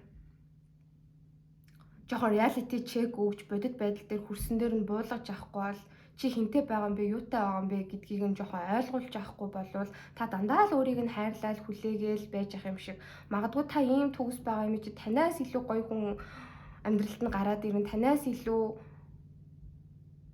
Жоохон reality check өгч, бодит байдал дээр хөрсөн дээр нь буулгаж авахгүй бол, чи хинтэй байгаа юм бэ, юутай байгаа юм бэ гэдгийг нь жоохон ойлгуулж авахгүй болвол та дандаа л өөрийг нь хайрлал хүлээгээл байж ах юм шиг. Магадгүй та ийм төгс байгаа юм чи танаас илүү гоё хүн амьдралд нь гараад ирэн, танаас илүү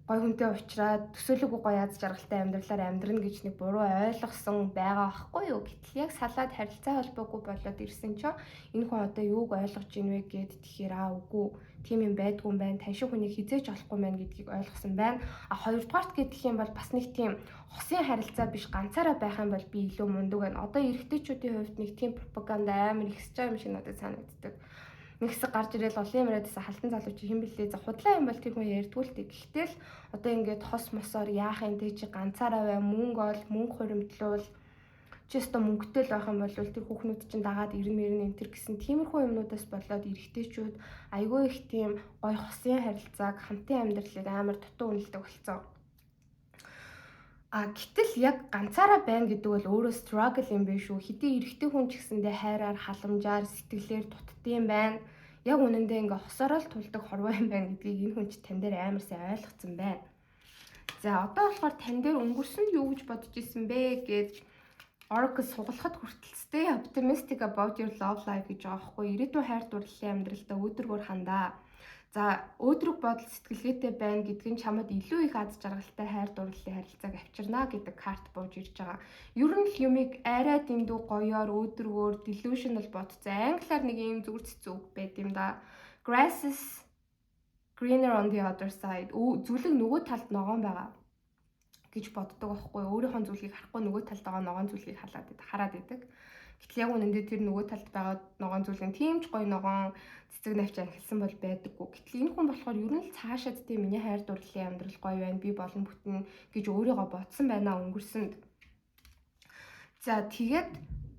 гоё хүнтэй уулзраад төсөөлөөгүй гоё аз жаргалтай амьдралаар амьдрна гэж нэг буруу ойлгосон байгаа байхгүй юу. Гэтэл яг салаад харилцаа холбоогүй болоод ирсэн чинь энэ хүн одоо юуг ойлгож ийн вэ гэд, тэгэхээр аа, үгүй, тийм юм байдгүй юм байна. Тань шиг хүнийг хэзээ ч олохгүй байна гэдгийг ойлгосон байна. А хоёрдугаарт гэх юм бол бас нэг тийм хосын харилцаа биш, ганцаараа байх юм бол би илүү мундаг байна. Одоо эрэгтэйчүүдийн хувьд нэг тийм пропаганда амар ихсэж байгаа юм шиг надад санагддаг. Нэг хэсэг гарч ирэл олон юм яриадсэн, халтан залуу чи хэн бэлээ, за худлаа юм бол тэр хүн ярьдгүй л дээ. Гэхдээ л одоо ингээд хос мосоор яах юм те, чи ганцаараа бай, мөнгө ол, мөнгө хуримтлуул, чи өстө мөнгөтэй л байх юм бол тэр хүүхнүүд чинь дагаад ирнэ мэрнэ энэ төр гэсэн тиймэрхүү юмнуудаас болоод эрэгтэйчүүд айгүй их тийм гоё хосын харилцааг, хамтын амьдралыг амар дутуу үнэлдэг болсон. А гэтэл яг ганцаараа байна гэдэг бол өөрөө struggle юм биш үү? Хэдий эрэгтэй хүн ч гэсэндээ хайраар, халамжаар, сэтгэлээр дутдсан байна. Яг үнэндээ ингээ хосороо л тулдаг хорвоо юм байна гэдгийг энэ хүн ч тань дээр амар сайн ойлгоцсон байна. За, одоо болохоор тань дээр өнгөрсөн юу гэж бодож исэн бэ гэж Oracle сугалахад хүртэл "Stay optimistic about your love life" гэж байгаа байхгүй. Ирээдүйн хайр дурлалын амьдралдаа өөдрөгөөр хандаа. За, өөдрөг бодол сэтгэлгээтэй байна гэдг нь чамд илүү их аз жаргалтай хайр дурлалын харилцааг авчирна гэдэг карт бууж ирж байгаа. Ер нь л юмыг арай дэндүү гоёор, өөдрөгөөр, delusional бодцоо. Англиар нэг юм зүгээр цэцүү үг байд юм да. "Grass is greener on the other side." Зүлэг нөгөө талд ногоон байгаа гэж боддог байхгүй. Өөрийнхөө зүйлийг харахгүй, нөгөө талд байгаа ногоон зүйлийг халаад хараад идэг. Гэтэл яг үнэндээ тэр нөгөө талд байгаа ногоон зүйлийн тийм ч гоё ногоон цэцэг навч анхилсан бол байдаггүй. Гэтэл энэ хүн болохоор ер нь л цаашаад тийм миний хайр дурлалын амьдрал гоё байна, би болон бүтнэ гэж өөрийгөө бодсон байна өнгөрсөнд. За, тэгээд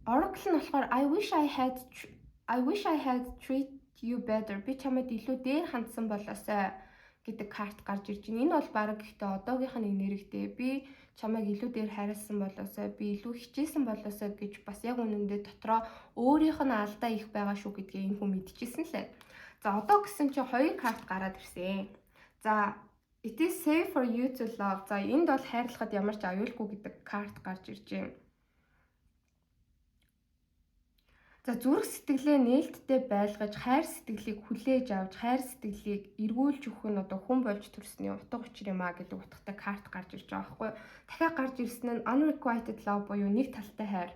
Oracle нь болохоор "I wish I had treat you better." Би чамайг илүү дээр хандсан болоосой гэдэг карт гарч ирж байна. Энэ бол баг гэхдээ одоогийнх нь энергитэй. Би чамайг илүү дээр хайрласан болоосой, би илүү хичээсэн болоосой гэж бас яг үнэндээ дотроо өөрийнх нь алдаа их байгаа шүү гэдгийг энэ хүн мэдчихсэн лээ. За, одоо гэсэн чинь хоёр карт гараад ирсэн. За, "It is safe for you to love." За, энд бол хайрлахад ямар ч аюулгүй гэдэг карт гарч ирж байна. За, зүрх сэтгэлээ нээлттэй байлгаж, хайр сэтгэлийг хүлээж авч, хайр сэтгэлийг эргүүлж өгөх нь одоо хүн болж төрсний утга учир юм а гэдэг утгатай карт гарч ирж байгаа байхгүй юу? Дахиад гарч ирсэн нь unrequited love буюу нэг талтай хайр.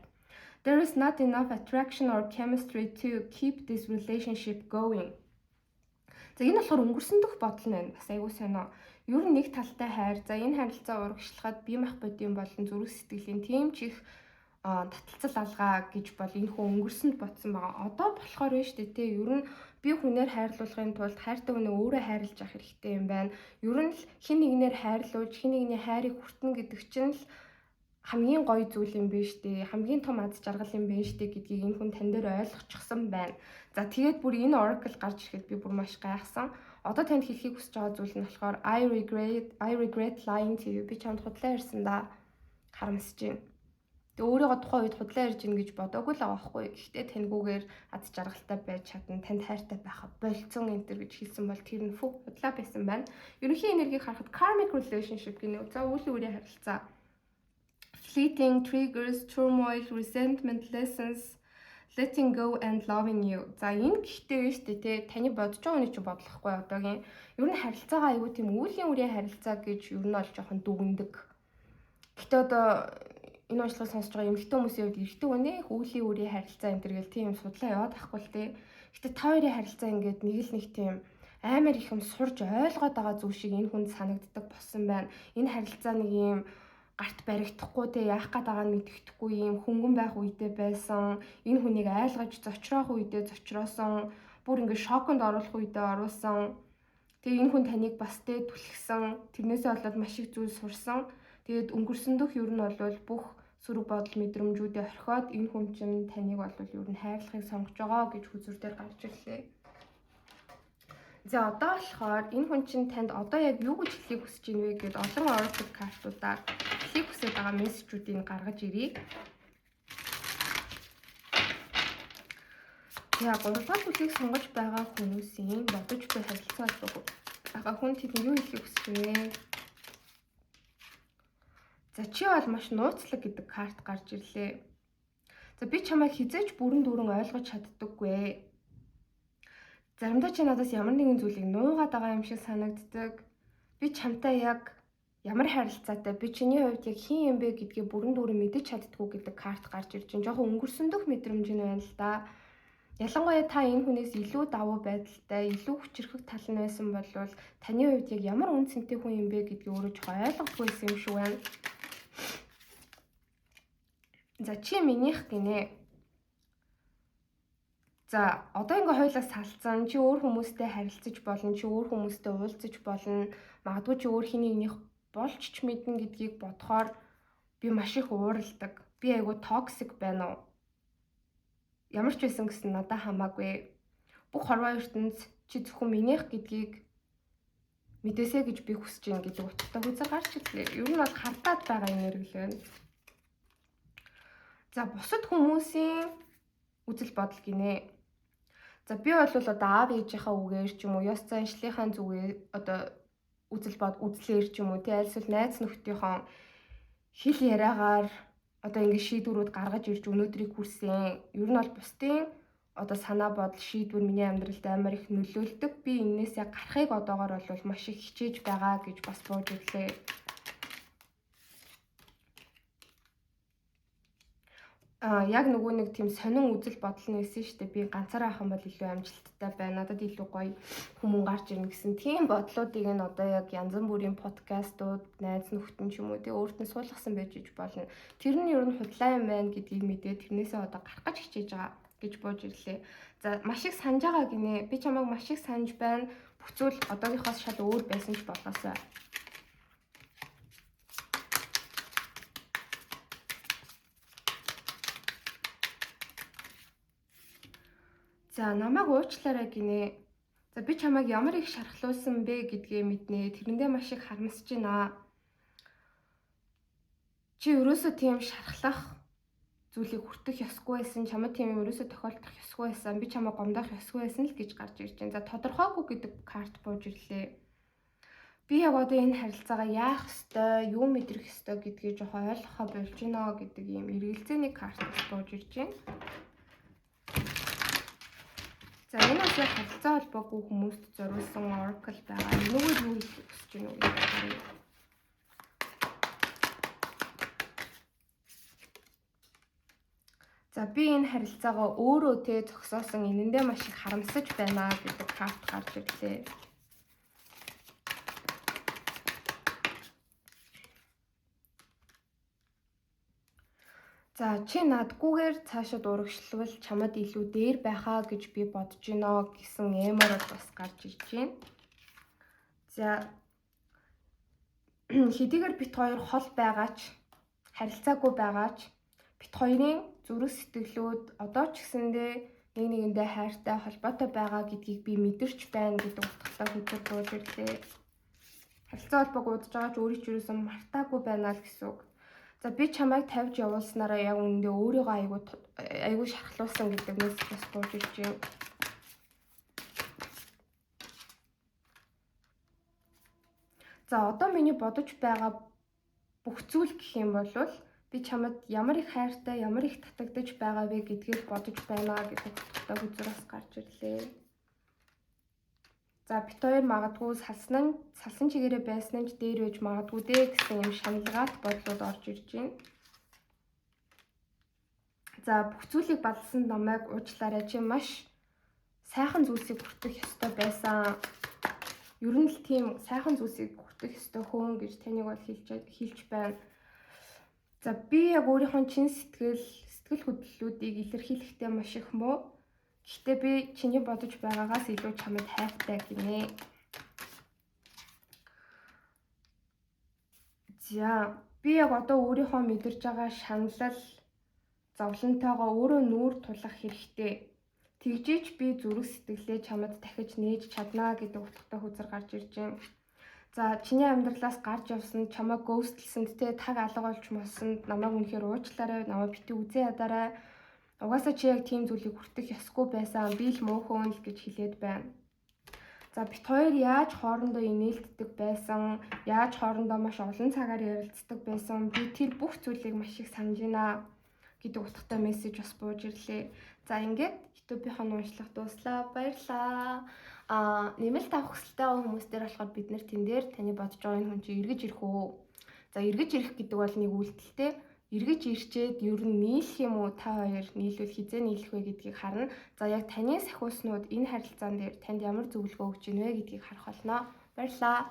"There is not enough attraction or chemistry to keep this relationship going." За, энэ болохоор өнгөрсөн дэх бодол нь байна. Бас айгуу сайн уу. Ер нь нэг талтай хайр. За, энэ харилцаа урагшлахад бие махбодын болон зүрх сэтгэлийн тийм ч их таталцал алгаа гэж бол энэ хүн өнгөрсөнд бодсон байгаа. Одоо болохоор байна шүү дээ, те. Ер нь би хүнээр хайрлуулахын тулд хайртай хүнээ өөрөө хайрлаж авах хэрэгтэй юм байна. Ер нь л хэн нэгнээр хайрлуулж, хэн нэгний хайрыг хүртэнэ гэдэг чинь л хамгийн гоё зүйл юм биш үү? Хамгийн том аз жаргал юм биш үү гэдгийг энэ хүн тань дээр ойлгочихсон байна. За, тэгээд бүр энэ oracle гарч ирэхэд би бүр маш гайхсан. Одоо танд хэлэхийг хүсэж байгаа зүйл нь болохоор "I regret lying to you." Би чамд худлаа ярьсан да харамсаж байна. Тэгээ өөрийгөө тухайн үед худлаа ярьж ийн гэж бодоогүй л байгаа байхгүй. Гэхдээ таньгүйгээр аз жаргалтай байж чадна, танд хайртай байха болцсон энэ төр гэж хэлсэн бол тэр нь фү худлаа байсан байна. Ерөнхий энергийг харахад karmic relationship гинэ. За, үйл үрийн харилцаа. Fleeting triggers, turmoil, resentment, lessons. Letting go and loving you. За, энэ гэхдээ биш үү те, таны бодож байгаа хүний чинь бодлохгүй одоогийн. Ер нь харилцаагаа айгүй тийм үүлийн үрийн харилцаа гэж ер нь бол жоохон дүгнэдэг. Гэхдээ одоо энэ уншлагыг сонсож байгаа эмэгтэй хүмүүсийн хувьд эрэгтэй хүнээ үүлийн үрийн харилцаа энэ төр гэл тийм судлаа яваад байхгүй л те. Гэхдээ та хоёрын харилцаа ингээд нэг л нэг тийм амар их юм сурж ойлгоод байгаа зүйл шиг энэ хүнд санагддаг болсон байна. Энэ харилцаа нэг юм гарт баригдахгүй те, яах гээд байгааг нь мэддэхгүй юм хөнгөн байх үедээ байсан. Энэ хүнийг айлгаж зочроох үедээ зочроосон. Бүр ингээд шоконд оруулах үедээ оруулсан. Тэгээ энэ хүн таныг бас те түлхсэн. Тэрнээсээ болоод маш их зүйл сурсан. Тэгээд өнгөрсөн дөх ер нь бол бүх сөрөг бодол мэдрэмжүүдээ орхиод энэ хүн чинь таныг бол ер нь хайрлахыг сонгож байгаа гэж хүзүр дээр гарч ирлээ. За, одоо болохоор энэ хүн чинь танд одоо яг юу гэж хэлхийг хүсэж байна вэ гэдээ олон oracle картуудаар хэлхийг хүсэж байгаа мессежүүдийг гаргаж ирье. За, 3 дугаар бүлгийг сонгож байгаа хүмүүсийн бодож буй харилцаа холбоо байгаа хүн тэдэнд юу хэлхийг хүсэж байна вэ? За, чи бол маш нууцлаг гэдэг карт гарч ирлээ. За, би чамайг хэзээ ч бүрэн дүүрэн ойлгож чаддаггүй. Заримдаа чи надаас ямар нэгэн зүйлийг нуугаад байгаа юм шиг санагддаг. Би чамтай яг ямар харилцаатай, би чиний хувьд яг хэн юм бэ гэдгийг бүрэн дүүрэн мэдэж чаддаггүй гэдэг карт гарч ирж байна. Жоохон өнгөрсөн дөх мэдрэмж нь байна л да. Ялангуяа та энэ хүнээс илүү давуу байдалтай, илүү хүчирхэг тал нь байсан бол таны хувьд яг ямар үн цэнтэй хүн юм бэ гэдгийг өөрөө жоохон ойлгохгүй байсан юм шиг байна. За, чи минийх гинэ. За, одоо ингээ хоёулаа салцсан. Чи өөр хүмүүстэй харилцаж болно, чи өөр хүмүүстэй уулзаж болно. Магадгүй чи өөр хэн нэгнийх болж ч мэднэ гэдгийг бодохоор би маш их уурладаг. Би айгүй toxic байна уу? Ямар ч байсан гэсэн надад хамаагүй. Бүх хорвоо ертөнц чи зөвхөн минийх гэдгийг мэдээсэй гэж би хүсэж байна гэдэг утгатай хүзээ гарч ирлээ. Ер нь бол хардаад байгаа энерги л байна. За, бусад хүмүүсийн үзэл бодол гинэ. За, би бол одоо аав ээжийнхаа үгээр ч юм уу, ёс заншлынхаа зүгээр одоо үзэл бод үзлээр ч юм уу, тий, альсвал найз нөхдийнхөө хэл яриагаар одоо ингэ шийдвэрүүд гаргаж ирж өнөөдрийг хүрсэн. Ер нь бол бусдын одоо санаа бодол, шийдвэр миний амьдралд амар их нөлөөлдөг. Би энэнээсээ гарахыг одоогор бол маш их хичээж байгаа гэж бас бууж ирлээ. Яг нөгөө нэг тийм сонин үзэл бодол нээсэн шүү дээ. Би ганцаараа авах юм бол илүү амжилттай байна. Надад илүү гоё хүмүүн гарч ирнэ гэсэн тийм бодлуудыг нь одоо яг янз бүрийн подкастууд, найз нөхдөд нь ч юм уу тий өөрт нь суулгасан байж иж болно. Тэр нь ер нь худлаа юм байна гэдгийг мэдээ тэрнээсээ одоо гарах гэж хичээж байгаа гэж бууж ирлээ. За, маш их санаж байгаа гинэ. Би чамайг маш их санаж байна. Бүх зүйл одоогийнхоос шал өөр байсан ч болоосой. За, намайг уучлаарай гинэ. За, би чамайг ямар их шархлуулсан бэ гэдгээ мэднэ. Тэрэндээ маш их харамсаж байна. Чи ерөөсөө тийм шархлах зүйлийг хүртэх ёсгүй байсан. Чамд тийм юм ерөөсөө тохиолдох ёсгүй байсан. Би чамайг гомдоох ёсгүй байсан л гэж гарч ирж байна. За, тодорхойгүй гэдэг карт бууж ирлээ. Би яг одоо энэ харилцаагаа яах ёстой, юу мэдрэх ёстой гэдгийг жоохон ойлгохоо болж байна гэдэг ийм эргэлзээний карт бууж ирж байна. За, энэ бас яг харилцаа холбоогүй хүмүүст зориулсан oracle байгаа. Энэгээр юу хэлэх хүсэж байна вэ гэж харъя. За, би энэ харилцаагаа өөрөө те зогсоосон, энэндээ маш их харамсаж байна гэдэг карт гарч ирлээ. За, чи надгүйгээр цаашид урагшлавал чамд илүү дээр байхаа гэж би бодож гинэ гэсэн эморол бас гарч ирж байна. За, хэдийгээр бит хоёр хол байгаач, харилцаагүй байгаач бит хоёрын зүрх сэтгэлүүд одоо ч гэсэндээ нэг нэгэндээ хайртай холбоотой байгаа гэдгийг би мэдэрч байна гэдэг утгатай хөдөр бууж ирлээ. Харилцаа холбоог удаж байгаа ч өөрийн ч юусэн мартаагүй байна л гэсэн үг. За, би чамайг тавьж явуулснараа яг үүндээ өөрийгөө айгүй айгүй шархлуулсан гэдэг мессеж бас бууж ирж байна. За, одоо миний бодож байгаа бүх зүйл гэх юм бол Би чамд ямар их хайртай, ямар их татагдаж байгаа вэ гэдгийг бодож байна гэдэг утгатай хөзөр бас гарч ирлээ. За, бид хоёр магадгүй салсан чигээрээ байсан нь ч дээр байж магадгүй дээ гэсэн юм шаналгаат бодлууд орж ирж байна. За, бүх зүйлийг балсан намайг уучлаарай, чи маш сайхан зүйлсийг хүртэх ёстой байсан. Ер нь л тийм сайхан зүйлсийг хүртэх ёстой хүн гэж таныг бол хэлж байна. За, би яг өөрийнхөө чин сэтгэл хөдлөлүүдийг илэрхийлэхдээ маш их муу. Гэхдээ би чиний бодож байгаагаас илүү чамд хайртай гинэ. За, би яг одоо өөрийнхөө мэдэрч байгаа шаналл, зовлонтойгоо өөрөө нүүр тулах хэрэгтэй. Тэгжээч би зүрх сэтгэлээ чамд дахиж нээж чаднаа гэдэг утгатай хөзөр гарч ирж байна. За, чиний амьдралаас гарч явсанд, чамайг ghost лсэнд те, таг алга болж молсонд намайг үнэхээр уучлаарай, намайг битгий үзэн ядаарай. Угаасаа чи яг тийм зүйлийг хүртэх ёсгүй байсан. Би л муухай л гэж хэлээд байна. За, бид хоёр яаж хоорондоо инээлддэг байсан, яаж хоорондоо маш олон цагаар ярилцдаг байсан. Би тэр бүх зүйлийг маш их санаж байна гэдэг утгатай мессеж бас бууж ирлээ. За, ингээд YouTube-ийн уншлага дууслаа. Баярлалаа. Нэмэлт авах хүсэлтэй байгаа хүмүүс дээр болохоор бид нэр тэн дээр таны бодож байгаа энэ хүн чинь эргэж ирэх үү? За, эргэж ирэх гэдэг бол нэг үйлдэлтэй, эргэж ирчээд ер нь нийлэх юм уу, та хоёр нийлвэл хэзээ нийлэх вэ гэдгийг харна. За, яг таны сахиуснууд энэ харилцаан дээр танд ямар зөвлөгөө өгч ийн вэ гэдгийг харах болно. Баярлалаа.